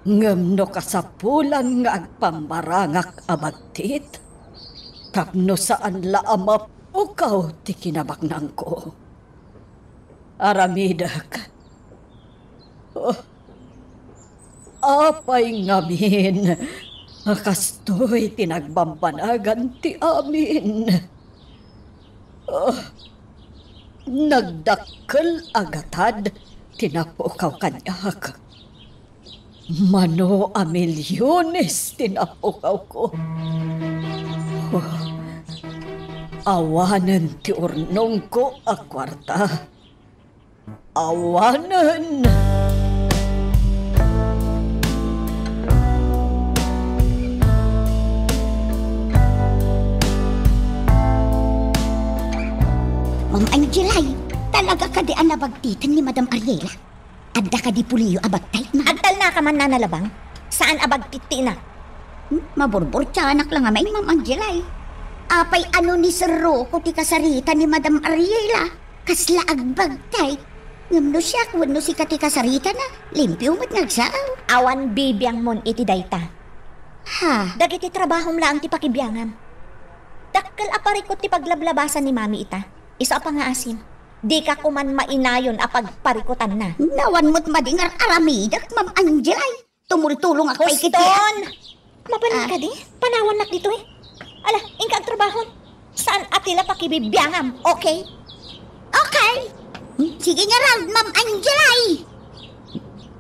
Ngem no kasapulan nga agpammarangak a bagtit, tapno saan la a mapukaw ti kinabaknangko. Aramidek. Oh, apay ngamin a kastoy ti nagbambanagan ti amin? Oh, nagdakkel a gatad ti napukaw kaniak. Mano a miliones ti napukawko. Awanen ti urnongko a kuarta. Awanen. Ma'am Angelay, talaga kadi a nabagtitan ni Madam Ariela? Adda kadi puliyo a bagtit, ma? Agtalnaka man, Nana Labang? Saan a bagtit ti ina? Hmm, maburburtianak la ngamin, Ma'am Angelay. Apay, ano ni Sir Rocco ti kasarita ni Madam Ariela? Kasla agbagtit. Ngem no siak wenno sika ti kasaritana, limpio met nga agsao. Awan bibiangmon iti dayta. Ha? Dagiti trabahom laeng ti pakibiangam. Dakkel a parikut ti paglablabasan ni Mami ita. Isu a pangngaasim. Dika koman mainayon a pagparikutanna. Nawan met madi nga ar-aramidek, Ma'am Angel, ay. Tumultulong ak pay ket. Huston! Mabalin kadi? Panawannak ditoy. Ala, inka agtrabaho. Saan a ti la pakibibiangam, okay? Okay. Hmm, sige ngarud, Ma'am Angel, ay.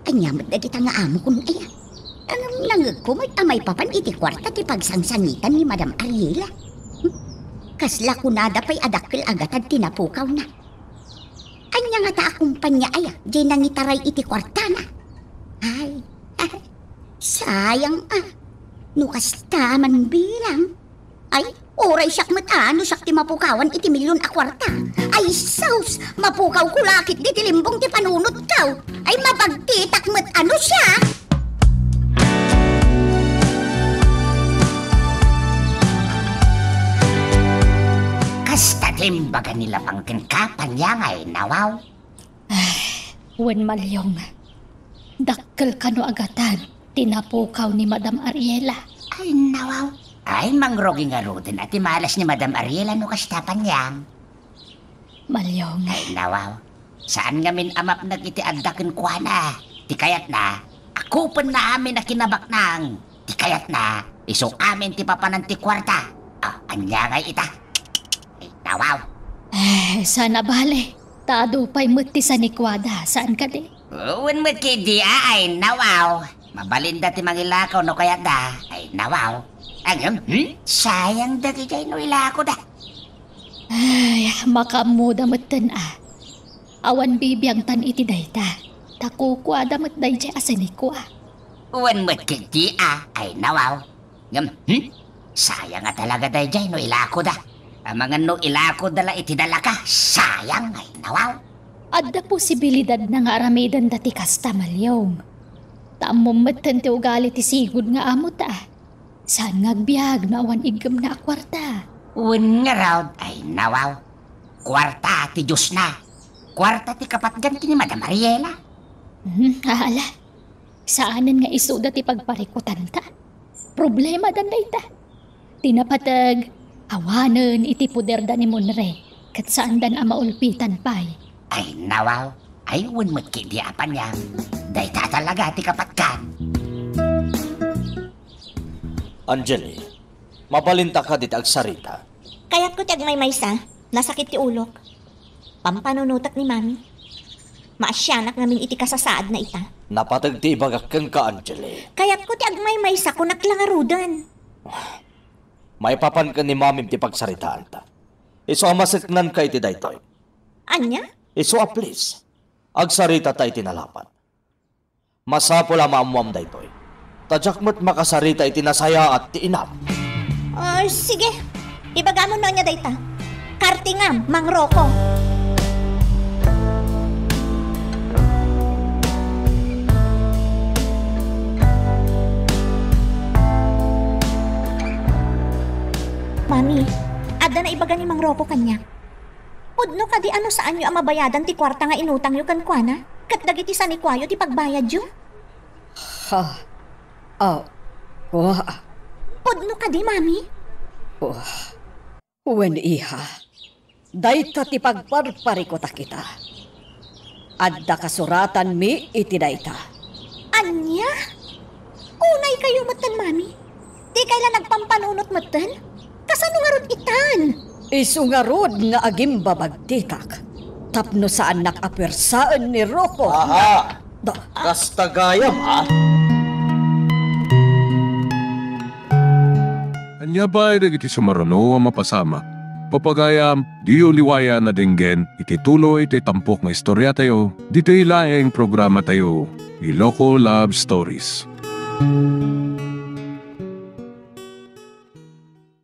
Ania met dagita nga amokon, aya? Ngem nangngegko met a maipapan iti kuarta ti pagsangsangitan ni Madam Ariela. Hmm? Kasla kunada pay a dakkel a gatad ti napukawna. Ania ngata a kompania aya diay nangitaray iti kuartana? Ay, ay, sayang a. No kasta man bilang. Ay, uray siak met a no siak ti mapukawan iti milion a kuarta. Ay, sus! Mapukawko la ketdi ti limbong ti panunotko. Ay, mabagtitak met a no siak. Imbaga ni Lapang kenka, Panyang, ay nawaw. Wen, Malyong, dakkel kano a gatad ti napukaw ni Madam Ariela. Ay, nawaw. Ay, mangrugi ngaruden a ti malas ni Madam Ariela no kasta, Panyang. Malyong. Ay, nawaw. Saan ngamin a mapnek iti adda kenkuana. Ti kayatna, akupenna amin a kinabaknang. Ti kayatna, isu amin ti papanan ti kuarta. Ah, ania ngay ita? Ay, nawaw. Eh, saan a bale. Ta adu pay met ti sanikuada, saan kadi? Wen met ketdi a, ay nawaw. Mabalinda ti mangilakaw no kayatda, ay nawaw. Ngem, hmm? Sayang dagijay no ilakoda. Ay, makaammoda metten a. Awan bibiangtan iti dayta. Ta kukuada met dayjay a sanikua. Wen met ketdi a, ay nawaw. Ngem, hmm? Sayang a talaga dayjay no ilakoda. Amangan no ilakoda la iti dalaka, sayang, ay nawaw. Adda posibilidad na nga aramidenda ti kasta, Malyong. Ta ammom metten ti ugali ti sigud nga amota. Saan nga agbiag no awan iggemna a kuarta? Wen ngarud, ay nawaw. Kuarta ti diosna. Kuarta ti kapatgan ken ni Madam Ariela. Hmm, ala. Saanen nga isuda ti pagparikutanta. Problemadan dayta. Ti napateg, awanen iti poderda ni Monre, ket saandan a maulpitan pay. Ay, nawaw. Ay, wen met ketdi a, Panyang. Dayta talaga ti kapatgan. Angeli, mabalinta kadi ti agsarita? Kayatko ti agmaymaysa. Nasakit ti ulok. Pampanunotek ni Mami. Maasianak ngamin iti kasasaadna ita. Napateg ti ibagak kenka, Angeli. Kayatko ti agmaymaysa, kunak la ngaruden. Maipapan ken ni Mamim ti pagsaritaanta. Isu a maseknanka iti daytoy. Ania? Isu a please. Agsaritata iti nalapat. Masapul a maammoam daytoy. Ta diak met makasarita iti nasayaat ti inam. Ah, sige. Ibagam no ania dayta. Kartingam, Mangroko. Mami, adda naibaga ni Mangroko kaniak. Pudno kadi a no saanyo a mabayadan ti kuarta nga inutangyo kenkuana, ket dagiti sanikuayo ti pagbayadyo? Ha? Ah, wa. Pudno kadi, Mami? Wa. Wen, iha. Dayta ti pagparparikutak ita. Adda kasuratanmi iti dayta. Ania? Unaykayo metten, Mami. Dikay la nagpampanunot metten? Kasano ngarud itan? Isu ngarud nga agimbabagtitak tapno saannak a puersaen ni Rocco. Aha! Da- Kasta gayam, a? Ania pay dagiti sumaruno a mapasamak? Pagayam, diyo liwayan a denggen iti tuloy ti tampok nga istoriatayo, ditoy laeng programatayo, Iloko Love Stories.